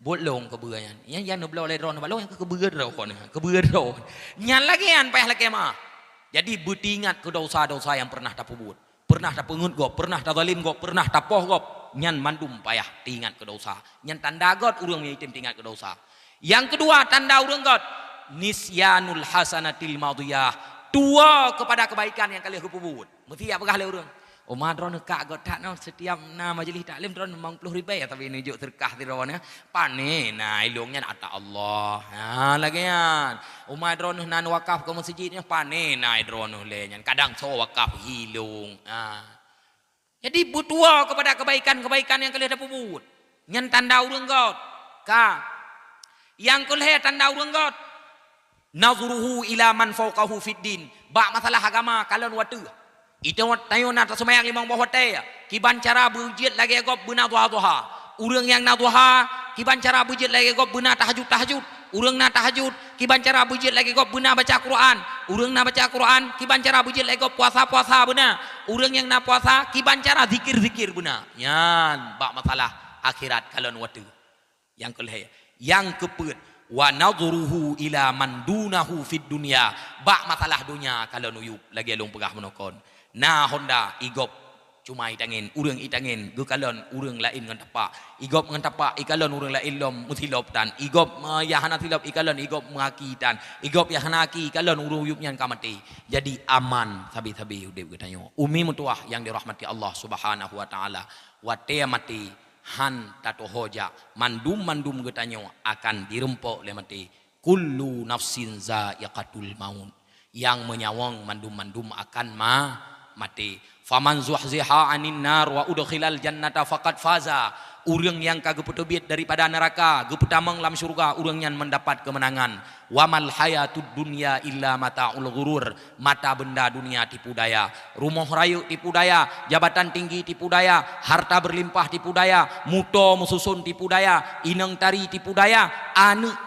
Buet lôn keubeue nyan. Nyan nyang neubloe lé droeneuh bak lôn nyang keubeue droeneuh. Keubeue droeneuh. Nyan lagée nyan payah lakée meu'ah. Jadi beuteuingat keu desya-desya nyang peureunah tapeubuet. Peureunah tapeungeut gob, peureunah tazalem gob, peureunah tapoh gob. Nyan mandum payah teuingat keu desya. Nyan tanda gét ureuëng nyang item teuingat keu desya. Nyang keudua tanda ureuëng gét, nisyanul hasanatil madiyah. Tuwoe keupada keubaikan nyang ka lheueh geupeubuet. Meusti jak peugah lé ureuëng, "Uma droeneuh ka gét that nyoe, setiap na majeulih taklim droeneuh limong ploh ribée, tapi neujok seudeukah sidroe nyoe, pane na ilong nyan ata Allah." Ha, lagée nyan. Uma droeneuh na wakaf keu meuseujid nyoe, pane na droeneuh lé nyan. Kadang soe wakaf ilong. Ha. Jadi, beutuwoe keupada keubaikan-keubaikan nyang ka lheueh tapeubuet. Nyan tanda ureuëng gét. Ka. Nyang keulhée tanda ureuëng gét. Nazruhu ila man fauqahu fid din. Bak masalah agama kalon watèe. Ito tanyoe na taseumayang limong boh watèe, kiban cara beujeuet lagèe gob beuna duha-duha. Ureuëng nyang na duha, kiban cara beujeuet lagèe gob beuna tahajud-tahajud. Ureuëng na tahajud, kiban cara beujeuet lagèe gob beuna baca Quran. Ureuëng na baca Quran, kiban cara beujeuet lagèe gob puasa-puasa beuna. Ureuëng nyang na puasa, kiban cara zikir-zikir beuna. Nyan bak masalah akhirat kalon watèe. Nyang keulhèe, nyang keupeuet, wa nadhruhu ila man dunahu fid dunya. Bak masalah donya kalon uyueb, lagèe lôn peugah meunoe kon. Na honda, igob cuma itangen, ureuëng itangen geukalon ureuëng laén ngon tapak. Igob ngon tapak ikalon ureuëng laén lom meusilop tan. Igob, eh, nyang hana silop ikalon igob meuaki tan. Igob nyang hana aki ikalon ureuëng uyueb nyan ka maté. Jadi aman sabe-sabe udeb geutanyoe. Umi meutuwah nyang dirahmati Allah Subhanahu wa Taala, watèe maté han tatoho jak, mandum-mandum geutanyoe akan direumpok lé maté. Kullu nafsin zaiqatul maut. Nyang meunyawöng mandum-mandum akan ma-, maté. Faman zuhziha 'anin nar wa udkhilal jannata faqad faza. Ureuëng nyang ka geupeuteubiet daripada neuraka, geupeutamong lam syeuruga, ureuëng nyan meudapat keumeunangan. Wa mal hayatud dunya illa mata'ul ghurur. Mata beunda dunia tipu daya. Rumoh rayeuk tipu daya, jabatan tinggi tipu daya, harta berlimpah tipu daya, muto meususon tipu daya, inong tari tipu daya, aneuëk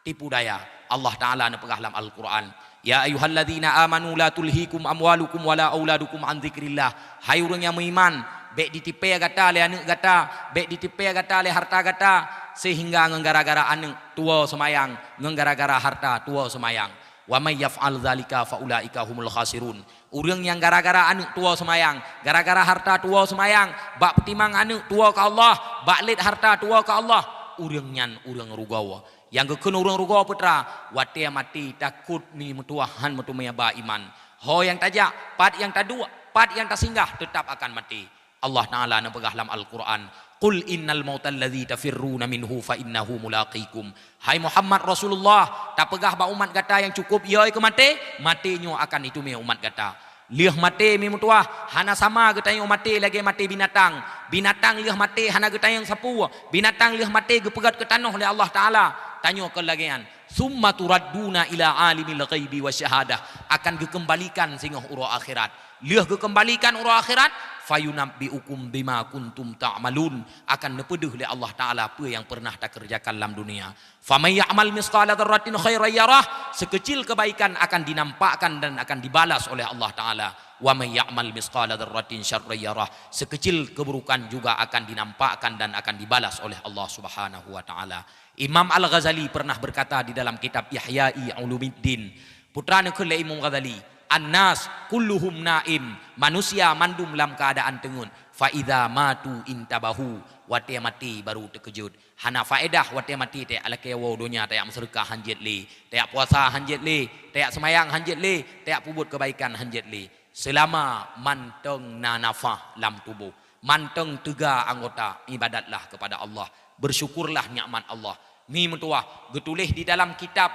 tipu daya. Allah Taala neupeugah lam Al-Quran, "Ya ayyuhalladzina amanu la tulhikum amwalukum wala auladukum an dzikrillah." Hai ureuëng nyang meuiman, bék ditipée gata lé aneuëk gata, bék ditipée gata lé harta gata, seuhingga ngon gara-gara aneuëk tuwoe seumayang, ngon gara-gara harta tuwoe seumayang. "Wa may yaf'al dzalika fa ulaika humul khasirun." Ureuëng nyang gara-gara aneuëk tuwoe seumayang, gara-gara harta tuwoe seumayang, bak peutimang aneuëk tuwoe keu Allah, bak lét harta tuwoe keu Allah, ureuëng nyan ureuëng rugoe. Nyang geukheun ureuëng rugoe peue teuma, watée maté takot mi meutuwah han meuteumé ba iman. Ho nyang tajak, pat nyang taduek, pat nyang tasinggah, teutap akan maté. Allah Taala neupeugah lam Al-Quran, "Qul innal mautal ladzi tafirruna minhu fa innahu mulaqikum." Hai Muhammad Rasulullah, tapeugah bak umat gata nyang cukup yö keu maté, maté nyoe akan iteumé umat gata. Lheueh maté mi meutuwah, hana sama geutanyoe maté lagée maté binatang. Binatang lheueh maté hana geutanyong sapeue, binatang lheueh maté geupeugét keu tanoh lé Allah Taala. Tanyoe kon lagée nyan. "Tsumma turadduna ila alimil ghaibi wasyahadah." Akan geukeumbalikan singoh uroe akhirat. Lheueh geukeumbalikan uroe akhirat, "Fayunabbiukum bima kuntum ta'malun." Akan neupeudeuh lé Allah Taala peue nyang peureunah takeureujakan lam dunia. "Faman ya'mal mitsqala dzarratin khairan yarah." Sekecil kebaikan akan dinampakkan dan akan dibalas oleh Allah Taala. "Wa man ya'mal mitsqala dzarratin syarran yarah." Sekecil keburukan juga akan dinampakkan dan akan dibalas oleh Allah Subhanahu wa Taala. Imam Al-Ghazali pernah berkata di dalam kitab Ihya'i Ulumuddin, putra neukheun lé Imam Ghazali, "Annas kulluhum naim." Manusia mandum lam keuadaan teungeut. "Fa idza matu intabahu." Watée maté baru teukeujot. Hana faedah watée maté tajak lakée woe donya, tajak meuseudeukah han jeuet lé, tajak puasa han jeuet lé, tajak seumayang han jeuet lé, tajak peubuet keubaikan han jeuet lé. Seulama mantong na nafah lam tuboh, mantong teuga anggota, ibadatlah kepada Allah, bersyukurlah nikmat Allah. Mi meutuwah, geutuléh di dalam kitab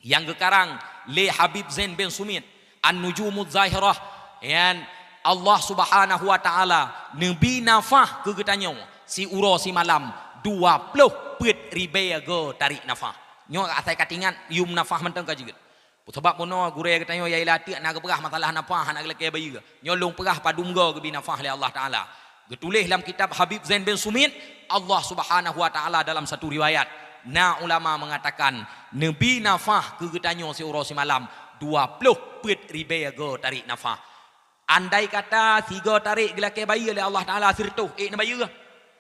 nyang geukarang lé Habib Zain bin Sumit, An-Nujumuz Zahirah, nyan Allah Subhanahu wa Taala neubi nafah keu geutanyoe siuroe simalam dua ploh peuet ribée go tarék nafah. Nyoe asai ka teuingat, yum nafah mantong ka jeuet. Sabab bunoe gurée geutanyoe Yai Lateuk na geupeugah masalah nafah hana geulakée bayeue. Nyoe lôn peugah padum go geubi nafah lé Allah Taala. Geutuléh lam kitab Habib Zain bin Sumit, Allah Subhanahu wa Taala dalam satu riwayat, na ulama mengatakan neubi nafah keu geutanyoe siuroe simalam dua ploh peuet ribée go tarék nafah. Andai kata sigo tarék geulakée bayeue lé Allah Taala sireutôh, ék neubayeue?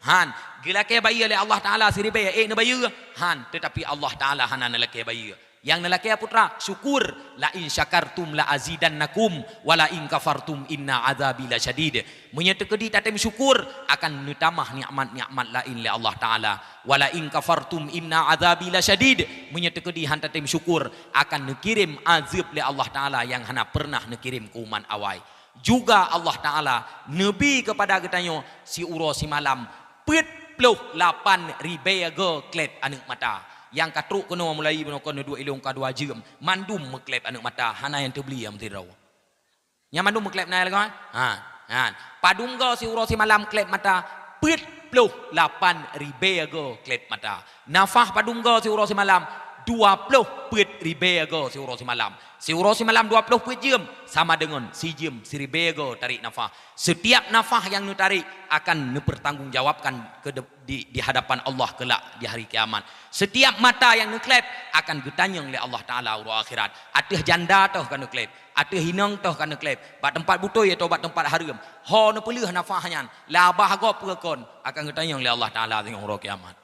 Han. Geulakée bayeue lé Allah Taala siribée, ék neubayeue? Han. Teutapi Allah Taala hana neulakée bayeue. Nyang neulakée peue teuma? Syukur. "La in syakartum la azidannakum, wa la in kafartum inna adzabi lasyadid." Meunyoe teukeudi tatem syukur, akan neutamah nikmat-nikmat laén lé Allah Taala. "Wa la in kafartum inna adzabi lasyadid." Meunyoe teukeudi han tatem syukur, akan neukirém azeueb lé Allah Taala nyang hana peureunah neukirém keu umat awai. Juga Allah Taala neubi keupada geutanyoe siuroe simalam peuet ploh lapan ribée go kleb aneuëk mata. Nyang ka trok keunoe mulai bunoe kon neuduek ilong ka dua jeuem, mandum meukleb aneuëk mata, hana nyang teubeli nyang meusidroe. Nyang mandum meukleb na lagoe? Ha, ha. Padum go siuroe simalam kleb mata? Peuet ploh lapan ribée go kleb mata. Nafah padum go siuroe simalam? dua ploh peuet ribée go siuroe simalam. Siuroe simalam dua ploh peuet jeuem sama deungon sijeuem siribée go tarék nafah. Setiap nafah nyang neutarék akan neupeurtanggong jawabkan keu de-, di, di hadapan Allah keulak di hari kiamat. Setiap mata nyang neukleb akan geutanyong lé Allah Taala uroe akhirat. Ateueh janda toh ka neukleb, ateueh inong toh ka neukleb, bak teumpat beutôi atawa bak teumpat hareuem. Ho neupeuleueh nafah nyan, labah gob peue kon, akan geutanyong lé Allah Taala singoh uroe kiamat.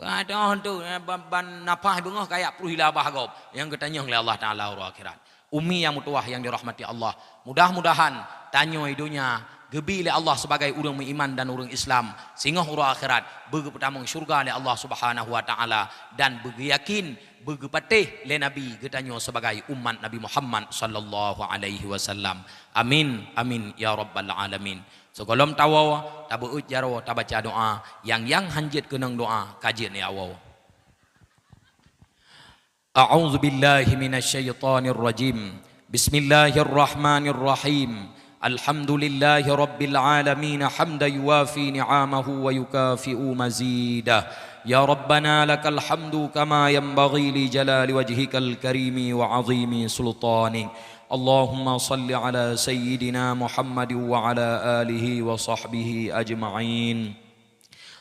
Keuadaan tu, eh, ban, ban nafah beungoh kayak pruh ilabah gob nyang geutanyong lé Allah Taala uroe akhirat. Umi nyang meutuwah nyang dirahmati Allah, mudah-mudahan tanyoe i donya geubi lé Allah sebagai ureuëng meuiman dan ureuëng Islam, singoh uroe akhirat beugeupeutamong syurga lé Allah Subhanahu wa Taala dan beugeuyakin, beugeupatéh lé Nabi geutanyoe sebagai umat Nabi Muhammad sallallahu alaihi wasallam. Amin, amin ya rabbal alamin. Sigohlom tawoe, tabeuet jaroe, tabaca doa, nyang, nyang hanjeuet keunong doa, ka jeuet neuwoe. A'udzubillahi minasyaitonirrajim. Bismillahirrahmanirrahim. Alhamdulillahirabbil alamin, hamdan yuwafi ni'amahu wa yukafi'u mazidah. Ya Rabbana lakal hamdu kama yanbaghi li jalali wajhikal karimi wa azimi sultanik. Allahumma salli ala sayyidina Muhammad wa ala alihi wa sahbihi ajma'in.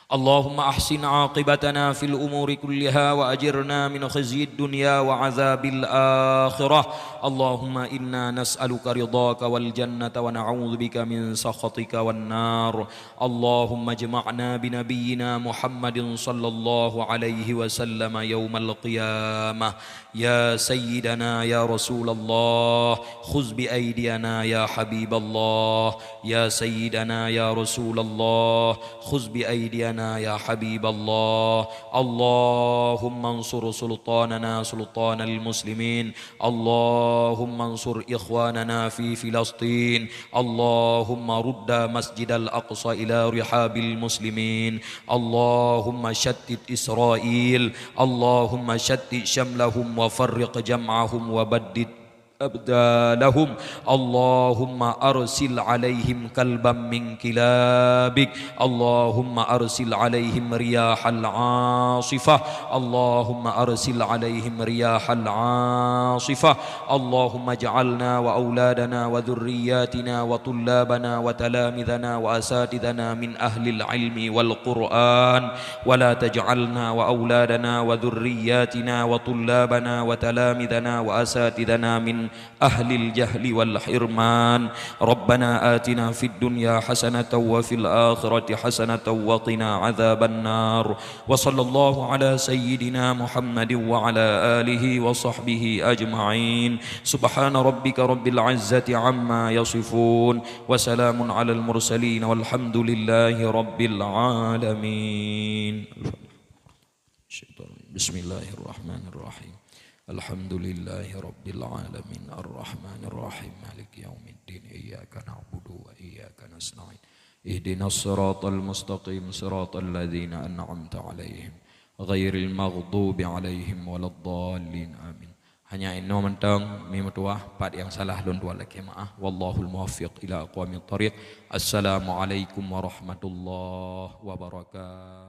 Allahumma ahsin aqibatana fil umuri kulliha wa ajirna min khizyid dunya wa azabil akhirah. Allahumma inna nas'aluka ridhaka wal jannata wa na'udzubika min sakhatika wan nar. Allahumma ijma'na bi nabiyyina Muhammadin sallallahu alaihi wasallam yaumal qiyamah. Ya Sayyidana ya Rasulullah, khudh bi aidina ya Habiballah. Ya Sayyidana ya Rasulullah, khudh bi aidina ya Habiballah. Allahumma ansur sultanana sultanal muslimin. Allahumma ansur ikhwanana fi Filastin. Allahumma rudda Masjidal Aqsa ila rihabil muslimin. Allahumma shattit Israil. Allahumma shattit syamlahum wa farriq jam'ahum wa baddid abdalahum. Allahumma arsil alaihim kalban min kilabik. Allahumma arsil alaihim riyahal asifah. Allahumma arsil alaihim riyahal asifah. Allahumma ij'alna wa auladana wa dzurriyyatina wa tullabana wa talamidana wa asatidana min ahlil ilmi wal Qur'an, wa la taj'alna wa auladana wa dzurriyyatina wa tullabana wa talamidana wa asatidana min ahlil jahli wal hirman. Rabbana atina fid dunya hasanatan wa fil akhirati hasanatan wa qina adzaban nar. Wa sallallahu ala sayyidina Muhammadin wa ala alihi wa sahbihi ajma'in. Subhana rabbika rabbil izzati amma yasifun. Wa salamun alal mursalin walhamdulillahi rabbil alamin. Bismillahirrahmanirrahim. Alhamdulillahi rabbil alamin. Arrahmanirrahim. Maliki yaumiddin. Iyyaka na'budu wa iyyaka nasta'in. Ihdinas siratal mustaqim, siratal ladzina an'amta 'alaihim, ghairil maghdubi 'alaihim waladdallin. Amin. Hanya inoe mantong, mi meutuwah, pat nyang salah lôn tuan lakée meu'ah. Wallahul muwaffiq ila aqwamit thariq. Assalamualaikum warahmatullahi wabarakatuh.